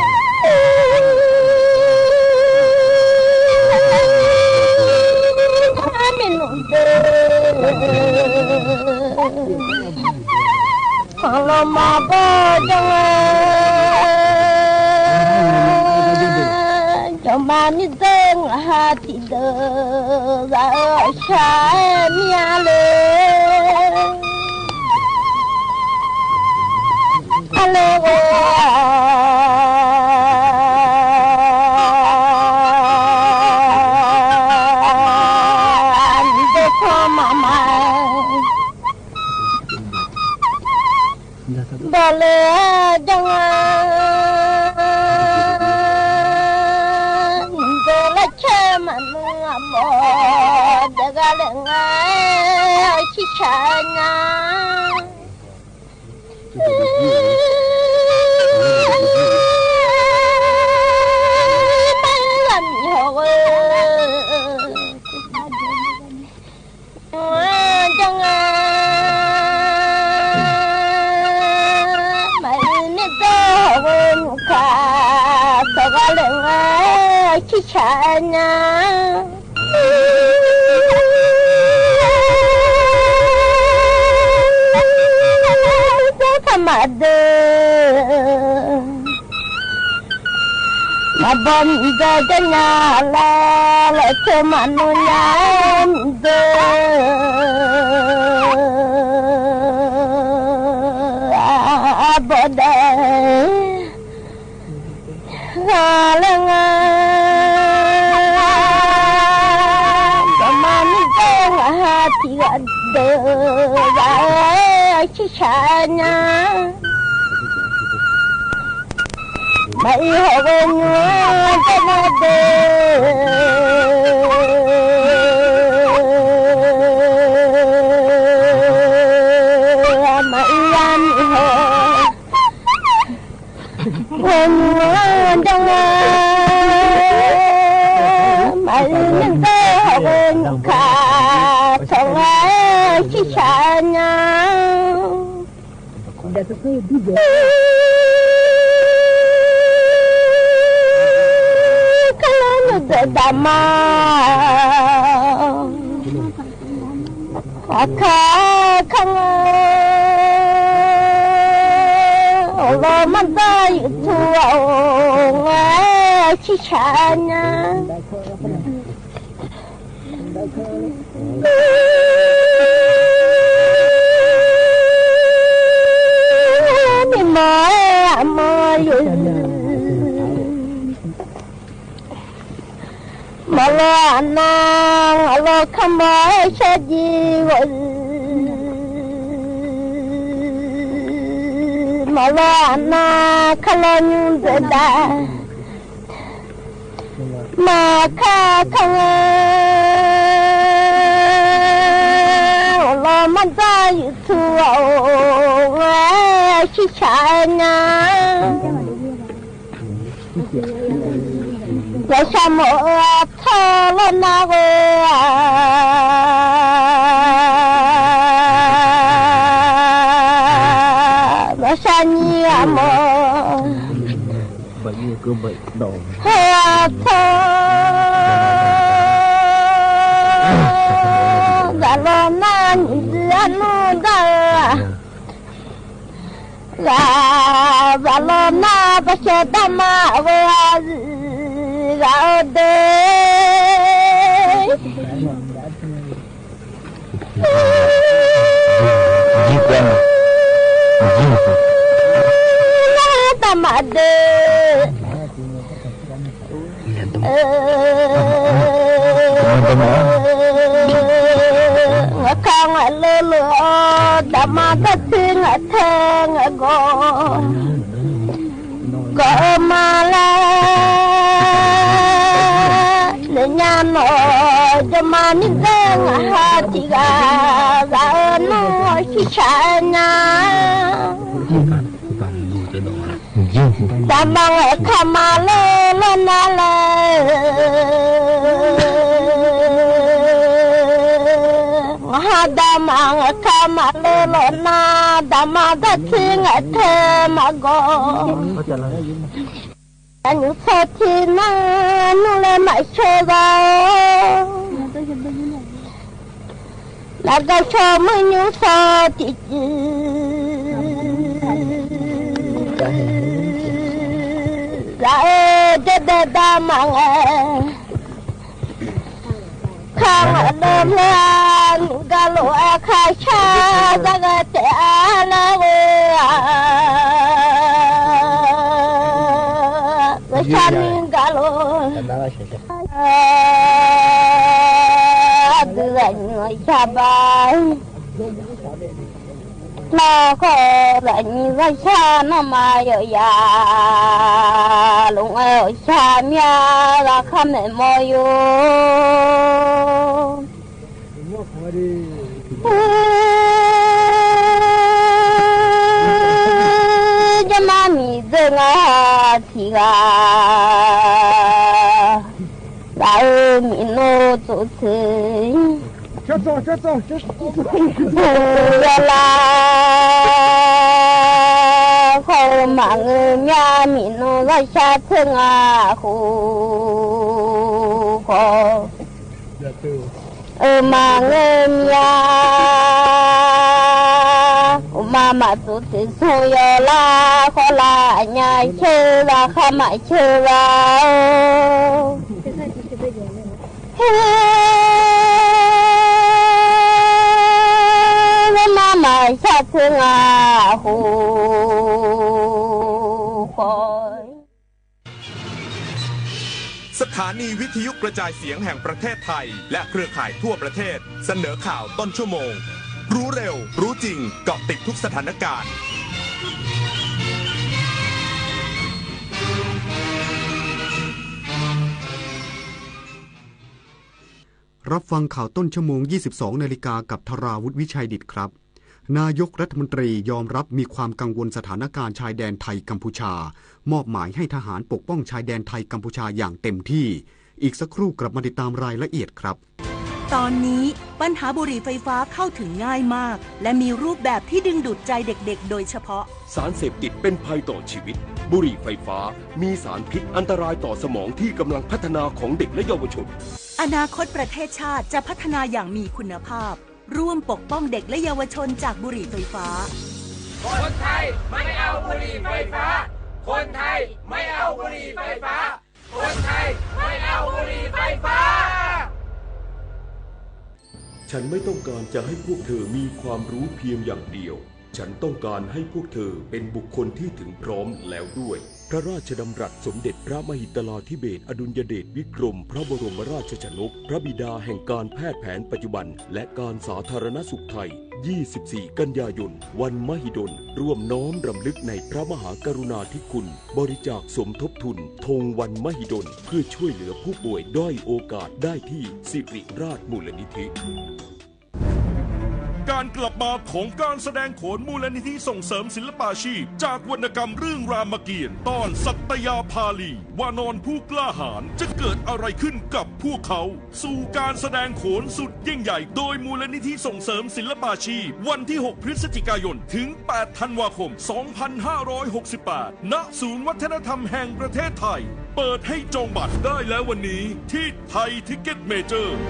เถิงก็ ก็มาแล้ว เดี๋ยวยามหน่อยจะมานิดเถิงหาที่กา สาวน้อยที่ชายนา ตะบังเข้ามาเลยแล้วนาเลย หาตะบังเข้ามาเลยแล้วนา ตะบังตะทิ้งเถิงมาก่อ อันอยู่สถิตนา หนูเลยมาเชิญเรา แล้วก็ชมอยู่สถิต เออ จะได้ตะบังเอ่อ ข้ามาเดิมเฮือนกะหลวงข้าชาติสักแต่อาละเวอ ก็ชาติกะหลวง เดือนชาวบ้าน เราก็ได้มีราชาน้องมาเยอะแยะ หลวงเอ๋ยชาเมียราคาแม่มออยู่ จะมามีเรื่องอาทิตย์ละ เรามีโนจุดถึง เจ้าโต เจ้าโต เจ้าโต เวลา ขอมาเงินยามีโนราชาเถิงอาหู ขอ เออ มาเงินยา อุมามาสุติสุยอลา ขอลาญาเชอราคามาเชอรา เฮ้ มามาชาเถิงอาหู ขอ สถานีวิทยุกระจายเสียงแห่งประเทศไทย และเครือข่ายทั่วประเทศ เสนอข่าวต้นชั่วโมง รู้เร็ว รู้จริง เกาะติดทุกสถานการณ์ รับฟังข่าวต้นชั่วโมง ยี่สิบสองนาฬิกา กับธราวุฒิ วิชัยดิษฐครับ นายกรัฐมนตรียอมรับมีความกังวลสถานการณ์ชายแดนไทยกัมพูชา มอบหมายให้ทหารปกป้องชายแดนไทยกัมพูชาอย่างเต็มที่ อีกสักครู่กลับมาติดตามรายละเอียดครับ ตอนนี้ปัญหาบุหรี่ไฟฟ้าเข้าถึงง่ายมาก และมีรูปแบบที่ดึงดูดใจเด็กๆ โดยเฉพาะ สารเสพติดเป็นภัยต่อชีวิต บุหรี่ไฟฟ้ามีสารพิษอันตรายต่อสมองที่กำลังพัฒนาของเด็กและเยาวชน อนาคตประเทศชาติจะพัฒนาอย่างมีคุณภาพ ร่วมปกป้องเด็กและเยาวชนจากบุหรี่ไฟฟ้า คนไทยไม่เอาบุหรี่ไฟฟ้า คนไทยไม่เอาบุหรี่ไฟฟ้า คนไทยไม่เอาบุหรี่ไฟฟ้า ฉันไม่ต้องการจะให้พวกเธอมีความรู้เพียงอย่างเดียว ฉันต้องการให้พวกเธอเป็นบุคคลที่ถึงพร้อมแล้วด้วย พระราชดำรัสสมเด็จพระมหิดลาธิเบศรอดุลยเดชวิกรมพระบรมราชชนก พระบิดาแห่งการแพทย์แผนปัจจุบัน และการสาธารณสุขไทย ยี่สิบสี่กันยายน วันมหิดล ร่วมน้อมรำลึกในพระมหากรุณาธิคุณ บริจาคสมทบทุนธงวันมหิดล เพื่อช่วยเหลือผู้ป่วยด้อยโอกาสได้ที่สิริราชมูลนิธิ การกลับมาของการแสดงโขนมูลนิธิส่งเสริมศิลปาชีพ จากวรรณกรรมเรื่องรามเกียรติ์ ตอนสัตยาภาลี วานรผู้กล้าหาญ จะเกิดอะไรขึ้นกับพวกเขา สู่การแสดงโขนสุดยิ่งใหญ่ โดยมูลนิธิส่งเสริมศิลปาชีพ วันที่หกพฤศจิกายน ถึงแปดธันวาคม สองพันห้าร้อยหกสิบแปด ณ ศูนย์วัฒนธรรมแห่งประเทศไทย เปิดให้จองบัตรได้แล้ววันนี้ที่ไทยทิกเก็ตเมเจอร์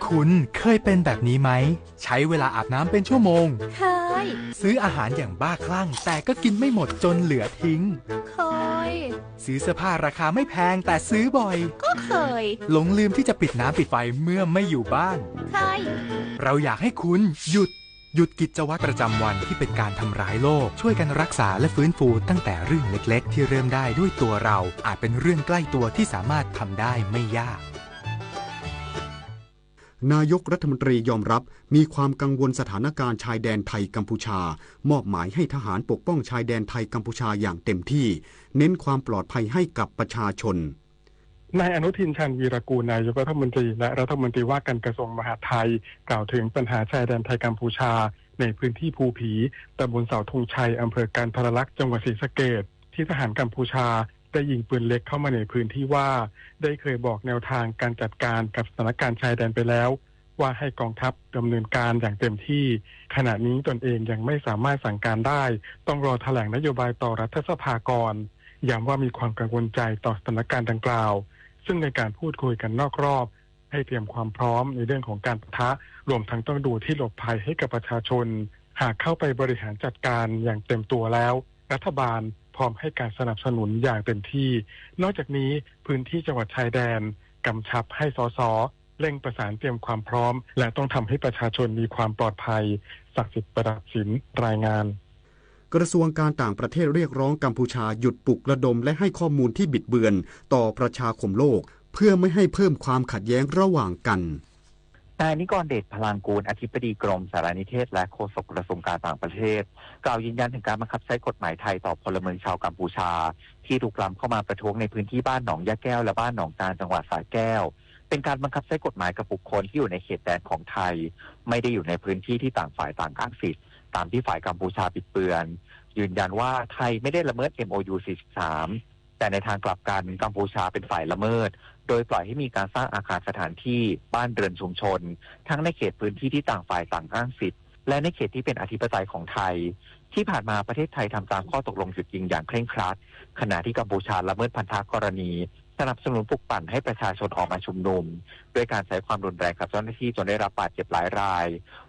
คุณเคยเป็นแบบนี้ไหม ใช้เวลาอาบน้ำเป็นชั่วโมง เคย ซื้ออาหารอย่างบ้าคลั่ง แต่ก็กินไม่หมดจนเหลือทิ้ง เคย ซื้อเสื้อผ้าราคาไม่แพงแต่ซื้อบ่อย ก็เคย หลงลืมที่จะปิดน้ำปิดไฟเมื่อไม่อยู่บ้าน เคย เราอยากให้คุณหยุด หยุดกิจวัตรประจำวันที่เป็นการทำร้ายโลก ช่วยกันรักษาและฟื้นฟูตั้งแต่เรื่องเล็กๆ ที่เริ่มได้ด้วยตัวเรา อาจเป็นเรื่องใกล้ตัวที่สามารถทำได้ไม่ยาก นายกรัฐมนตรียอมรับมีความกังวลสถานการณ์ชายแดนไทยกัมพูชา มอบหมายให้ทหารปกป้องชายแดนไทยกัมพูชาอย่างเต็มที่ เน้นความปลอดภัยให้กับประชาชน นายอนุทิน ชาญวีรกูร นายกรัฐมนตรีและรัฐมนตรีว่าการกระทรวงมหาดไทย กล่าวถึงปัญหาชายแดนไทยกัมพูชา ในพื้นที่ภูผี ตำบลเสาธงชัย อำเภอกันทรลักษณ์ จังหวัดศรีสะเกษ ที่ทหารกัมพูชาได้ยิงปืนเล็กเข้ามาในพื้นที่ว่า ได้เคยบอกแนวทางการจัดการกับสถานการณ์ชายแดนไปแล้ว ว่าให้กองทัพดำเนินการอย่างเต็มที่ ขณะนี้ตนเองยังไม่สามารถสั่งการได้ ต้องรอแถลงนโยบายต่อรัฐสภาก่อน ย้ำว่ามีความกังวลใจต่อสถานการณ์ดังกล่าว ซึ่งในการพูดคุยกันนอกรอบ ให้เตรียมความพร้อมในเรื่องของการปะทะ รวมทั้งต้องดูที่หลบภัยให้กับประชาชน หากเข้าไปบริหารจัดการอย่างเต็มตัวแล้ว รัฐบาลพร้อมให้การสนับสนุนอย่างเต็มที่ นอกจากนี้พื้นที่จังหวัดชายแดนกำชับให้ สส เร่งประสานเตรียมความพร้อม และต้องทำให้ประชาชนมีความปลอดภัย ศักดิ์สิทธิ์ ประดับสิน รายงาน กระทรวงการต่างประเทศเรียกร้องกัมพูชาหยุดปลุกระดมและให้ข้อมูลที่บิดเบือนต่อประชาคมโลก เพื่อไม่ให้เพิ่มความขัดแย้งระหว่างกัน นายนิกรเดช พลังกูล อธิบดีกรมสารนิเทศและโฆษกกระทรวงการต่างประเทศ กล่าวยืนยันถึงการบังคับใช้กฎหมายไทยต่อพลเมืองชาวกัมพูชา ที่รุกรานเข้ามาประท้วงในพื้นที่บ้านหนองหญ้าแก้วและบ้านหนองจาน จังหวัดสระแก้ว เป็นการบังคับใช้กฎหมายกับบุคคลที่อยู่ในเขตแดนของไทย ไม่ได้อยู่ในพื้นที่ที่ต่างฝ่ายต่างอ้างสิทธิ์ ตามที่ฝ่ายกัมพูชาบิดเบือน ยืนยันว่าไทยไม่ได้ละเมิด เอ็มโอยู สี่สิบสาม แต่ในทางกลับกันกัมพูชาเป็นฝ่ายละเมิด โดยปล่อยให้มีการสร้างอาคารสถานที่ บ้านเรือนชุมชน ทั้งในเขตพื้นที่ที่ต่างฝ่ายต่างอ้างสิทธิ์ และในเขตที่เป็นอธิปไตยของไทย ที่ผ่านมาประเทศไทยทำตามข้อตกลงหยุดยิงอย่างเคร่งครัด ขณะที่กัมพูชาละเมิดพันธกรณี สนับสนุนปลุกปั่นให้ประชาชนออกมาชุมนุม ด้วยการใช้ความรุนแรงกับเจ้าหน้าที่จนได้รับบาดเจ็บหลายราย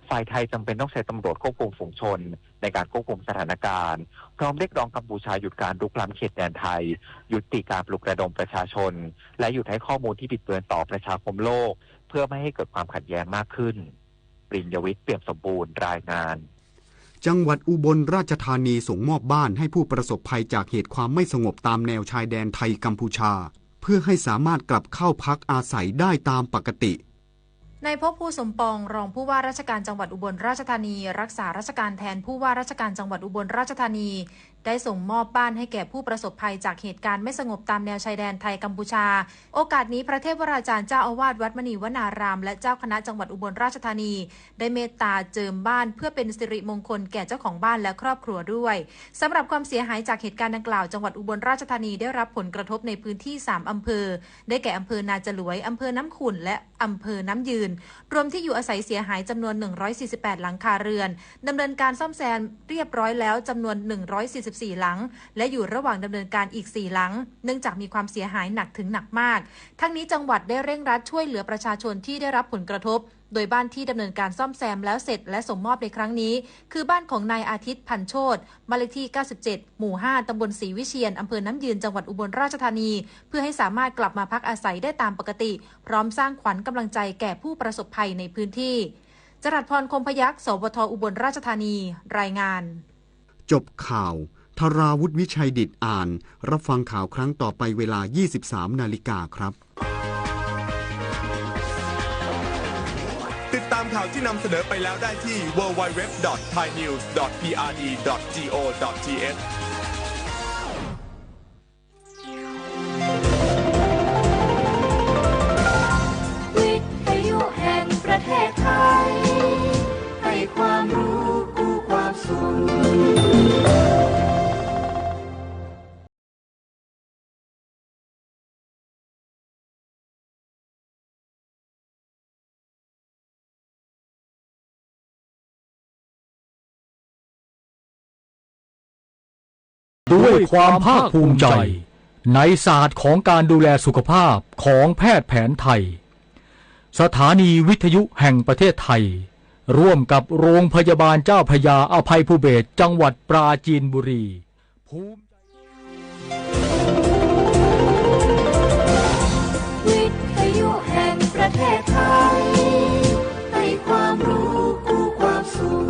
ฝ่ายไทยจำเป็นต้องใช้ตำรวจควบคุมฝูงชน ในการควบคุมสถานการณ์ พร้อมเรียกร้องกัมพูชาหยุดการรุกรานเขตแดนไทย ยุติการปลุกระดมประชาชน และหยุดให้ข้อมูลที่บิดเบือนต่อประชาคมโลก เพื่อไม่ให้เกิดความขัดแย้งมากขึ้น ปริญญวิทย์ เปี่ยมสมบูรณ์ รายงาน จังหวัดอุบลราชธานีส่งมอบบ้านให้ผู้ประสบภัยจากเหตุความไม่สงบตามแนวชายแดนไทยกัมพูชา เพื่อให้สามารถกลับเข้าพักอาศัยได้ตามปกติ นายภพภูมิ สมปอง รองผู้ว่าราชการจังหวัดอุบลราชธานี รักษาราชการแทนผู้ว่าราชการจังหวัดอุบลราชธานี ได้ส่งมอบบ้านให้แก่ผู้ประสบภัยจากเหตุการณ์ไม่สงบตามแนวชายแดนไทยกัมพูชา โอกาสนี้พระเทพวราจารย์เจ้าอาวาสวัดมณีวนาราม และเจ้าคณะจังหวัดอุบลราชธานี ได้เมตตาเจิมบ้านเพื่อเป็นสิริมงคลแก่เจ้าของบ้านและครอบครัวด้วย สำหรับความเสียหายจากเหตุการณ์ดังกล่าว จังหวัดอุบลราชธานีได้รับผลกระทบในพื้นที่สามอำเภอ ได้แก่อำเภอนาจลวย อำเภอน้ำขุ่น และอำเภอน้ำยืน รวมที่อยู่อาศัยเสียหายจำนวนหนึ่งร้อยสี่สิบแปดหลังคาเรือน ดำเนินการซ่อมแซมเรียบร้อยแล้วจำนวนหนึ่งร้อยสี่สิบสี่หลัง และอยู่ระหว่างดำเนินการอีกสี่หลัง เนื่องจากมีความเสียหายหนักถึงหนักมาก ทั้งนี้จังหวัดได้เร่งรัดช่วยเหลือประชาชนที่ได้รับผลกระทบ โดยบ้านที่ดำเนินการซ่อมแซมแล้วเสร็จและส่งมอบในครั้งนี้ คือบ้านของนายอาทิตย์ พันโชติ บ้านเลขที่เก้าสิบเจ็ด หมู่ห้า ตำบลศรีวิเชียร อำเภอน้ำยืน จังหวัดอุบลราชธานี เพื่อให้สามารถกลับมาพักอาศัยได้ตามปกติ พร้อมสร้างขวัญกำลังใจแก่ผู้ประสบภัยในพื้นที่ จรัสพร คมพยัคฆ์ สวท อุบลราชธานี รายงาน จบข่าว ธราวุฒิ วิชัยดิษฐ อ่าน รับฟังข่าวครั้งต่อไปเวลายี่สิบสามนาฬิกาครับ ติดตามข่าวที่นำเสนอไปแล้วได้ที่ ดับเบิลยู ดับเบิลยู ดับเบิลยู ดอท ไทยนิวส์ ดอท พีอาร์ดี ดอท จีโอ ดอท ทีเอช วิทยุแห่งประเทศไทย ให้ความรู้คู่ความสุข ด้วยความภาคภูมิใจในศาสตร์ของการดูแลสุขภาพของแพทย์แผนไทย สถานีวิทยุแห่งประเทศไทย ร่วมกับโรงพยาบาลเจ้าพระยาอภัยภูเบศร จังหวัดปราจีนบุรี ภูมิใจ วิทยุแห่งประเทศไทย ให้ความรู้คู่ความสุข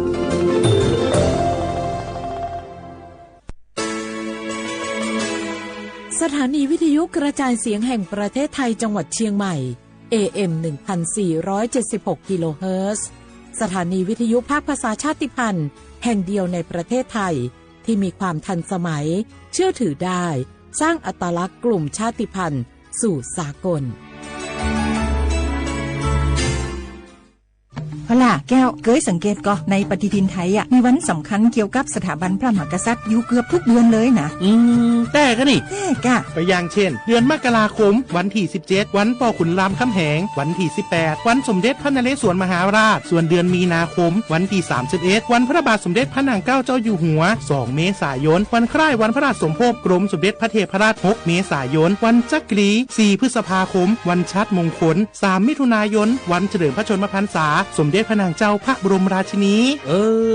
สถานีวิทยุกระจายเสียงแห่งประเทศไทยจังหวัดเชียงใหม่ เอเอ็ม หนึ่งพันสี่ร้อยเจ็ดสิบหก กิโลเฮิรตซ์ สถานีวิทยุภาคภาษาชาติพันธุ์แห่งเดียวในประเทศไทย ที่มีความทันสมัย เชื่อถือได้ สร้างอัตลักษณ์กลุ่มชาติพันธุ์สู่สากล เอาล่ะ แก้ว เกยสังเกตก่อ ในปฏิทินไทยอะ มีวันสำคัญเกี่ยวกับสถาบันพระมหากษัตริย์อยู่เกือบทุกเดือนเลยนะ อืม แต๊กะนี่ แต๊กะ ก็อย่างเช่น เดือนมกราคม วันตี้ สิบเจ็ด วันป้อขุนรามคำแหง วันตี้ สิบแปด วันสมเด็จพระนเรศวรมหาราช ส่วนเดือนมีนาคม วันตี้ สามสิบเอ็ด วันพระบาทสมเด็จพระนางเกล้าเจ้าอยู่หัว สอง เมษายน วันคล้ายวันพระราชสมภพกรมสมเด็จพระเทพรัตน์ หก เมษายน วันจักรี สี่ พฤษภาคม วันชาติมงคล สาม มิถุนายน วันเฉลิมพระชนมพรรษา สมเด็จพระนางเจ้าพระบรมราชินี เอ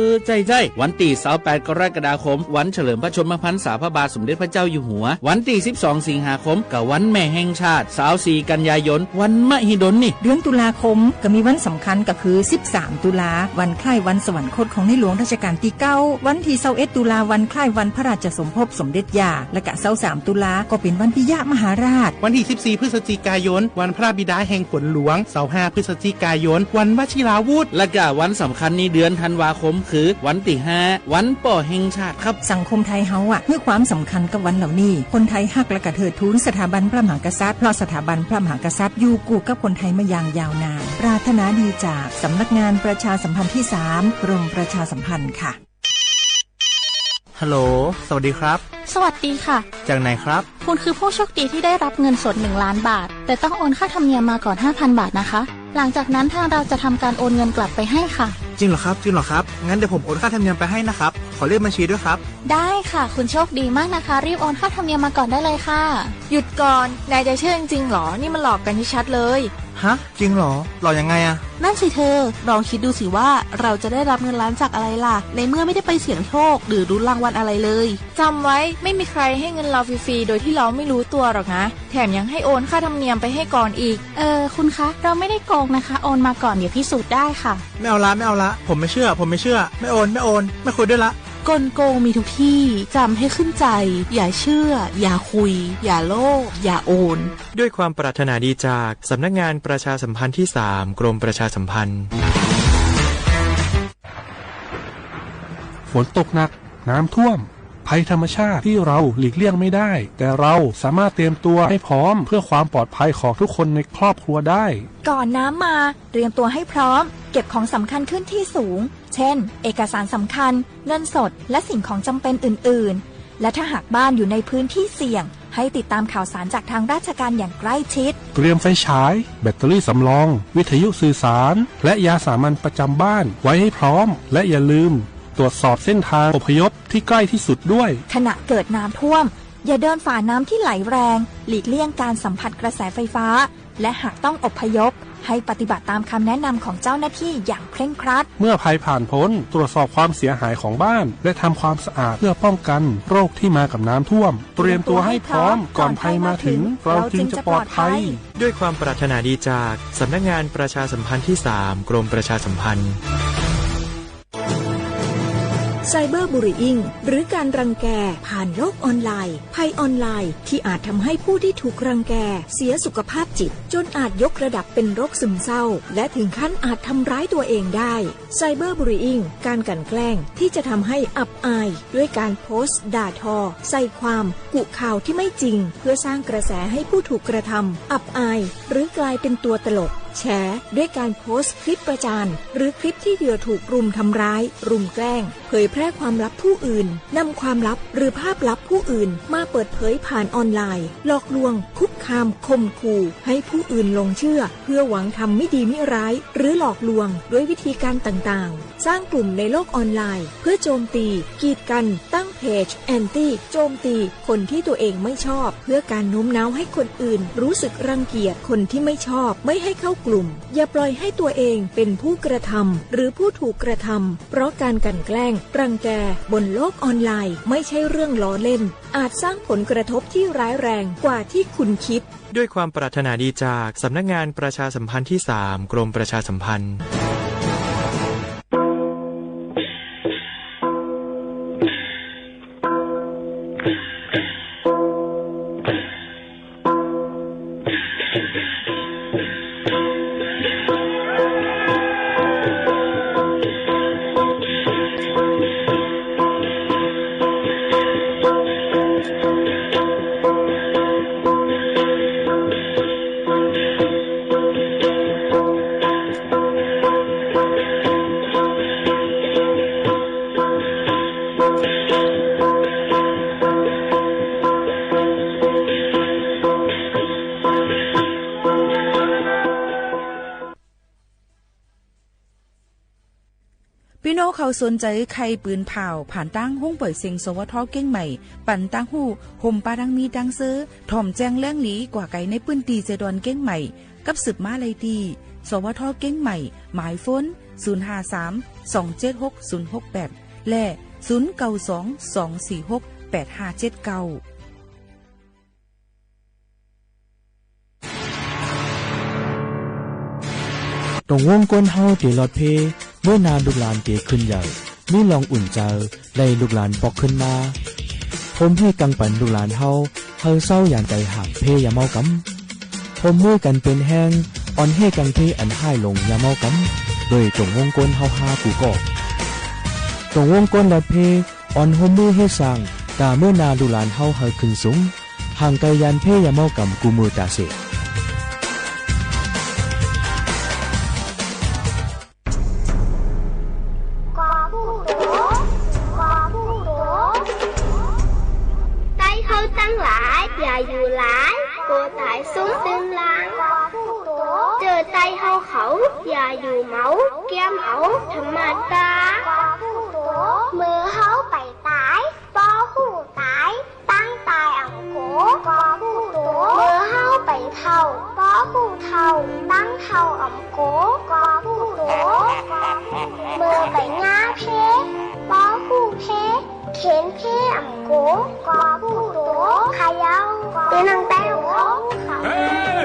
อ ใจ้ๆ วันตี้ ซาวแปด กรกฎาคม วันเฉลิมพระชนมพรรษาพระบาทสมเด็จพระเจ้าอยู่หัว วันตี้ สิบสอง สิงหาคม ก็วันแม่แห่งชาติ ซาวสี่ กันยายน วันมหิดลนี่ เดือนตุลาคมก็มีวันสำคัญก็คือ สิบสาม ตุลา วันคล้ายวันสวรรคตของในหลวงรัชกาลตี้ เก้า วันตี้ ซาวเอ็ด ตุลา วันคล้ายวันพระราชสมภพสมเด็จย่า และก็ ซาวสาม ตุลา ก็เป๋นวันปิยมหาราช วันตี้ สิบสี่ พฤศจิกายน วันพระบิดาแห่งฝนหลวง ซาวห้า พฤศจิกายน วันวชิราวุธ และก็วันสำคัญในเดือนธันวาคมคือวันตี้ ห้า วันป้อแห่งชาติครับ สังคมไทยเฮาอะ หื้อความสำคัญกับวันเหล่านี้ คนไทยฮักและก็เทิดทูนสถาบันพระมหากษัตริย์ เพราะสถาบันพระมหากษัตริย์อยู่กู้กับคนไทยมาอย่างยาวนาน ปรารถนาดีจากสำนักงานประชาสัมพันธ์ตี้ สาม กรมประชาสัมพันธ์ค่ะ ฮัลโหล สวัสดีครับ สวัสดีค่ะ จากไหนครับ คุณคือผู้โชคดีที่ได้รับเงินสด หนึ่งล้านบาท แต่ต้องโอนค่าธรรมเนียมมาก่อน ห้าพันบาทนะคะ หลังจากนั้นทางเราจะทำการโอนเงินกลับไปให้ค่ะ จริงเหรอครับ จริงเหรอครับ งั้นเดี๋ยวผมโอนค่าธรรมเนียมไปให้นะครับ ขอเลขบัญชีด้วยครับ ได้ค่ะ คุณโชคดีมากนะคะ รีบโอนค่าธรรมเนียมมาก่อนได้เลยค่ะ หยุดก่อน นายจะเชื่อจริงๆหรอ นี่มันหลอกกันชัดๆเลย ฮะ จริงเหรอ หลอกยังไงอะ นั่นสิเธอ ลองคิดดูสิว่าเราจะได้รับเงินล้านจากอะไรล่ะ ในเมื่อไม่ได้ไปเสี่ยงโชคหรือลุ้นรางวัลอะไรเลย จำไว้ ไม่มีใครให้เงินเราฟรีๆโดยที่เราไม่รู้ตัวหรอกนะ แถมยังให้โอนค่าธรรมเนียมไปให้ก่อนอีก เออ คุณคะ เราไม่ได้โกงนะคะ โอนมาก่อน เดี๋ยวพิสูจน์ได้ค่ะ ไม่เอาละ ไม่เอาละ ผมไม่เชื่อ ผมไม่เชื่อ ไม่โอน ไม่โอน ไม่คุยด้วยละ กลโกงมีทุกที่ จำให้ขึ้นใจ อย่าเชื่อ อย่าคุย อย่าโลภ อย่าโอน ด้วยความปรารถนาดีจากสำนักงานประชาสัมพันธ์ตี้ สาม กรมประชาสัมพันธ์ ฝนตกหนัก น้ำท่วม ภัยธรรมชาติที่เราหลีกเลี่ยงไม่ได้ แต่เราสามารถเตรียมตัวให้พร้อมเพื่อความปลอดภัยของทุกคนในครอบครัวได้ ก่อนน้ำมา เตรียมตัวให้พร้อม เก็บของสำคัญขึ้นที่สูง เช่น เอกสารสำคัญ เงินสด และสิ่งของจำเป็นอื่นๆ และถ้าหากบ้านอยู่ในพื้นที่เสี่ยง ให้ติดตามข่าวสารจากทางราชการอย่างใกล้ชิด เตรียมไฟฉาย แบตเตอรี่สำรอง วิทยุสื่อสาร และยาสามัญประจำบ้านไว้ให้พร้อม และอย่าลืมตรวจสอบเส้นทางอพยพที่ใกล้ที่สุดด้วย ขณะเกิดน้ำท่วม อย่าเดินฝ่าน้ำที่ไหลแรง หลีกเลี่ยงการสัมผัสกระแสไฟฟ้า และหากต้องอพยพ ให้ปฏิบัติตามคำแนะนำของเจ้าหน้าที่อย่างเคร่งครัด เมื่อภัยผ่านพ้น ตรวจสอบความเสียหายของบ้าน และทำความสะอาดเพื่อป้องกันโรคที่มากับน้ำท่วม เตรียมตัวให้พร้อม ก่อนภัยมาถึง เราจึงจะปลอดภัย ด้วยความปรารถนาดีจากสำนักงานประชาสัมพันธ์ตี้ สาม กรมประชาสัมพันธ์ ไซเบอร์บูลลี่อิง หรือการรังแกผ่านโลกออนไลน์ ภัยออนไลน์ที่อาจทำให้ผู้ที่ถูกรังแกเสียสุขภาพจิต จนอาจยกระดับเป็นโรคซึมเศร้า และถึงขั้นอาจทำร้ายตัวเองได้ ไซเบอร์บูลลี่อิง การกลั่นแกล้งที่จะทำให้อับอาย ด้วยการโพสต์ด่าทอ ใส่ความ กุข่าวที่ไม่จริง เพื่อสร้างกระแสให้ผู้ถูกกระทำอับอาย หรือกลายเป็นตัวตลก แฉ ด้วยการโพสต์คลิปประจาน หรือคลิปที่เหยื่อถูกรุมทำร้าย รุมแกล้ง เผยแพร่ความลับผู้อื่น นำความลับหรือภาพลับผู้อื่นมาเปิดเผยผ่านออนไลน์ หลอกลวง คุกคาม ข่มขู่ ให้ผู้อื่นหลงเชื่อ เพื่อหวังทำมิดีมิร้าย หรือหลอกลวงด้วยวิธีการต่างๆ สร้างกลุ่มในโลกออนไลน์ เพื่อโจมตี กีดกัน ตั้งเพจแอนตี้ โจมตีคนที่ตัวเองไม่ชอบ เพื่อการโน้มน้าวให้คนอื่นรู้สึกรังเกียจคนที่ไม่ชอบ ไม่ให้เข้ากลุ่ม อย่าปล่อยให้ตัวเองเป็นผู้กระทำ หรือผู้ถูกกระทำ เพราะการกลั่นแกล้ง รังแก บนโลกออนไลน์ ไม่ใช่เรื่องล้อเล่น อาจสร้างผลกระทบที่ร้ายแรงกว่าที่คุณคิด ด้วยความปรารถนาดีจากสำนักงานประชาสัมพันธ์ตี้ สาม กรมประชาสัมพันธ์ เฮาเขาสนใจ๋ใค่ปืนผ่าว ผ่านตางห้องป่อยเสียง สวท เกียงใหม่ ปันตางฮู้ ห่มปาตังมีตังเซอ ถ่อมแจ้งแหล่งหลี กว่าไกลในปื้นตี้เซดอนเกียงใหม่ กับสืบมาได้ตี้ สวท เกียงใหม่ หมายโฟน ศูนย์ห้าสาม สองเจ็ดหก ศูนย์หกแปด และ ศูนย์เก้าสอง สองสี่หก แปดห้าเจ็ดเก้า ตรงวงก้นเฮาเต๋หลอดเพ เมื่อนาลูกหลานเต๋ขึ้นใหญ่ มีรองอุ่นใจ๋ ได้ลูกหลานปอกขึ้นมา ห่มหื้อกังปันลูกหลานเฮา หื้อเซาหยานใจ๋ห่างเพยาเมากำ ห่มมือกั๋นเป๋นแฮง อ่อนหื้อกังเพอันฮ้ายลงยาเมากำ โดยตรงวงก้นเฮาฮากู้ก่อ ตรงวงก้นหลอดเพ อ่อนห่มมือหื้อสร้าง ต๋าเมื่อนาลูกหลานเฮาหื้อขึ้นสูง ห่างไกลยานเพยาเมากำกู้มือต๋าเสก กอผู้ตั๋ว กอผู้ตั๋ว ใต้เฮาตังหลาย อย่าอยู่หลาย กั๋วต๋ายสูญสิ้นลาง กอผู้ตั๋ว เจื้อใต้เฮาเขา อย่าอยู่เหมา เกียมเอาธรรมดา กอผู้ตั๋ว เมื่อเฮาไปต๋าย ปอฮู้ต๋าย ตังต๋ายอ่ำโก๋ กอผู้ตั๋ว เมื่อเฮาไปเฒ่า ปอฮู้เฒ่า ตังเฒ่าอ่ำโก๋ กอผู้ตั๋ว เมื่อไปหญ้าเพ ปอฮู้เพ เข็นเพอ่ำโก๋ กอผู้ตั๋ว เขย่า เป๋นหนังแต้ว กอผู้ตั๋ว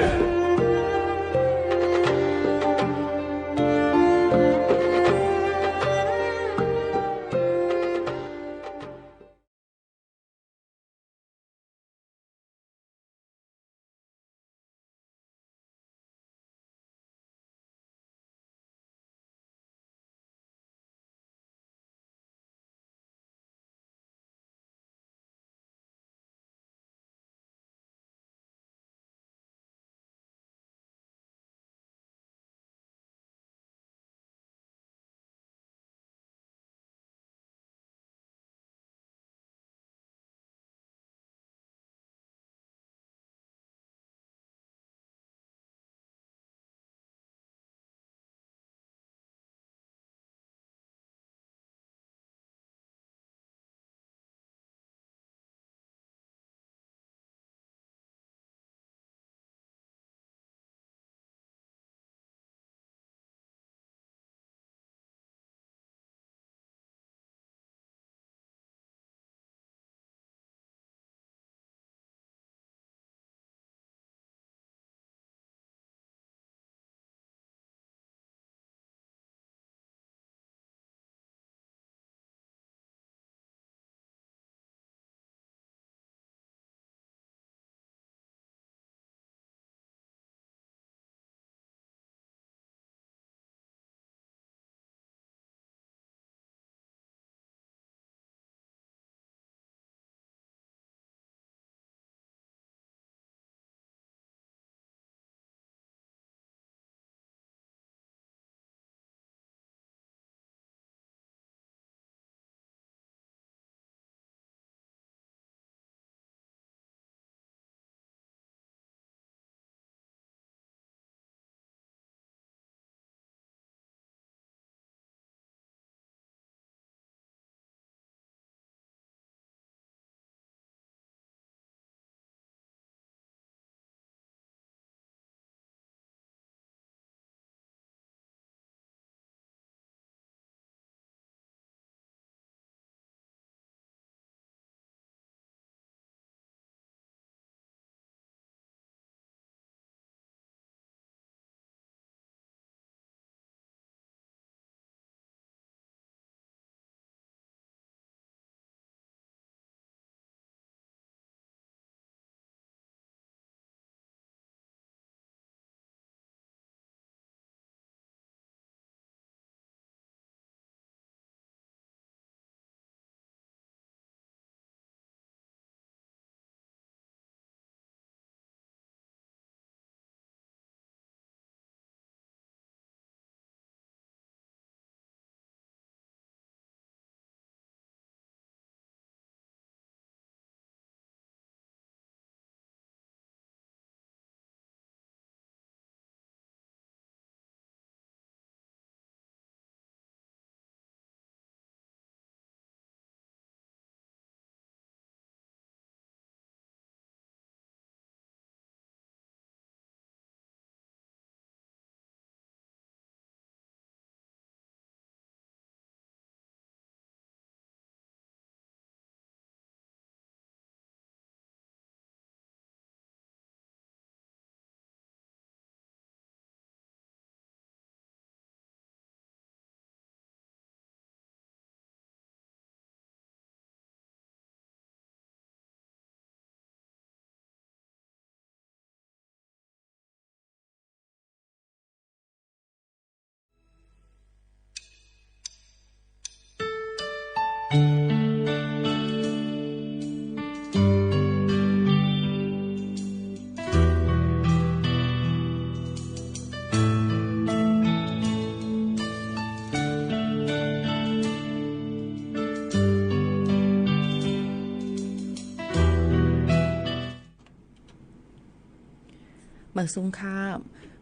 เอ่อ สุงค่ะ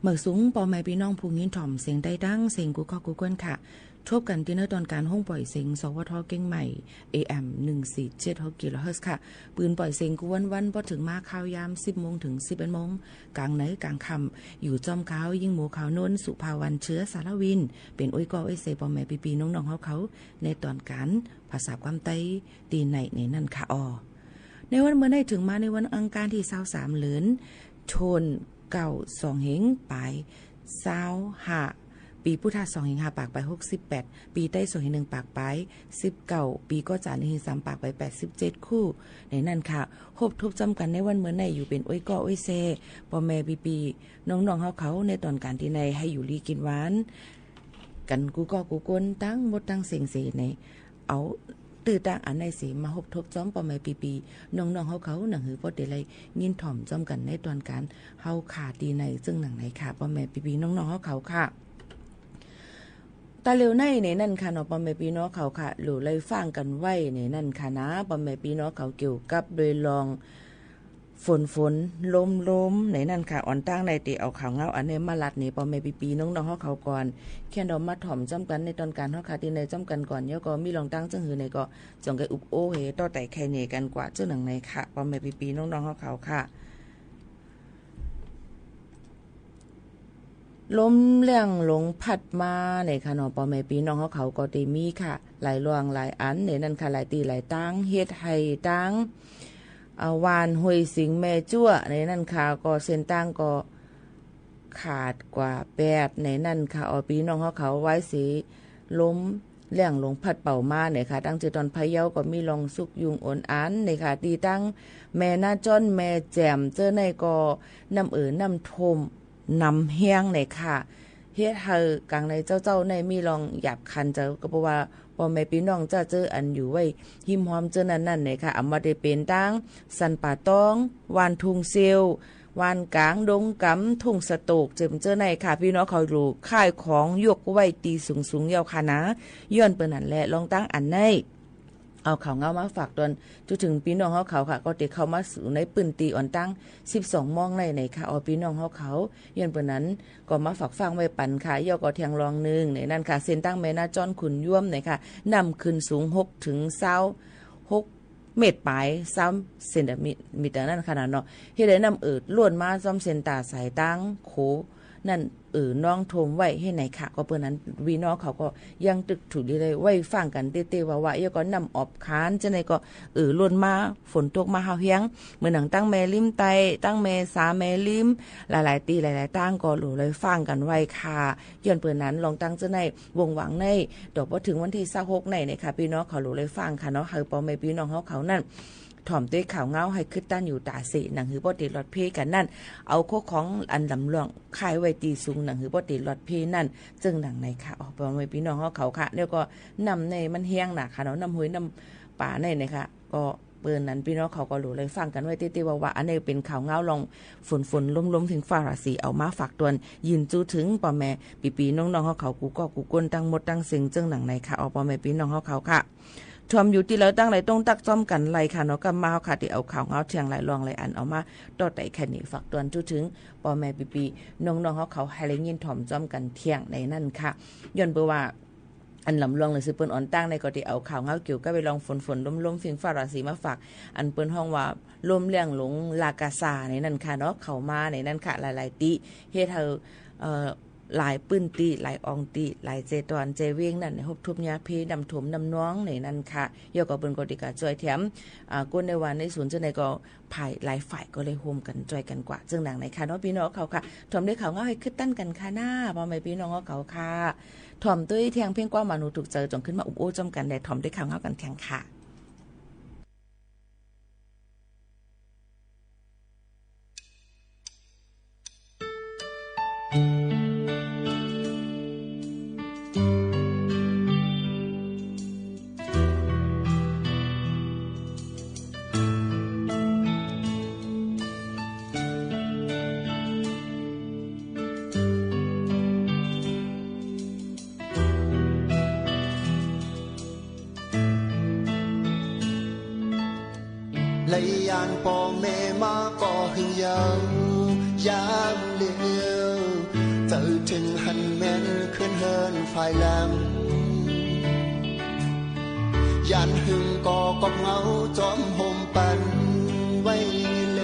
เมื่อสุงป้อแม่ปี้น้องผู้ยินถ่อมเสียงใต้ตั้งเสียงกู้ก๊อกกู้ก้นค่ะ ทบกั๋นตี้ในตอนก๋านห้องป่อยเสียง สวท เกียงใหม่ เอเอ็ม หนึ่งสี่เจ็ดหก กิโลเฮิรตซ์ค่ะ ปืนป่อยเสียงกู้วันๆ ปอเถิงมาข่าวยามสิบโมงเถิงสิบเอ็ดโมง ก๋างในก๋างค่ำ อยู่จ้อมข้าว ยิ่งหมู่ขาวโน้น สุภาวรรณ เชื้อสารวิน เป๋นอ้อยก้ออ้อยเซป้อแม่ปี้ๆ น้องๆ เฮาเขา ในตอนก๋านภาษาความใต้ตี้ในในนั้นค่ะ อ้อ ในวันเมื่อในเถิงมาในวันอังคารตี้ซาวสาม เดือนธันวา สองเฮงปายซาวห้า ปี๋พุทธะสองเฮงห้าปากปายหกสิบแปด ปี๋ไต้สองเฮงนึ่งปากปายสิบเก้า ปี๋ก๋อจ๋าหนึ่งเฮงสามปากปายแปดสิบเจ็ดคู่ ในนั้นค่ะ ฮบทบจ้อมกั๋นในวันเมื่อในอยู่เป๋นอ้อยก้ออ้อยเซป้อแม่ปี้ๆ น้องๆ เฮาเขา ในตอนก๋านตี้ในหื้ออยู่ดีกิ๋นหวานกั๋นกู้ก๊อกกู้ก้น ตึงหมดตึงเสียงเสใน เอา ตื้อตางอันในเสมาฮบทบจ้อมป้อแม่ปี้ๆ น้องๆ เฮาเขา หนังหื้อป้อเต๋ไลยินถ่อมจ้อมกั๋นในตอนก๋านเฮาค่ะตี้ใน เซิ่งหนังในค่ะ ป้อแม่ปี้ๆ น้องๆ เฮาเขาค่ะ ต๋าเร็วในในนั้นค่ะเนาะ ป้อแม่ปี้น้องเขาค่ะ หลู่ไลฟังกั๋นไว้ในนั้นค่ะนะ ป้อแม่ปี้น้องเขา เกี่ยวกับโดยลอง ฝนๆ ลมๆ ในนั้นค่ะ อ่อนตั้งในเต๋เอาข่าวเหงาอันนี้มาลัดในป้อแม่ปี้ๆ น้องๆ เฮาเขาก่อน แค่นเฮามาถ่อมจ้อมกั๋นในตอนก๋านเฮาค่ะตี้ในจ้อมกั๋นก่อน แล้วก็มีลองตั้งเซิ่งหื้อในก็ จ่องใก้อุบโอ้เหต่อไต่ไข่เหน่กั๋นกว่า เซิ่งหนังในค่ะ ป้อแม่ปี้ๆ น้องๆ เฮาเขาค่ะ ลมแล้งหลงพัดมาในค่ะเนาะ ป้อแม่ปี้น้องเฮาเขาก็เต๋มีค่ะ หลายล่วงหลายอันในนั้นค่ะ หลายตี้หลายตาง เฮ็ดหื้อตาง อ่า หว่านห้วยสิงห์แม่จั่วในนั้นค่ะ ก็เส้นตางก็ขาดกว่าแปดในนั้นค่ะ อ้อ ปี้น้องเฮาเขา วายเส ลมแล้งหลงพัดเป่ามาในค่ะ ตั้งเตื้อตอนพะเยาก็มีลองสุกยุงโอนอันในค่ะ ตี้ตังแม่นาจ้อน แม่แจ่ม เจ้าในก็น้ำเอ่อน้ำท่วม น้ำแห้งในค่ะ เฮ็ดหื้อก๋างในเจ้าๆ ในมีลองหยาบคันเจ้า ก็เพราะว่าป้อแม่ปี้น้องเจ้าเจ้าอันอยู่ไว้ฮิมฮอมเจ้านั้นๆ ในค่ะ อำว่าได้เป๋นตังสันป่าตอง บ้านทุ่งเซล บ้านก๋างดงกำ ทุ่งสะโตก เจิ่มเจ้าในค่ะ ปี้น้องเขาหลู่ค่ายของยกไว้ตี้สูงๆ เย้าค่ะนะ ย้อนเปิ้นนั้นแหละ ลองตั้งอันใน เอาข่าวเหงามาฝากตอน จุเถิงปี้น้องเฮาเขาค่ะ ก็เต๋เข้ามาสู่ในปื้นตี้อ่อนตั้งสิบสองม่องในในค่ะ อ้อ ปี้น้องเฮาเขา ย้อนเปิ้นนั้นก็มาฝากฟังไว้ปั๋นค่ะ แล้วก็แถมลองนึ่งในนั้นค่ะ เส้นตางแม่นาจ้อน ขุนยวมในค่ะ น้ำขึ้นสูงหกเถิงซาวหกเมตรปาย สามเซนติเมตร มีแต่นั้นขนาดเนาะ เฮ็ดหื้อน้ำเอ่อล้นมาจ้อมเส้นตางสายตางโข นั้น เอ่อ น้องท่วมไว้หื้อในค่ะ ก็เปิ้นนั้น ปี้น้องเขาก็ยังตึกถูกดีเลย ไว้ฟังกั๋นเต๊ๆ ว่าๆ แล้วก็น้ำออบขาน เจ้าในก็ เอ่อ ล้นมา ฝนตกมาฮาวแฮง เหมือนหนังตังแม่ริมใต้ ตังแม่สาแม่ริม หลายๆ ตี้หลายๆ ตางก็หลู่ไลฟังกั๋นไว้ค่ะ ย้อนเปิ้นนั้น ลองตั้งเจ้าใน วงหวังใน ต่อปอเถิงวันตี้ซาวหกในในค่ะ ปี้น้องเขาหลู่ไลฟังค่ะเนาะ หื้อป้อแม่ปี้น้องเฮาเขานั้น ถ่อมตวยข่าวเหงาหื้อคึดตันอยู่ต๋าเส หนังหื้อป้อเต๋ลอดเพกั๋นนั้น เอาเข้าของอันลำลองค่ายไว้ตี้สูง หนังหื้อป้อเต๋ลอดเพนั้น เซิ่งหนังในค่ะ อ้อ ป้อแม่ปี้น้องเฮาเขาค่ะ แล้วก็น้ำในมันแห้งนาค่ะเนาะ น้ำห้วยน้ำป่าในในค่ะ ก็เปิ้นนั้นปี้น้องเขาก็หลู่ไลฟังกั๋นไว้เต๊ๆ ว่าๆ อันนี้เป๋นข่าวเหงาลองฝนๆ ลมๆ เถิงฟ้าราศี เอามาฝากตวน ยินจู๊เถิงป้อแม่ปี้ๆ น้องๆ เฮาเขา กู้ก๊อกกู้ก้น ตึงหมดตึงเสียง เซิ่งหนังในค่ะ อ้อ ป้อแม่ปี้น้องเฮาเขาค่ะ ถ่อมอยู่ตี้ใดตังใดต้องตักจ้อมกั๋นไลค่ะเนาะ กำมาเฮาค่ะ ตี้เอาข่าวเหงาเตียงหลายล่องหลายอันเอามาต่อไต่ไข่เหน่ฝากตวนจู๊เถิงป้อแม่ปี้ๆ น้องๆ เฮาเขา หื้อไลยินถ่อมจ้อมกั๋นเตียงในนั้นค่ะ ย้อนเปิ้นว่า อันลำลองหนังสือเปิ้นอ่อนตั้งในก็ตี้เอาข่าวเหงาเกี่ยวกับไปลองฝนๆ ลมๆ เถิงฟ้าราศีมาฝาก อันเปิ้นฮ้องว่าลมแล้งหลงลากาซาในนั้นค่ะเนาะ เข้ามาในนั้นค่ะ หลายๆ ตี้ เฮ็ดหื้อ เอ่อ หลายปื้นตี้ หลายอ่องตี้ หลายแจตอนแจเวียงนั้น ฮบทุบยาเพ น้ำท่วมน้ำนองในนั้นค่ะ แล้วก็เปิ้นก็ตี้กาจ้วยแถม อ่า ก้นในวันในศูนย์เจ้าในก็ ฝ่าย หลายฝ่ายก็เลยฮ่วมกั๋นจ้วยกั๋นกว่า เซิ่งหนังในค่ะเนาะ ปี้น้องเขาค่ะ ถ่อมตวยข่าวเหงาหื้อคึดตันกั๋นค่ะนา ป้อแม่ปี้น้องเขาค่ะ ถ่อมตวยเตียงเพลงความหมายหนูถูกใจ๋ จ่องขึ้นมาอุบโอ้จ้อมกั๋น และถ่อมตวยข่าวเหงากั๋นเตียงค่ะ ไลย้านป้อแม่มาก่อหื้อเยาว์ ยามเหลียว เจ้าเถิงหั้นแม่นเคินเฮิรนฝ่ายหลัง ย้านหึงก็กอบเหงาจอมโฮมปันไว้แล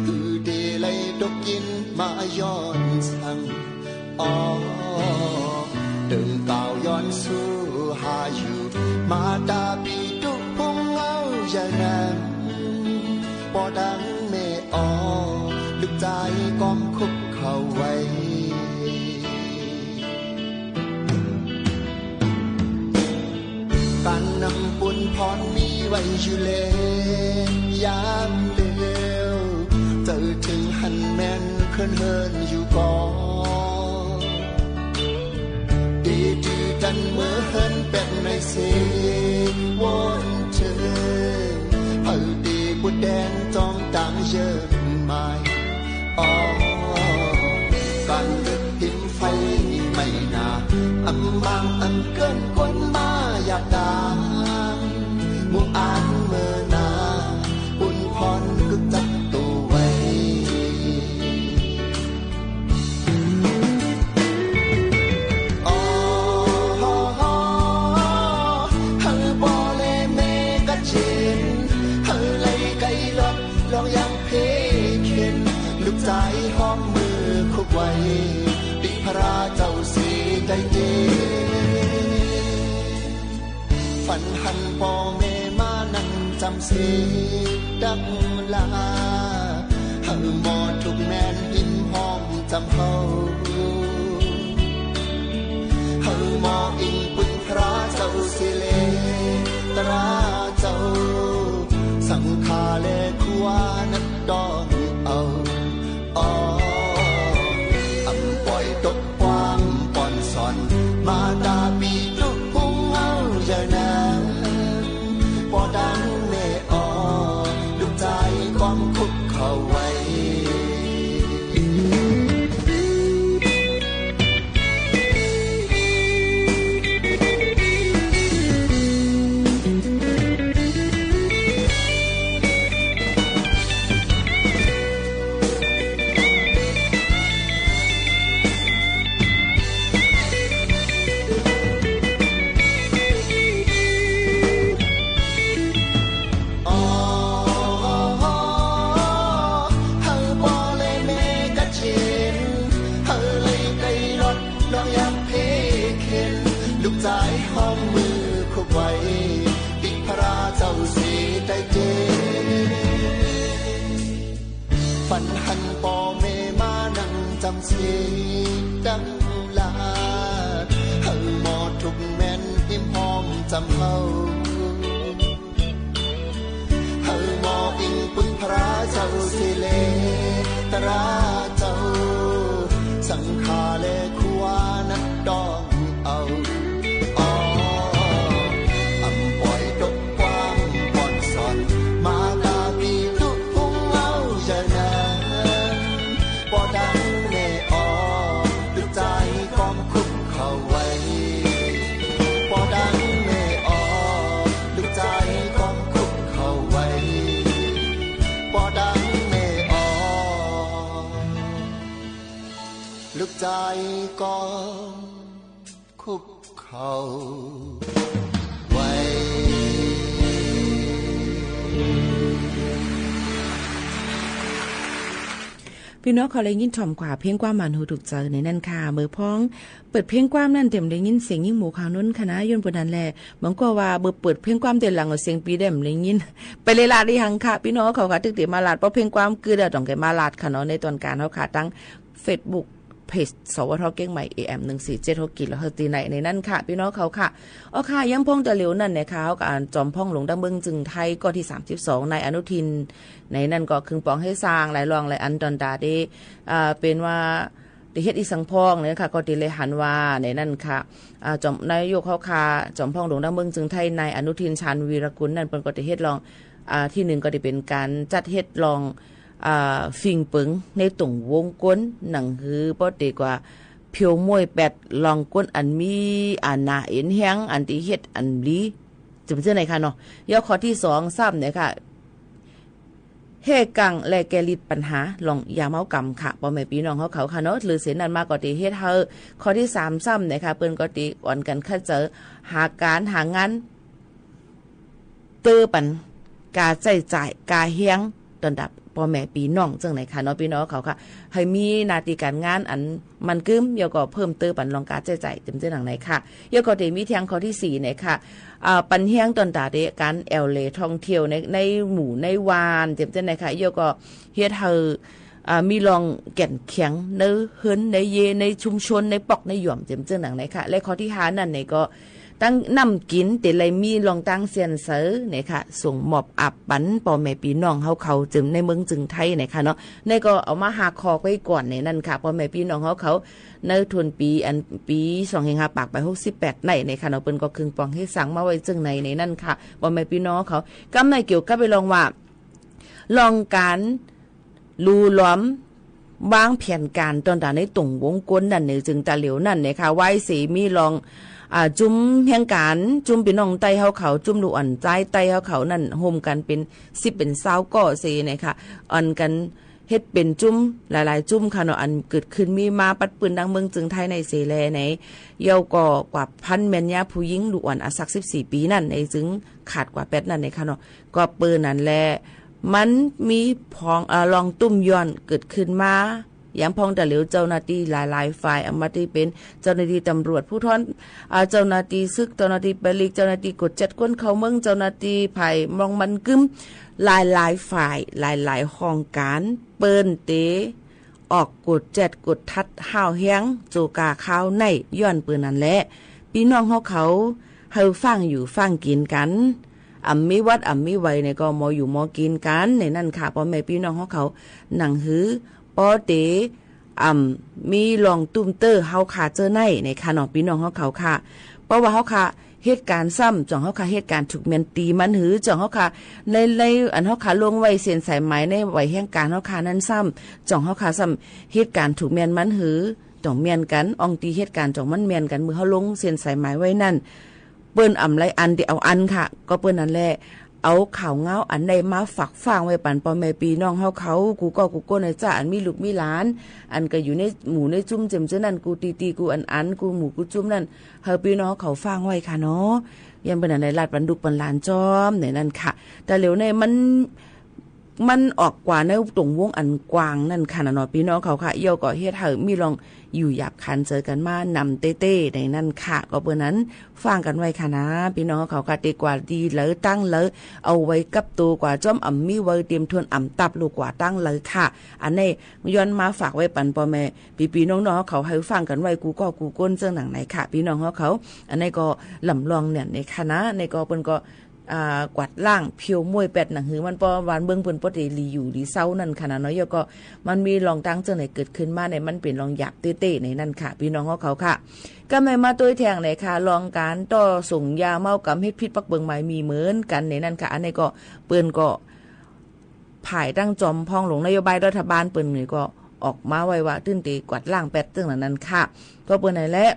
หื้อเตไลตกกิ๋นมาย้อนสัง อ้อ เติ่งก่าวย้อนสู่หาอยู่ มาต๋าปี๋ตุ๊พุงเอาอย่านั้น ป้อดังแม่อ้อ ลูกจายก้อมคุกเข่าไหว้ ก๋านนำปุญพรมีไว้อยู่แล ยามเหลียว เจ้าเถิงหั้นแม่นเคินเฮิรนอยู่ก่อ เตจื้อตันเมือเฮิรนแป๊บไหนเส วอนเถิง เผาเตบุตรแดนจ้องต๋างเยินหมาย อ้อ ก๋านเกิดติมไฟไหม้หน้า อำมางอำเกินคนมาอยากต๋าง มุงอันเมินหน้า ปุญพรกึ๊กจักตั๋วไว้ อ้อ หื้อป้อและแม่กัดเจ็น หื้อไล่ไก่ลอด ลองยังเพเข็น ลูกจายฮ้อมมือคุกไว้ ติพระเจ้าเสียใจ๋เจน ฝันหันป้อแม่มานั่งจำเสดังลา หื้อหมอทุกข์แม่นหิมหอมจำเฮา หื้อหมออิงปึงพระเจ้าเสียแล ตราเจ้า สังฆาและครัวนักต้องเอา อ้อ อำป่อยตกความป้อนสอน มาต๋าปี๋ตุ๊พุงเอาอย่านั้น ป้อดังแม่อ้อ ลูกจายก้อมคุกเข่าไหว้ อ้อ หื้อป้อและแม่กัดเจ็น หื้อไล่ไก่ลอด ลองยังเพเข็น ลูกจายฮ้อมมือคุกไว้ ติพระเจ้าเสียใจ๋เจน ฝันหันป้อแม่มานั่งจำเสดังลา หื้อหมอทุกข์แม่นหิมหอมจำเฮา หื้อหมออิงปึงพระเจ้าเสียแล ตราเจ้า สังฆาและครัวนักต้องเอา อ้อ อำป่อยตกความป้อนสอน มาต๋าปี๋ตุ๊พุงเอาอย่านั้น ป้อดังแม่อ้อ ลูกจายก้อมคุกเข่าไหว้ ป้อดังแม่อ้อ ลูกจายก้อมคุกเข่าไหว้ ป้อดังแม่อ้อ ลูกจายก้อมคุกเข่าไหว้ ปี้น้องเขาได้ยินถ่อมกว่าเพลงความหมานหูถูกใจ๋ในนั้นค่ะ เมื่อพ้องเปิดเพลงความนั้นเต็มได้ยินเสียงยิ่งหมูขาวนุ่นค่ะนะ ย้อนเปื้อนั้นแหละ มันก็ว่าเบอร์เปิดเพลงความเต็มหลังเอาเสียงปี้ได้ได้ยิน ไปเลยลาดได้หังค่ะ ปี้น้องเขาค่ะ ตึกเดี๋ยวมาลาด เพราะเพลงความคือเดี๋ยวต้องแกมาลาดค่ะเนาะ ในตอนการเขาค่ะ ตั้ง Facebook Page สวท เกียงใหม่ เอ เอ็ม หนึ่งสี่เจ็ดหก กิโลเฮิรตซ์ ตีไหนในนั้นค่ะ ปี้น้องเขาค่ะ อ๋อค่ะ ย้ำพ้องแต่เหลียวนั่นนะคะ เขาก็อ่านจอมพ่องหลวงดั้งเบิ่งจึงไทย ก็ที่ สามสิบสอง นายอนุทิน ในนั้นก็ครึ่งปองให้สร้างหลายรองหลายอันตอนตาเด อ่า เป็นว่า ได้เฮ็ดอีสังพ้องเนี่ยค่ะ ก็ได้เลยหันว่าในนั้นค่ะ อ่า จอม นายกเขาค่ะ จอมพ่องหลวงดั้งเบิ่งจึงไทย นายอนุทิน ชาญวีรกูลนั่น เปิ้นก็ได้เฮ็ดลอง อ่า ตี้นึ่งก็ได้เป็นก๋านจัดเฮ็ดลอง อ่า ฝิ่งเปิงในตรงวงก้น หนังหื้อป้อเต๋กว่า เผียวมวยแปด ลองก้นอันมีอาหน้าเอ็นแฮง อันตี้เฮ็ดอันดี จำเจื้อไหนค่ะเนาะ ยอดข้อที่สองซ้ำเนี่ยค่ะ แฮ่กังและแก้ฤทธิ์ปัญหาลองยาเมากำค่ะ ป้อแม่ปี้น้องเฮาเขาค่ะเนาะ หรือเสนั้นมาก็เต๋เฮ็ดหื้อ ข้อตี้สามซ้ำนะคะ เปิ้นก็เต๋อ่อนกั๋นคัดเจอหาก๋านหางาน เตื้อปั๋น ก๋าใจ๊จ่าย ก๋าแฮง ต๋อนตัดป้อแม่ปี้น้อง เจิ่งไหนค่ะเนาะ ปี้น้องเขาค่ะ หื้อมีหน้าตี้ก๋านงานอันมั่นกึ้ม แล้วก็เพิ่มเตื้อปั๋นลองก๋าใจ๊จ่าย เจิ่งเจิ่งหนังไหนค่ะ แล้วก็เต๋มีแท่งข้อตี้สี่นะคะ อ่า ปั๋นแฮงต๋อนตัดเต๋ก๋านแอ่วเหลท่องเที่ยวใน ในหมู่ในหว่าน เจิ่งเจิ่งไหนค่ะ แล้วก็เฮ็ดหื้อ อ่า มีลองแก่นแข็งในเฮือนในเย ในชุมชน ในป๊อกในหย่อม เจิ่งเจิ่งหนังไหนค่ะ และข้อตี้ห้านั้นเนี่ยก็ ตังน้ำกิ๋นเต๋ไลมีลองตังเสี้ยนเสอนะคะ ส่งมอบอับปั๋นป้อแม่ปี้น้องเฮาเขา เจิ่งในเมืองเจิ่งไทยนะคะเนาะ ในก็เอามาห้าข้อไว้ก่อนในนั้นค่ะ ป้อแม่ปี้น้องเฮาเขา ในต้นปี๋อันปี๋สองเฮงห้าปากไปหกสิบแปดในนะคะเนาะ เปิ้นก็เคิงปองเฮ็ดสร้างมาไว้เจิ่งไหนในนั้นค่ะ ป้อแม่ปี้น้องเขา กำในเกี่ยวกับไปลองว่า ลองก๋าน หลู่หลอม วางแผนก๋านต๋อนตัดในต๋งวงก้นนั้นเนี่ย เจิ่งตาเหลียวนั้นนะคะ วายเสมีลอง อ่า จุมแฮงก๋าน จุมปี้น้องใต้เฮาเขา จุมลูกอ่อนจายใต้เฮาเขานั้น ฮ่มกั๋นเป๋นสิบเป๋นซาวก่อเสนะคะ อ่อนกั๋นเฮ็ดเป๋นจุมหลายๆ จุมค่ะเนาะ อันเกิดขึ้นมีมาปัดปื้นดังเมืองเจิ่งไทยในเสแลใน แล้วก็กว่าพันแม่นยาผู้ญิงลูกอ่อนอาสักสิบสี่ปี๋นั้นใน เจิ่งขาดกว่าแป๊ดนั้นนะคะเนาะ ก็เปิ้นนั้นแหละ มันมีผอง เอ่อ ลองตุ้มย้อนเกิดขึ้นมา ยามพ่องตาเหลียวเจ้าหน้าตี้หลายๆ ฝ่าย อำมาตี้เป๋นเจ้าหน้าตี้ตำรวจภูธร อ่า เจ้าหน้าตี้ศึก เจ้าหน้าตี้ปลีก เจ้าหน้าตี้กวดจัดคนเข้าเมือง เจ้าหน้าตี้ฝ่ายมองมั่นกึ้ม หลายๆ ฝ่าย หลายๆ ห้องก๋าน เปิ้นเต๋ออกกวดจัดกวดทัดห้าวแฮง โจกาคาวใน ย้อนเปิ้นนั้นแหละ ปี้น้องเฮาเขา หื้อฟั่งอยู่ฟั่งกิ๋นกั๋น อ่ำมีวัดอ่ำมีไหวเนี่ยก็หมออยู่หมอกิ๋นกั๋นในนั้นค่ะ ป้อแม่ปี้น้องเฮาเขา หนังหื้อ ป้อเต๋ อ่ำ มีลองตุ้มเตื้อเฮาค่ะเจ้อในในค่ะเนาะ ปี้น้องเฮาเขาค่ะ เพราะว่าเฮาค่ะ เฮ็ดก๋านซ้ำ จ่องเฮาค่ะ เฮ็ดก๋านถูกแม่นตี้มันหื้อ จ่องเฮาค่ะ ใน ในอันเฮาค่ะ ลงไว้เส้นสายหมายในใบแฮงก๋านเฮาค่ะนั้นซ้ำ จ่องเฮาค่ะ ซ้ำ เฮ็ดก๋านถูกแม่นมันหื้อ ต้องแม่นกั๋น อ่องตี้เฮ็ดก๋านจ่องมันแม่นกั๋น เมื่อเฮาลงเส้นสายหมายไว้นั้น เปิ้นอ่ำไลอันตี้เอาอันค่ะ ก็เปิ้นนั้นแหละ เอาข่าวเงาอันใดมาฝากฟังไว้ปั๋นป้อแม่ปี้น้องเฮาเขา กู้ก้อกู้ก้นในจ้า อันมีลูกมีหลาน อันก็อยู่ในหมู่ในจุมเจิ่งเจ้านั้น กู้ตี้ตี้กู้อันอัน กู้หมู่กู้จุมนั้น หื้อปี้น้องเขาฟังไว้ค่ะเนาะ ยังเปิ้นอันใดลาดปันลูกปันหลานจ้อมในนั้นค่ะ แต่เหลียวในมัน มันออกกว่าในต๋งวงอันกว้างนั้นค่ะนะเนาะ ปี้น้องเขาค่ะ แล้วก็เฮ็ดหื้อมีลองอยู่หยาบขันเจอกั๋นมานำเต๊ๆ ในนั้นค่ะ ก็เปิ้นนั้นฟังกั๋นไว้ค่ะนะ ปี้น้องเขาค่ะ เต๋กว่าดีเหลอตังเหลอ เอาไว้กับตั๋วกว่าจ้อม อ่ำมีไว้เตรียมถ้วน อ่ำตับลูกกว่าตังเหลอค่ะ อันนี้ย้อนมาฝากไว้ปั๋นป้อแม่ปี้ๆ น้องๆ เขาหื้อฟังกั๋นไว้กู้ก้อกู้ก้นเจิ่งหนังในค่ะ ปี้น้องเขา อันนี้ก็ลำลองเนี่ยในค่ะนะ ในก็เปิ้นก็ อ่า กวาดล้างเผียวมวยแป๊ดหนังหื้อมันป้อวานเมืองเปิ้นป้อเต๋หลีอยู่หลีเซานั้นค่ะนะเนาะ แล้วก็มันมีลองตังเจิ่งไหนเกิดขึ้นมาในมันเป๋นลองหยาบเต๊ๆ ในนั้นค่ะ ปี้น้องเฮาเขาค่ะ ก็ไม่มาตวยแท่งไหนค่ะ ลองก๋านต่อส่งยาเมากำเฮ็ดผิดปักเปิงหมายมีเหมือนกั๋นในนั้นค่ะ อันนี้ก็เปิ้นก็ฝ่ายตั้งจอมพ่องหลวงนโยบายรัฐบาลเปิ้นนี่ก็ออกมาไว้ว่า ตึงเต๋กวาดล้างแป๊ดเจิ่งนั้นค่ะ ก็เปิ้นนั่นแหละ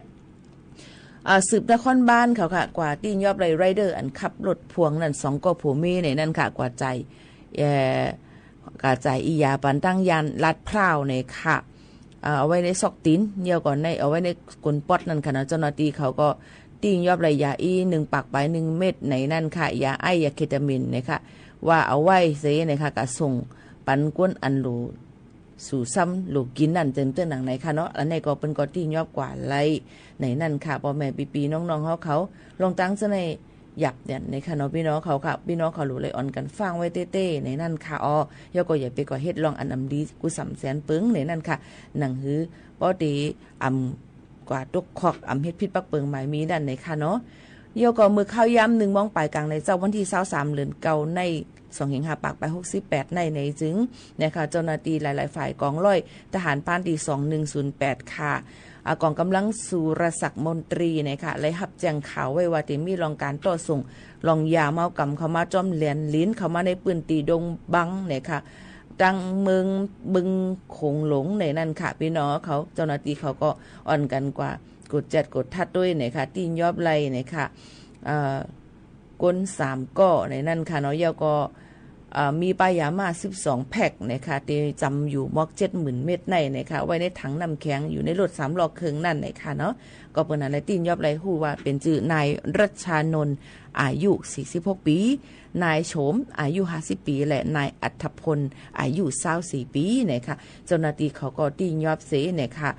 อ่า สืบนครบาลเขาค่ะ กว่าตี้ยอบไล่ไรเดอร์อันขับรถพ่วงนั้นสองก้อผัวเมียในนั้นค่ะ กว่าจ่าย เอ่อ กว่าจ่ายอีหยาปั๋นตังย่านลาดพร้าวในค่ะ อ่า เอาไว้ในซอกตี๋น แล้วก็ใน เอาไว้ในก้นป๊อดนั้นค่ะนะ เจ้าหน้าตี้เขาก็ตี้ยอบไล่ยาอี้หนึ่งปากปลายหนึ่งเม็ดในนั้นค่ะ ยาไอซ์ ยาเคตามีนในค่ะ ว่าเอาไว้เสในค่ะ ก็ส่งปั๋นคนอันหลู สู่ซ้ำหลูกิ๋นนั้นเจิ่งเจิ่งหนังในค่ะเนาะ อันนี้ก็เปิ้นก็ตี้ยอบกว่าไล่ในนั้นค่ะ ป้อแม่ปี้ๆ น้องๆ เฮาเขา ลองตังเจ้าในหยาบเนี่ยในค่ะเนาะ ปี้น้องเขาค่ะ ปี้น้องเขาหลูไล่อ่อนกั๋นฟังไว้เต๊ๆ ในนั้นค่ะ อ้อ แล้วก็อย่าไปก่อเฮ็ดลองอันอ่ำดีกู้สำแสนเปิงในนั้นค่ะ หนังหื้อ ป้อเต๋อ่ำกว่าตกคอก อ่ำเฮ็ดผิดปักเปิงหมายมีนั่นในค่ะเนาะ แล้วก็เมื่อข้าวยามหนึ่งโมงปลายก๋างในเจ๊าวันตี้ซาวสาม เดือนเก้าใน สองเฮงห้าปากไปหกสิบแปดในในจึงนะคะ เจ้าหน้าตี้หลายๆ ฝ่ายกองร้อยทหารพรานตี้สองหนึ่งศูนย์แปดค่ะ อ่า กองก๋ำลังสุรศักดิ์มนตรีนะคะ ได้ฮับแจ้งข่าวไว้ว่าเต๋มีลองก๋านต่อส่งลองยาเมากำเข้ามาจ้อมแลนหลิ้นเข้ามาในปื้นตี้ดงบังนะคะ ตังเมืองบึงโขงหลงในนั้นค่ะ ปี้น้องเขา เจ้าหน้าตี้เขาก็อ่อนกั๋นกว่ากวดจัดกวดทัดตวยนะคะ ตี้ยอบไล่นะคะ เอ่อ คนสามก้อในนั้นค่ะเนาะ แล้วก็ เอ่อ มีปายาม่าสิบสองแพ็คนะคะ ตี้จ๋ำอยู่มอกเจ็ดหมื่นเม็ดในนะคะ ไว้ในถังน้ำแข็ง อยู่ในรถสามล้อเคิ่งนั้นนะคะเนาะ ก็เปิ้นหันแลตี้ยอบไล่ฮู้ว่าเป๋นจื้อนายรัชชานนท์ อายุสี่สิบหกปี๋ นายโฉม อายุห้าสิบปี๋ และนายอัธพล อายุซาวสี่ปี๋นะคะ เจ้าหน้าตี้เขาก็ตี้ยอบเสนะคะ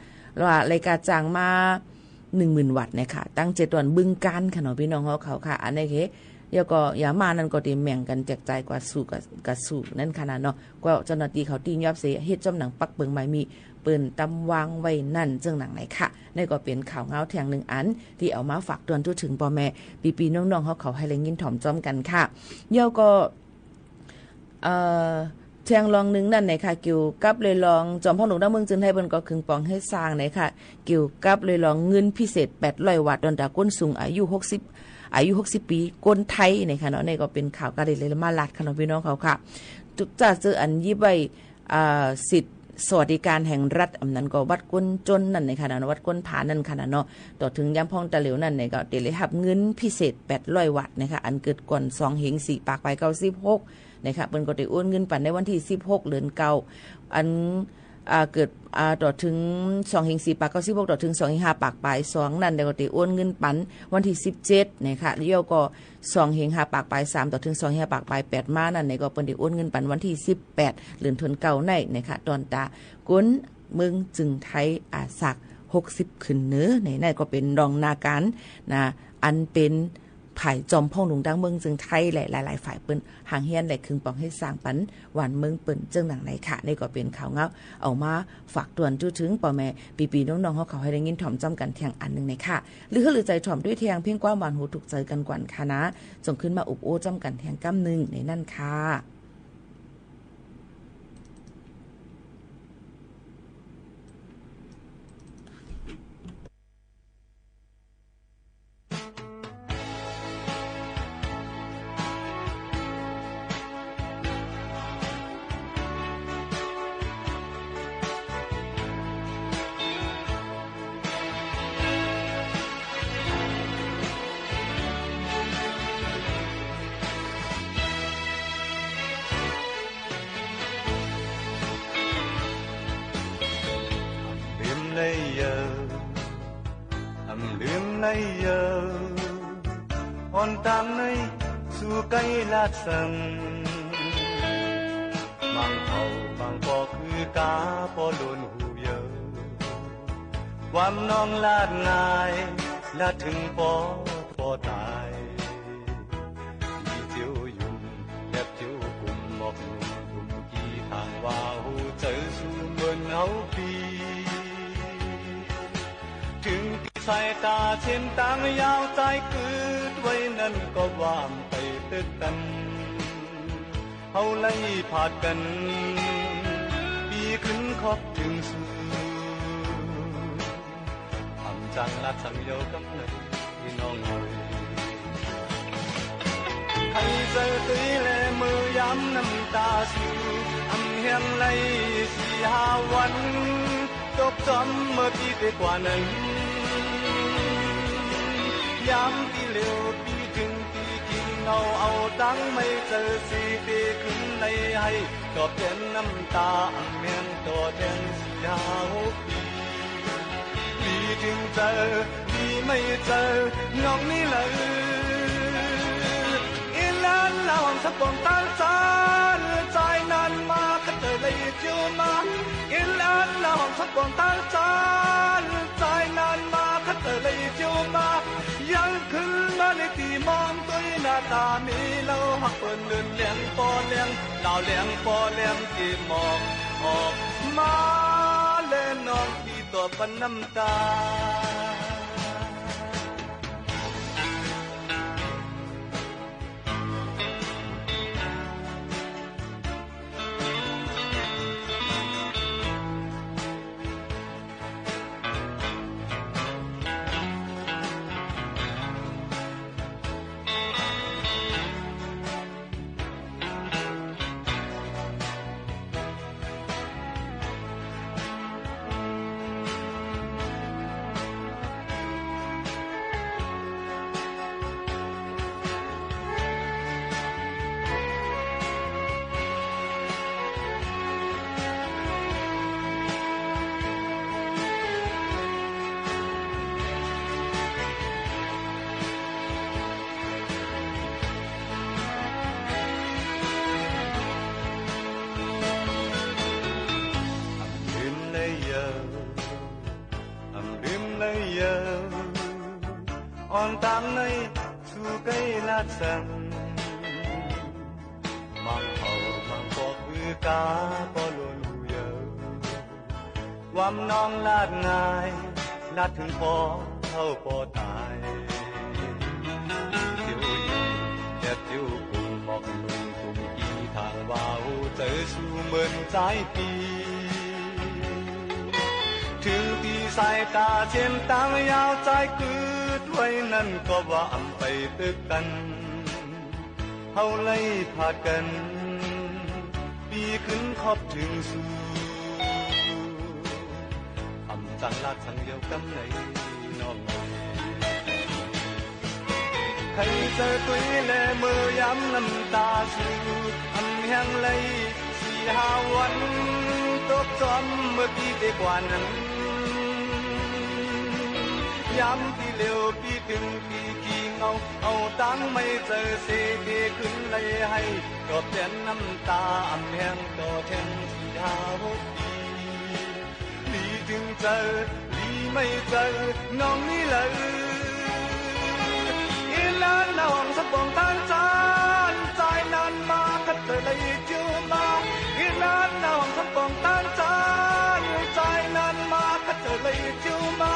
ว่าไล่ก้าจ้างมา หนึ่งหมื่นวัตต์นะคะ ตั้งเจ็ดวัน บึงกาฬค่ะเนาะ ปี้น้องเฮาเขาค่ะ อันนี้เค แล้วก็ยาม่านั้นก็ตี้แบ่งกั๋นแจกจ่ายกว่าสู่กะ กะสู่นั้นค่ะนะเนาะ ก็เจ้าหน้าตี้เขาตี้ยอบเส เฮ็ดจ้อมหนังปักเปิงหมายมี้ เปิ้นตำวางไว้นั้น เจิ่งหนังไหนค่ะ นี่ก็เป๋นข่าวเงาแท่งนึ่งอัน ตี้เอามาฝากตวนทั่วเถิงป้อแม่ ปี้ๆ น้องๆ เฮาเขาหื้อได้ยินถ่อมจ้อมกั๋นค่ะ แล้วก็ เอ่อ แท่งรองนึ่งนั้นนะคะ เกี่ยวกับเรื่องจอมพ่อหลวงตางเมืองเจิ่งไทยเปิ้นก็ขึ้นป๋องหื้อสร้างนะคะ เกี่ยวกับเรื่องเงินพิเศษแปดร้อยวัตต์ ตอนตาคนสูงอายุหกสิบ อายุหกสิบปี๋ คนไทยนะคะเนาะ นี่ก็เป๋นข่าวก้าดีเลยมาลาดค่ะเนาะ ปี้น้องเขาค่ะ ตุ๊กจ้าเจออันยิบไว้ อ่า สิทธิ์สวัสดิการแห่งรัฐ อันนั้นก็บัตรคนจนนั้นนะคะเนาะ บัตรคนผานั้นค่ะเนาะ ต่อเถิงยามพ่องตาเหลียวนั้นเนี่ยก็ตี้ได้ฮับเงินพิเศษแปดร้อยวัตต์นะคะ อันเกิดก่อนสองเฮงสี่ปากปายเก้าสิบหก นะคะ เปิ้นก็ได้โอนเงินปั๋นในวันตี้สิบหก เดือนเก้า อัน อ่า เกิด อ่า ต่อเถิงสองเฮงสี่ปากเก้าสิบหก ต่อเถิงสองเฮงห้าปากปายสองนั้น แล้วก็ได้โอนเงินปั๋นวันตี้สิบเจ็ด นะคะ แล้วก็สองเฮงห้าปากปายสาม ต่อเถิงสองเฮงห้าปากปายแปดมานั้นเนี่ย ก็เปิ้นได้โอนเงินปั๋นวันตี้สิบแปด เดือนเก้านั้นนะคะ ตอนตาคนเมืองเจิ่งไทยอาสากหกสิบขึ้นเนิน ในนั้นก็เป๋นรองนาการนะ อันเป๋น ฝ่ายจอมพ่อหลวงตางเมืองเจิ่งไทยและหลายๆ ฝ่ายเปิ้นหางเฮียนและขึ้นป๋องหื้อสร้างปันหวานเมืองเปิ้นเจิ่งหนังไหนค่ะ นี่ก็เป๋นข่าวเงา เอามาฝากตวนทั่วเถิงป้อแม่ปี้ๆ น้องๆ เฮาเขาหื้อได้ยินถ่อมจ้อมกั๋นแท่งอันนึ่งไหนค่ะ หรือหื้อลือใจ๋ถ่อมตวยแท่งเพียงความหวานหูถูกใจ๋กั๋นก่อนค่ะนะ จ่องขึ้นมาอบโอ้จ้อมกั๋นแท่งก้ำนึ่งในนั้นค่ะ ลืมได้เยอะ อำลืมได้เยอะ อ่อนตางในสู่ใก้ลาดสัง บางเผ่าบางปอคือกาปอล้นหูเยอะ ความน้องลาดง่าย ลาดเถิงปอ ปอต๋าย มีเจียวหยุ่ม แลบเจียวกุ่ม หมอกหนุ่มกุ่มกี้ ตางว่าฮู้ใจ๋สู่เปิ้นเฮาปี้ เถิงตี้สายต๋าเส้นตางยาวจายกืดไว้นั้นก็ว่ามไปตึกตัน เฮาไล่ผาดกั๋น ปี้ขึ้นคอกเถิงสู อำจังลาดสังเยียวกำเนิด ปี้น้องเอย ใค่เจอตุ้ยแลเมื่อยามน้ำต๋าสู อำแฮงไล่สี่ห้าวัน ตกจ๋อมเมื่อตี้เต๋กว่านั้น ยามตี้เหลียวปี้เถิงตี้กิ๋นเอา เอาตังค์ไม่เจอสีเต๋ขึ้นในไห้ ตอบแตนน้ำต๋า อำแฮงต่อแตนสี่ห้าหกปี๋ ปี๋เถิงเจอ ปี๋ไม่เจอ น้องนี้เลย อินอันลาวสักปองตาลจาน จ่ายนานมา ข้าเต๋อเลยเจียวมา อินอันลาวสักปองตาลจาน จ่ายนานมา ข้าเต๋อเลยเจียวมา ยังขึ้นมาในตี้มอง ตุ้ยหน้าต๋ามีเล่า หักเปิ้นเดินแหลงปอแหลง ลาวแหลงปอแหลง เก็บหมอกออกมา แลน้องปี้ตอบปันน้ำต๋า สัง มังเผามังปอกหื้อกาป้อลัวลู่เยา ความน้องลาดง่าย ลาดเถิงป้อเฒ่าป้อต๋าย เตียวหญิง แอบเตียวกุ่ม หมอกลุ่มกุ่มกี่ ถ้างว่าหัวใจ๋สู้เหมือนสายปี เถิงตี้สายต๋าเส้นตางยาว สายกึ๊ดไว้นั้นก็ว่าอำไปตึกกั๋น เฮาไล่ผาดกั๋น ปีขึ้นขอบเถิงสูง อำจั้งลาดสังเดียวกำไหนน้อง ใค่เจอตุ้ยแลเมื่อยามน้ำต๋าสู อำแหงไล่สี่ห้าวัน ตกจอมเมื่อปีเต๋กว่านั้น ยามตี้เหลียวปี เถิงปีขี้เหงา เอาต๋างไม่เจอเส เตขึ้นไล่ไห้ ตอบแตนน้ำต๋า อำแหงต่อแตนสี่ห้าหกปี หลีตึงเจอ หลีไม่เจอ น้องนี้เลย อีหลานน้องสันป๋องตานจาน จายนานมา คัดเจอไล่เตียวมา อีหลานน้องสันป๋องตานจาน จายนานมา คัดเจอไล่เตียวมา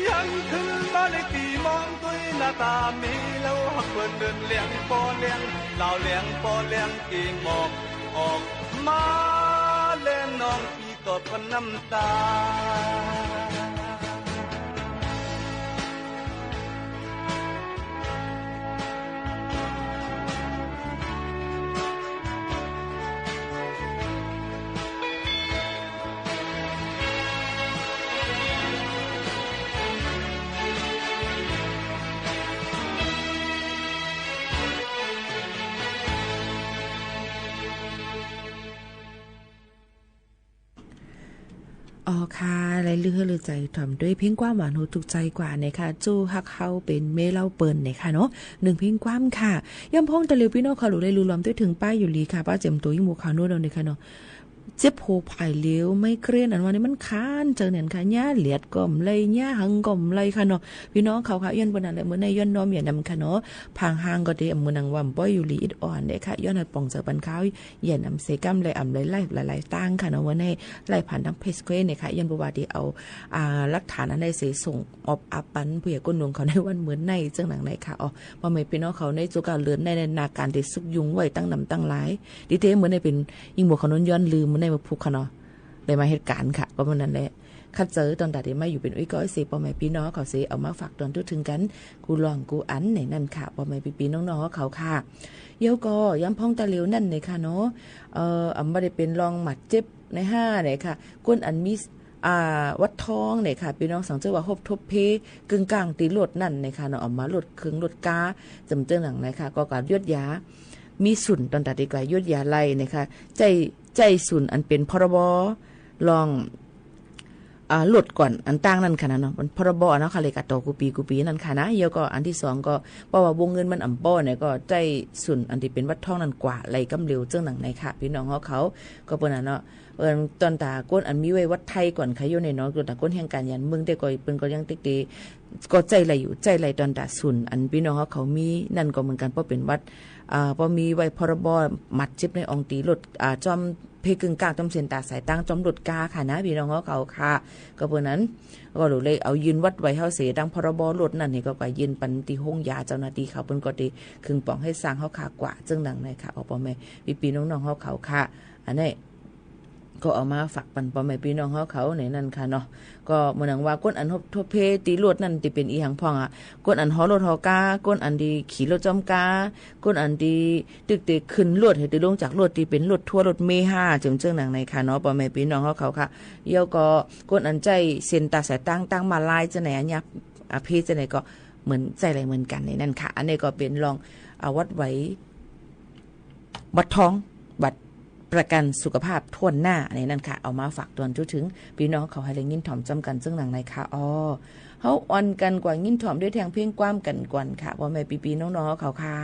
ยังขึ้นมาในปีมอง ตุ้ยหน้าต๋ามีเล่า หักเปิ้นเดินแหลงป้อแหลง ลาวแหลงป้อแหลง เกหมอกออกมา แลน้องปี้ตอบกั๋นน้ำต๋า อ๋อค่ะ ไล่ลือหื้อลือใจ๋ถ่อมด้วยเพลงความหวานหูถูกใจ๋กว่าเน่ค่ะ จู้ฮักเฮาเป๋นเมเล่าเปิ้นเน่ค่ะเนาะ นึ่งเพลงความค่ะ ย้ำพ้องตะหลิวปี้น้องเขาหลู่ไล่ลูลอมด้วยเถิงป้ายอยู่หลีค่ะ ป้าเจียมตั๋วยิ่งหมู่ขาวนุ่นเอาเน่ค่ะเนาะ เจ็บหัวผายเหลียว ไมเกรนอันว่านี่มันค้านเจิ่งแน่นค่ะ เยียะเลียดก็บ่ไล่ เยียะหังก็บ่ไล่ค่ะเนาะ ปี้น้องเขาค่ะ ย้อนเปิ้นนั้นแหละ เมื่อในย้อนน้อมเยียะนำค่ะเนาะ ผ่างห่างก็ดี เมื่อนังว่าบ่อยู่หลีอิดอ่อนเน่ค่ะ ย้อนหัดป่องเจิ่งปันข้าว เยียะนำเสก้ำ ไล่อำไล่ไล่หลายๆ ตางค่ะเนาะ เมื่อในไล่ผ่านตางเพจเควสเน่ค่ะ ย้อนบ่ว่าดีเอา อ่า หลักฐานอันใดเสส่งมอบอัพปันผู้ใหญ่ก้นหนวงเขาในวันเมื่อในเจิ่งหนังในค่ะ อ๋อ ป้อแม่ปี้น้องเขาในจุกาเลินใน ในนาก๋านตี้สุกยุงไว้ตั้งนำตั้งหลาย ดีเต้เมื่อในเป๋นยิ่งหมู่ขาวนุ่นย้อนลืมเมื่อในเมื่อพุกค่ะเนาะ ได้มาเหตุก๋ารณ์ค่ะ ก็เมื่อนั้นแหละ คัดเจอต๋อนต๋าตี้มาอยู่เป๋นอุ้ยก้อยเส ป้อแม่ปี้น้องเขาเส เอามาฝากตอนทั่วเถิงกั๋น กู้ล่องกู้อันในนั้นค่ะ ป้อแม่ปี้ๆ น้องๆ เขาค่ะ เยียะก็ย้ำพ้องตะหลิวนั้นเน่ค่ะเนาะ เอ่อ อำบ่ได้เป๋นล่องหมัดเจ็บในห้าเน่ค่ะ คนอันมี อ่า วัดทองเน่ค่ะ ปี้น้องสังเจอว่าฮบทบเพกึ่งก้างตี้รถนั้นเน่ค่ะเนาะ อำมา รถเคิ่งรถก๊า เจิ่งเจิ่งหนังเน่ค่ะ ก็ก๋ายวดยา มีสุนต๋อนต๋าตี้ก๋ายวดยาไล่เน่ค่ะ ใจ๊ ใจ๊สุนอันเป๋น พรบ ล่อง อ่า รถก่อน อันตางนั้นค่ะนะเนาะ มัน พรบ เนาะค่ะ เลยกาต่อกู้ปี๋กู้ปี๋นั้นค่ะนะ เยียะก็อันตี้สองก็ เพราะว่าวงเงินมันอำป้อเน่ย ก็ใจ๊สุนอันตี้เป๋นวัดทองนั้นกว่าไล่กำเหลียวเจิ่งหนังในค่ะ ปี้น้องเฮาเขา ก็เปิ้นน่ะเนาะ เอ่อ ต๋อนต๋าคนอันมีไว้วัดไทยก่อนค่ะ อยู่ในเนาะ ต๋อนต๋าคนแห่งก๋านหยันเมืองเต้ก็ เปิ้นก็ยังเต๊กเต ก็ใจ๊ไล่อยู่ ใจ๊ไล่ต๋อนต๋าสุน อันปี้น้องเฮาเขามีนั่นก็เหมือนกั๋น เพราะเป๋นวัด อ่า เพราะมีไว้ พรบ หมัดเจ็บในอ่องตี้รถ อ่า จ้อมเพกึ่งก้าง จ้อมเส้นต๋าสายตาง จ้อมรถก๊าค่ะนะ ปี้น้องเฮาเขาค่ะ ก็เปิ้นนั้น ก็เลยเอายื่นวัดไว้เฮาเส ตาง พรบ รถนั้นนี่ก็ ก็ยื่นปันตี้โฮงยา เจ้าหน้าตี้เขา เปิ้นก็ได้เคิ่งป๋องหื้อสร้างเฮาค่ะกว่า เจิ่งหนังในค่ะ อ๋อ ป้อแม่ปี้ๆ น้องๆ เฮาเขาค่ะ อันนี้ ก็เอามาฝากปันป้อแม่ปี้น้องเฮาเขาในนั้นค่ะเนาะ ก็เหมือนดังว่าคนอันฮบทบเพตี้รถนั้นตี้เป๋นอีหยังพ่องอะ คนอันฮอรถฮอก๊า คนอันตี้ขี่รถจ้อมก๊า คนอันตี้ตึกเตขึ้นรถหื้อตี้ลงจากรถตี้เป๋นรถทัวร์รถเมล์ห้า เจิ่งเจิ่งหนังในค่ะเนาะ ป้อแม่ปี้น้องเฮาเขาค่ะ เยียะก็คนอันใจ๊เส้นต๋าสายตาง ตางม้าลายเจ้าไหนอะเนี่ย อะเพเจ้าไหนก็เหมือนใจ๊ไล่เหมือนกั๋นในนั้นค่ะ อันนี้ก็เป๋นล่อง อ่า วัดไว้ บัตรทอง บัตรประกั๋นสุขภาพถ้วนหน้าในนั้นค่ะ เอามาฝากตอนทั่วเถิงปี้น้องเขาหื้อได้ยินถ่อมจ้ำกั๋นเจิ่งหนังในค่ะ อ๋อ เฮาอ่อนกั๋นกว่ายินถ่อมด้วยแทงเพลงความกั๋นก่อนค่ะ ป้อแม่ปี้ๆ น้องๆ เขาค่ะ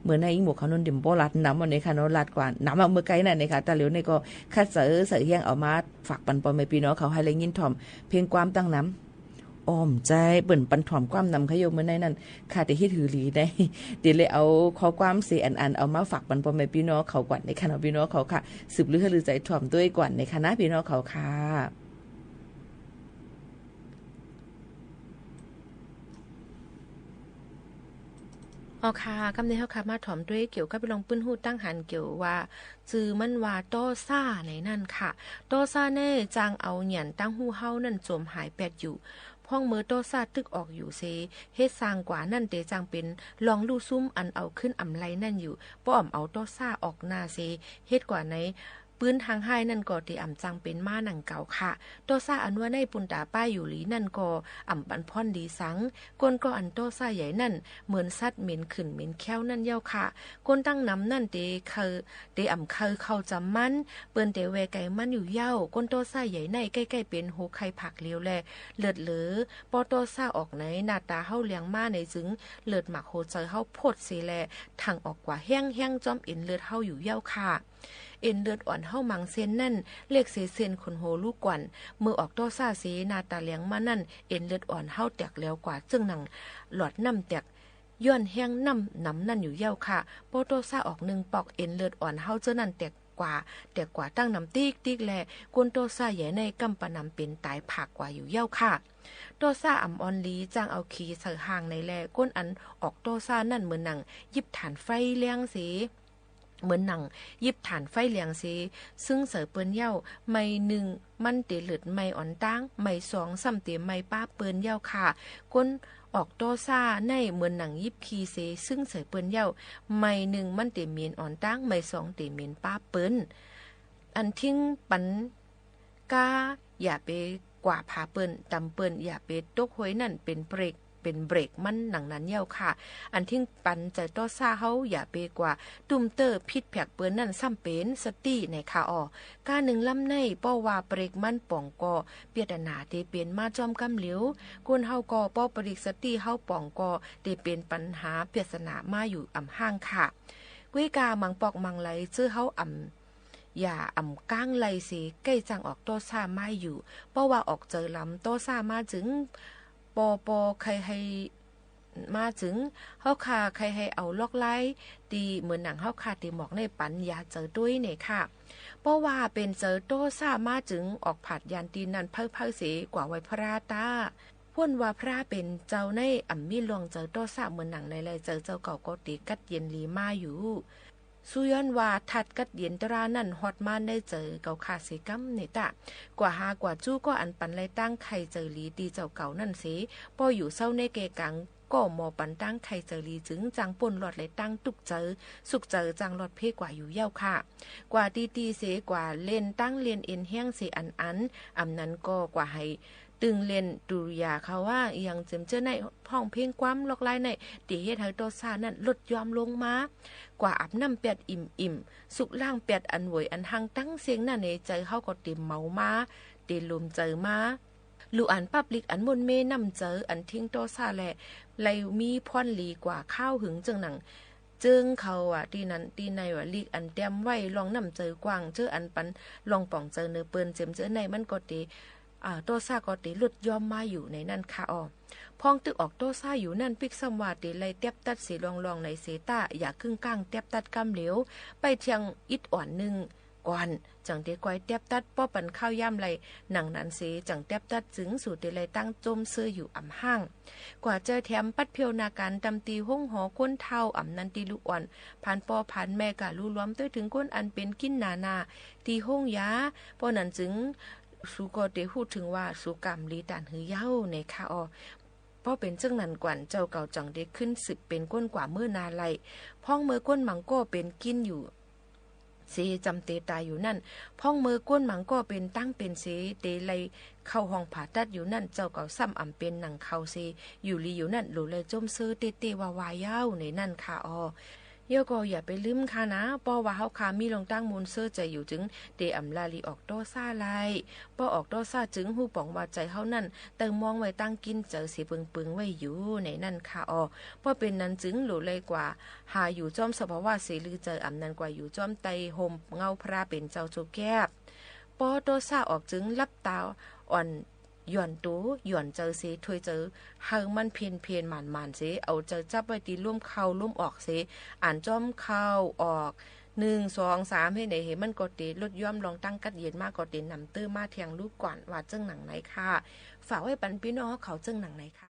เมื่อในยิ่งหมู่ขาวนุ่นเดี่ยมบ่ลาดนำอันนี้ค่ะเนาะ ลาดกว่าหนำอะเมื่อไกลนั่นเน่ค่ะ ต๋าเหลียวนี่ก็คัดเสอใส่เฮียงเอามาฝากปันป้อแม่ปี้น้องเขาหื้อได้ยินถ่อมเพลงความตั้งนำ อ้อม ใจ้ เปิ้นปันถ่อมความนำค่ะโยม เมื่อในนั้น ข้าเตเฮ็ดหือหลีได้ เตเลยเอาข้อความเสอันๆ เอามาฝากปันป้อแม่ปี้น้องเขาก่อนในค่ะเนาะ ปี้น้องเขาค่ะ สืบลือหื้อลือใจ๋ถ่อมตวยก่อนในค่ะนะ ปี้น้องเขาค่ะ อ๋อค่ะ กำในเฮาค่ะมาถ่อมตวยเกี่ยวกับเรื่องปื้นฮู้ตั้งหันเกี่ยวว่า จื่อมันว่าต้อซ่าในนั้นค่ะ ต้อซ่าแน่จางเอาหยันตังฮู้เฮานั้นจมหายแป๊ดอยู่ พ่องเมื่อต้อซ่าตึกออกอยู่เส เฮ็ดส่างกว่านั้นเตจางเป๋นลองลู่ซุ่มอันเอาขึ้นอำไลนั้นอยู่ ป้ออ่ำเอาต้อซ่าออกหน้าเส เฮ็ดกว่าใน ปื้นทางฮ้ายนั้นก็เตอ่ำจางเป๋นมาหนังเก่าค่ะ ต้อซ่าอันว่าในปุณต๋าป้ายอยู่หลีนั้นก็อ่ำปันพ่อนดีสัง ก้นก็อันต้อซ่าใหญ่นั้น เหมือนสัตว์เหม็นขื่นเหม็นแค้วนั้นเย้าค่ะ ก้นตั้งนำนั้นเตเคิย เตอ่ำเคิยเข้าจ๋ำมัน เปิ้นเตแวไก๋มันอยู่เย้า ก้นต้อซ่าใหญ่ในใก้ๆ เป๋นหัวไข่ผากเหลียวแล เลิศเหลือ ป้อต้อซ่าออกใน หน้าต๋าเฮาแหลงมาในจึง เลิศหมากหัวใจ๋เฮาโพดเสแล ถั่งออกกว่าแฮ้งๆ จ้อมเอ็นเลือดเฮาอยู่เย้าค่ะ เอ็นเลือดอ่อนเฮามังเส้นนั้น เล็กเสเส้นขนหัวลูกก่อน เมื่อออกต้อซ่าเส หน้าต๋าแหลงมานั้น เอ็นเลือดอ่อนเฮาแตกแหลวกว่าเจื้องหนังหลอดน้ำแตก ย้อนแฮ้งน้ำหนำนั้นอยู่เย้าค่ะ ป้อต้อซ่าออกนึ่งปอก เอ็นเลือดอ่อนเฮาเจ้านั้นแตกกว่า แตกกว่าตั้งนำติ๊กๆ แล ก้นต้อซ่าใหญ่ในก้ำปะหนำเป๋นต๋ายผากกว่าอยู่เย้าค่ะ ต้อซ่าอ่ำอ่อนหลี จางเอาขีใส่ห่างในแล ก้นอันออกต้อซ่านั้นเหมือนหนังหยิบถ่านไฟแหลงเส เหมือนหนังหยิบถ่านไฟแหลงเส ซึ่งใส่เปิ้นเย้า ไม้นึ่งมันเตเลิดไหม้อ่อนตาง ไม้สองซ้ำเตไหม้ป๊าเปิ้นเย้าค่ะ ก้นออกต้อซ่าในเหมือนหนังหยิบขีเส ซึ่งใส่เปิ้นเย้า ไม้นึ่งมันเตเหม็นอ่อนตาง ไม้สองเตเหม็นป๊าเปิ้น อันทิ้งปันก้า อย่าไปกว่าผาเปิ้น ตำเปิ้น อย่าไปตกห้วยนั้นเป๋นเบรก เป๋นเบรกมันหนังนั้นเย้าค่ะ อันทิ้งปันใจ๋ต้อซ่าเฮา อย่าไปกว่าตุ้มเต๊อผิดแผกเปิ้นนั้นซ้ำเป๋นสติในค่ะอ่อ ก้านึ่งลำใน ป้อว่าเบรกมันป่องก่อ เปียดหนาเตเป๋นมาจ้อมกำเหลียว ก้นเฮาก็ป้อเบรกสติเฮาป่องก่อ เตเป๋นปัญหาเปียดหนามาอยู่อ่ำห้างค่ะ กุ้ยกามังปอกมังไหล เจื้อเฮาอ่ำ อย่าอ่ำก้างไหลเส ใก้จางออกต้อซ่ามาอยู่ ป้อว่าออกเจิงลำต้อซ่ามาจึง ปอปอใค่หื้อ มาจึง เฮาข้าใค่หื้อเอาลอกไล่ ตี้เหมือนหนังเฮาข้าตี้หมอกในปันยาเจิงตวยในค่ะ ป้อว่าเป๋นเจิงต้อซ่ามาจึง ออกผาดยานตี้นั่นเผ้าๆ เส กว่าไหว้พระตา พ่นว่าพระเป๋นเจ้าในอ่ำมีลวงเจิงต้อซ่าเหมือนหนังในแล เจิงเจ้าเก่าก็เตกัดเย็นหลีมาอยู่ ซูย้อนว่าธาตุกัดเย็นตรานั้นฮอดมาในเจิงเก่าข้าเสก้ำในตะ กว่าหากว่าจู้ก็อันปันไล่ตั้งใค่เจิงหลีตี้เจ้าเก่านั้นเส ป้ออยู่เซ้าในแก่กัง ก็หมอปันตั้งใค่เจิงหลีจึง จางป้นรอดไล่ตั้งตุ๊กเจิง สุขเจิงจางรอดเพ้กว่าอยู่เย้าค่ะ กว่าตี้ตี้เส กว่าเล่นตั้งเล่นเอนแฮงเสอันอัน อ่ำนั้นก็กว่าหื้อตึงเล่นดุริยาเขาว่า อย่างเจิมเจ้อใน ฮ้องเพลงความลอกไล่ใน ตี้เฮ็ดหื้อต้อซ่านั้นลดย้อมลงมา กว่าอาบน้ำแป๊ดอิ่มๆ สุกล้างแป๊ดอันหวยอันหังตังเสี้ยงนั้นใน เจิงเฮาก็เตเมามา เตลมเจิงมา ลู่อันปั๊บลิกอันม่วนเมน้ำเจิงอันทิ้งต้อซ่าแล ไล่มีพ่อนหลีกว่าข้าวหึงเจิงหนัง เจิงเขาว่าตี้นั้นตี้ในว่าลิกอันแต้มไว้ลองน้ำเจิงกว้าง เจ้ออันปันลองป่องเจิงเนอเปิ้น เจิมเจ้อในมันก็เต อ่า ต้อซ่าก็เตลดย้อมมาอยู่ในนั้นค่ะอ่อ พ่องตึกออกต้อซ่าอยู่นั้นปิ๊กซ้ำว่าเตไล่แต๊บตัดเสลองๆ ในเสต้า อย่ากึ่งก้างแต๊บตัดกำเหลียว ไปเทียงอิดอ่อนนึ่งก่อน จั่งเตก้อยแต๊บตัด ป้อปันข้าวยามไล่หนังนั้นเส จั่งแต๊บตัดจึง สูเตไล่ตั้งจมเซออยู่อ่ำห้าง กว่าเจอแถมปัดเผียวนาก๋านตำตี้ห้องหอคนเฒ่า อ่ำนั้นตี้ลูกอ่อน ผ่านป้อผ่านแม่ก่าลู่รวมตวยเถิงคนอันเป๋นกิ๋นหนาหน้าตี้ห้องยา ป้อนั้นจึง สูก็เตฮู้เถิงว่าสูก๋ำหลีตานหื้อเย้าในค่ะอ่อ ป้อเป๋นเจิงนั้นกว่า เจ้าเก่าจั่งเตขึ้นสืบเป๋นคนกว่าเมื่อนาไล่ พ่องเมื่อคนหมังก็เป๋นกิ๋นอยู่เส จำเตต๋ายอยู่นั้น พ่องเมื่อคนหมังก็เป๋นตั้งเป๋นเส เตไล่เข้าห้องผ่าตัดอยู่นั้น เจ้าเก่าซ้ำอ่ำเป๋นหนังเขาเส อยู่หลีอยู่นั้น หลูไล่จมเซอเต๊ๆ วาๆ เย้าในนั้นค่ะอ่อ เย้าก็อย่าไปลืมค่ะนะ ป้อว่าเฮาข้ามีลองตั้งมูลเซอใจ๋อยู่จึง เตอ่ำละลีออกต้อซ่าไล่ ป้อออกต้อซ่าจึงฮู้ป๋องว่าใจ๋เฮานั้น เติมมองไว้ตั้งกิ๋นเจิงเสเปิงๆ ไว้อยู่ในนั้นค่ะอ่อ ป้อเป๋นนั้นจึงหลูไล่กว่า หาอยู่จ้อมสภาวะเสลือเจิง อ่ำนั้นกว่าอยู่จ้อมใต้ฮ่มเงาพระเป๋นเจ้าโจแก๊บ ป้อต้อซ่าออกจึงลับต๋าอ่อน หย่อนตั๋ว หย่อนใจ๋เสย ถอยใจ๋ หื้อมันเพ่นๆ หมั่นๆ เสย เอาใจ๋จับไว้ตี้ลมเข้าลมออกเสย อ่านจ้อมเข้าออก นึ่ง สอง สาม เฮ็ดไหน หื้อมันก็เต๋ลดย้อมลอง ตั้งกั๊ดเย็นมาก็เต๋นำเตื้อมาแทงลูกก่อน ว่าเจิ่งหนังไหนค่ะ ฝากไว้ปันปี้น้องเฮาเขาเจิ่งหนังไหนค่ะ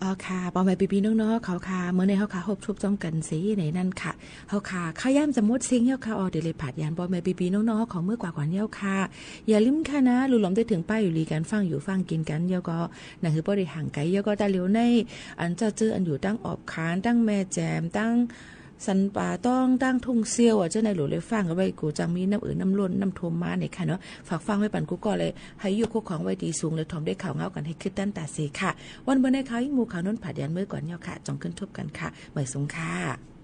อ๋อค่ะ ป้อแม่ปี้ๆ น้องๆ เขาค่ะ เมื่อนี้เฮาค่ะ ฮบทบจ้อมกั๋นเสียในนั้นค่ะ เฮาค่ะ ค่ายามจะหมดสิ้นแล้วค่ะ อ๋อ เดี๋ยวเลยผาดยานป้อแม่ปี้ๆ น้องๆ เขาเมื่อกว่าก่อนแล้วค่ะ อย่าลืมค่ะนะ ลุล่อมได้เถิงป้ายอยู่หลีกั๋น ฟั่งอยู่ฟั่งกิ๋นกั๋น แล้วก็ หนังหื้อป้อได้ห่างไก๋ แล้วก็ตาเหลียวใน อันเจ้าเจ้ออันอยู่ตังออบขาน ตังแม่แจ่ม ตังสันป่าตอง ตังทุ่งเซี้ยว อ่ะ เจ้าในหลวงเลยฟั่งกั๋นไว้ กูจังมีน้ำเอือน้ำล้น น้ำท่วมมาเนี่ยค่ะเนาะ ฝากฟังไว้ปันกู้ก้อเลย หื้ออยู่คู่ของไว้ตี้สูง เลยถ่อมได้ข่าวเงากั๋นหื้อคึดตันต๋าเสียค่ะ วันเมื่อนี้ข่าวอิงหมู่ข่าวน้นผาดยานเมื่อก่อนแล้วค่ะ จ่องขึ้นทบกั๋นค่ะ บ่ายสองค่ะ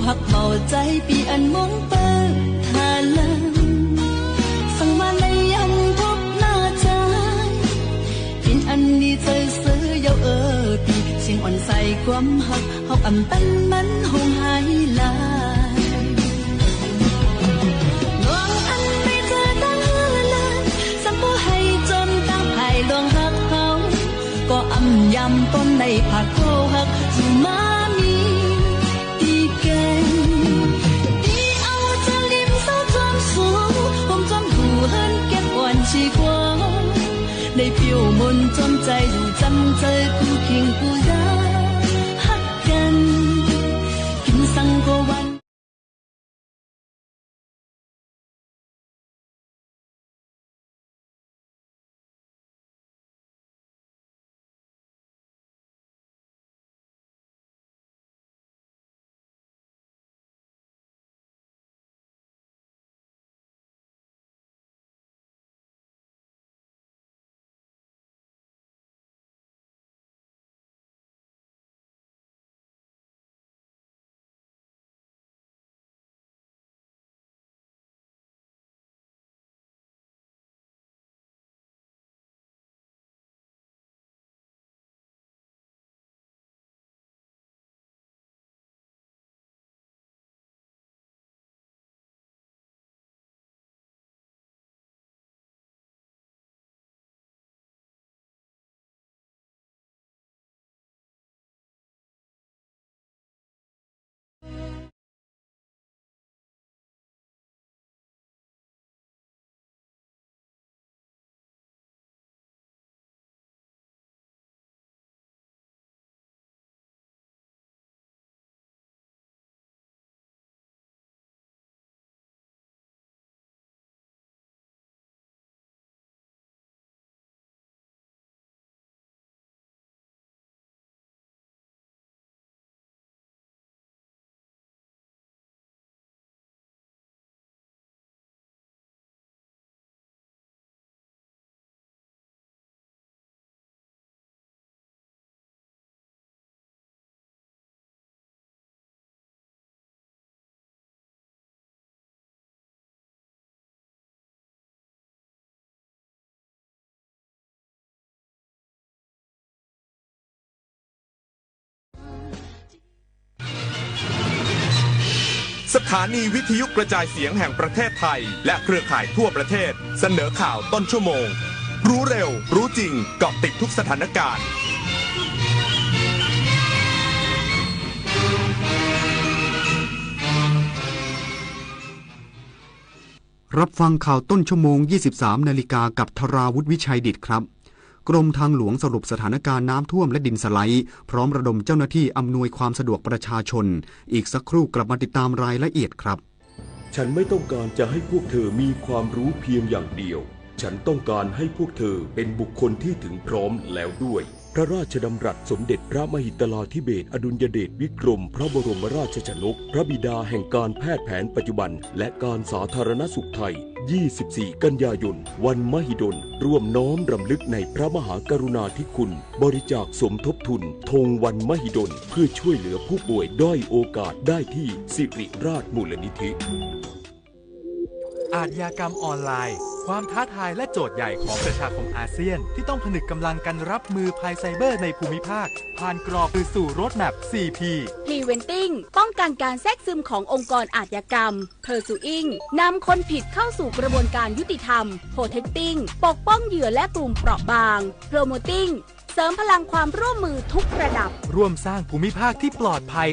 ฮักเมาใจ๋ปี้อันมองเปิ้นทาลัง สังมาลัยยามพบหน้าจาย เป๋นอันดีใจ๋เสยเยาว์เอ่อปี้ เสียงอ่อนใสความฮัก เฮาอำตันมันหงหายลาย ลวงอันได้เจอตั้งเฮือลาน สังบ่หื้อจนตางภายลวงฮักเฮา ก็อำยำตนได้ผากโกฮัก อยู่มามี ตี้แก่น ตี้เอาจาริมเศร้าจอมสู ห่มจอมหูเฮิรนเก็บอ่อนชีกวาง ได้ปิ้วมนต์จอมใจ๋อยู่จำใจ๋ กู้คิงกู้ยามฮักกั๋น กิ๋นสังก็วัน สถานีวิทยุกระจายเสียงแห่งประเทศไทย และเครือข่ายทั่วประเทศ เสนอข่าวต้นชั่วโมง รู้เร็ว รู้จริง เกาะติดทุกสถานการณ์ รับฟังข่าวต้นชั่วโมง ยี่สิบสามนาฬิกา กับธราวุฒิ วิชัยดิษฐครับ กรมทางหลวงสรุปสถานการณ์น้ำท่วมและดินสไลด์ พร้อมระดมเจ้าหน้าที่อำนวยความสะดวกประชาชน อีกสักครู่กลับมาติดตามรายละเอียดครับ ฉันไม่ต้องการจะให้พวกเธอมีความรู้เพียงอย่างเดียว ฉันต้องการให้พวกเธอเป็นบุคคลที่ถึงพร้อมแล้วด้วย พระราชดำรัสสมเด็จพระมหิดลาธิเบศรอดุลยเดชวิกรมพระบรมราชชนก พระบิดาแห่งการแพทย์แผนปัจจุบัน และการสาธารณสุขไทย ยี่สิบสี่กันยายน วันมหิดล ร่วมน้อมรำลึกในพระมหากรุณาธิคุณ บริจาคสมทบทุน ธงวันมหิดล เพื่อช่วยเหลือผู้ป่วยด้อยโอกาสได้ที่สิริราชมูลนิธิ อาชญากรรมออนไลน์ ความท้าทายและโจทย์ใหญ่ของประชาคมอาเซียน ที่ต้องผนึกกำลังกันรับมือภัยไซเบอร์ในภูมิภาค ผ่านกรอบคืนสู่ Roadmap สี่ P Preventing ป้องกันการแทรกซึมขององค์กรอาชญากรรม Pursuing นำคนผิดเข้าสู่กระบวนการยุติธรรม Protecting ปกป้องเหยื่อและกลุ่มเปราะบาง Promoting เสริมพลังความร่วมมือทุกระดับ ร่วมสร้างภูมิภาคที่ปลอดภัย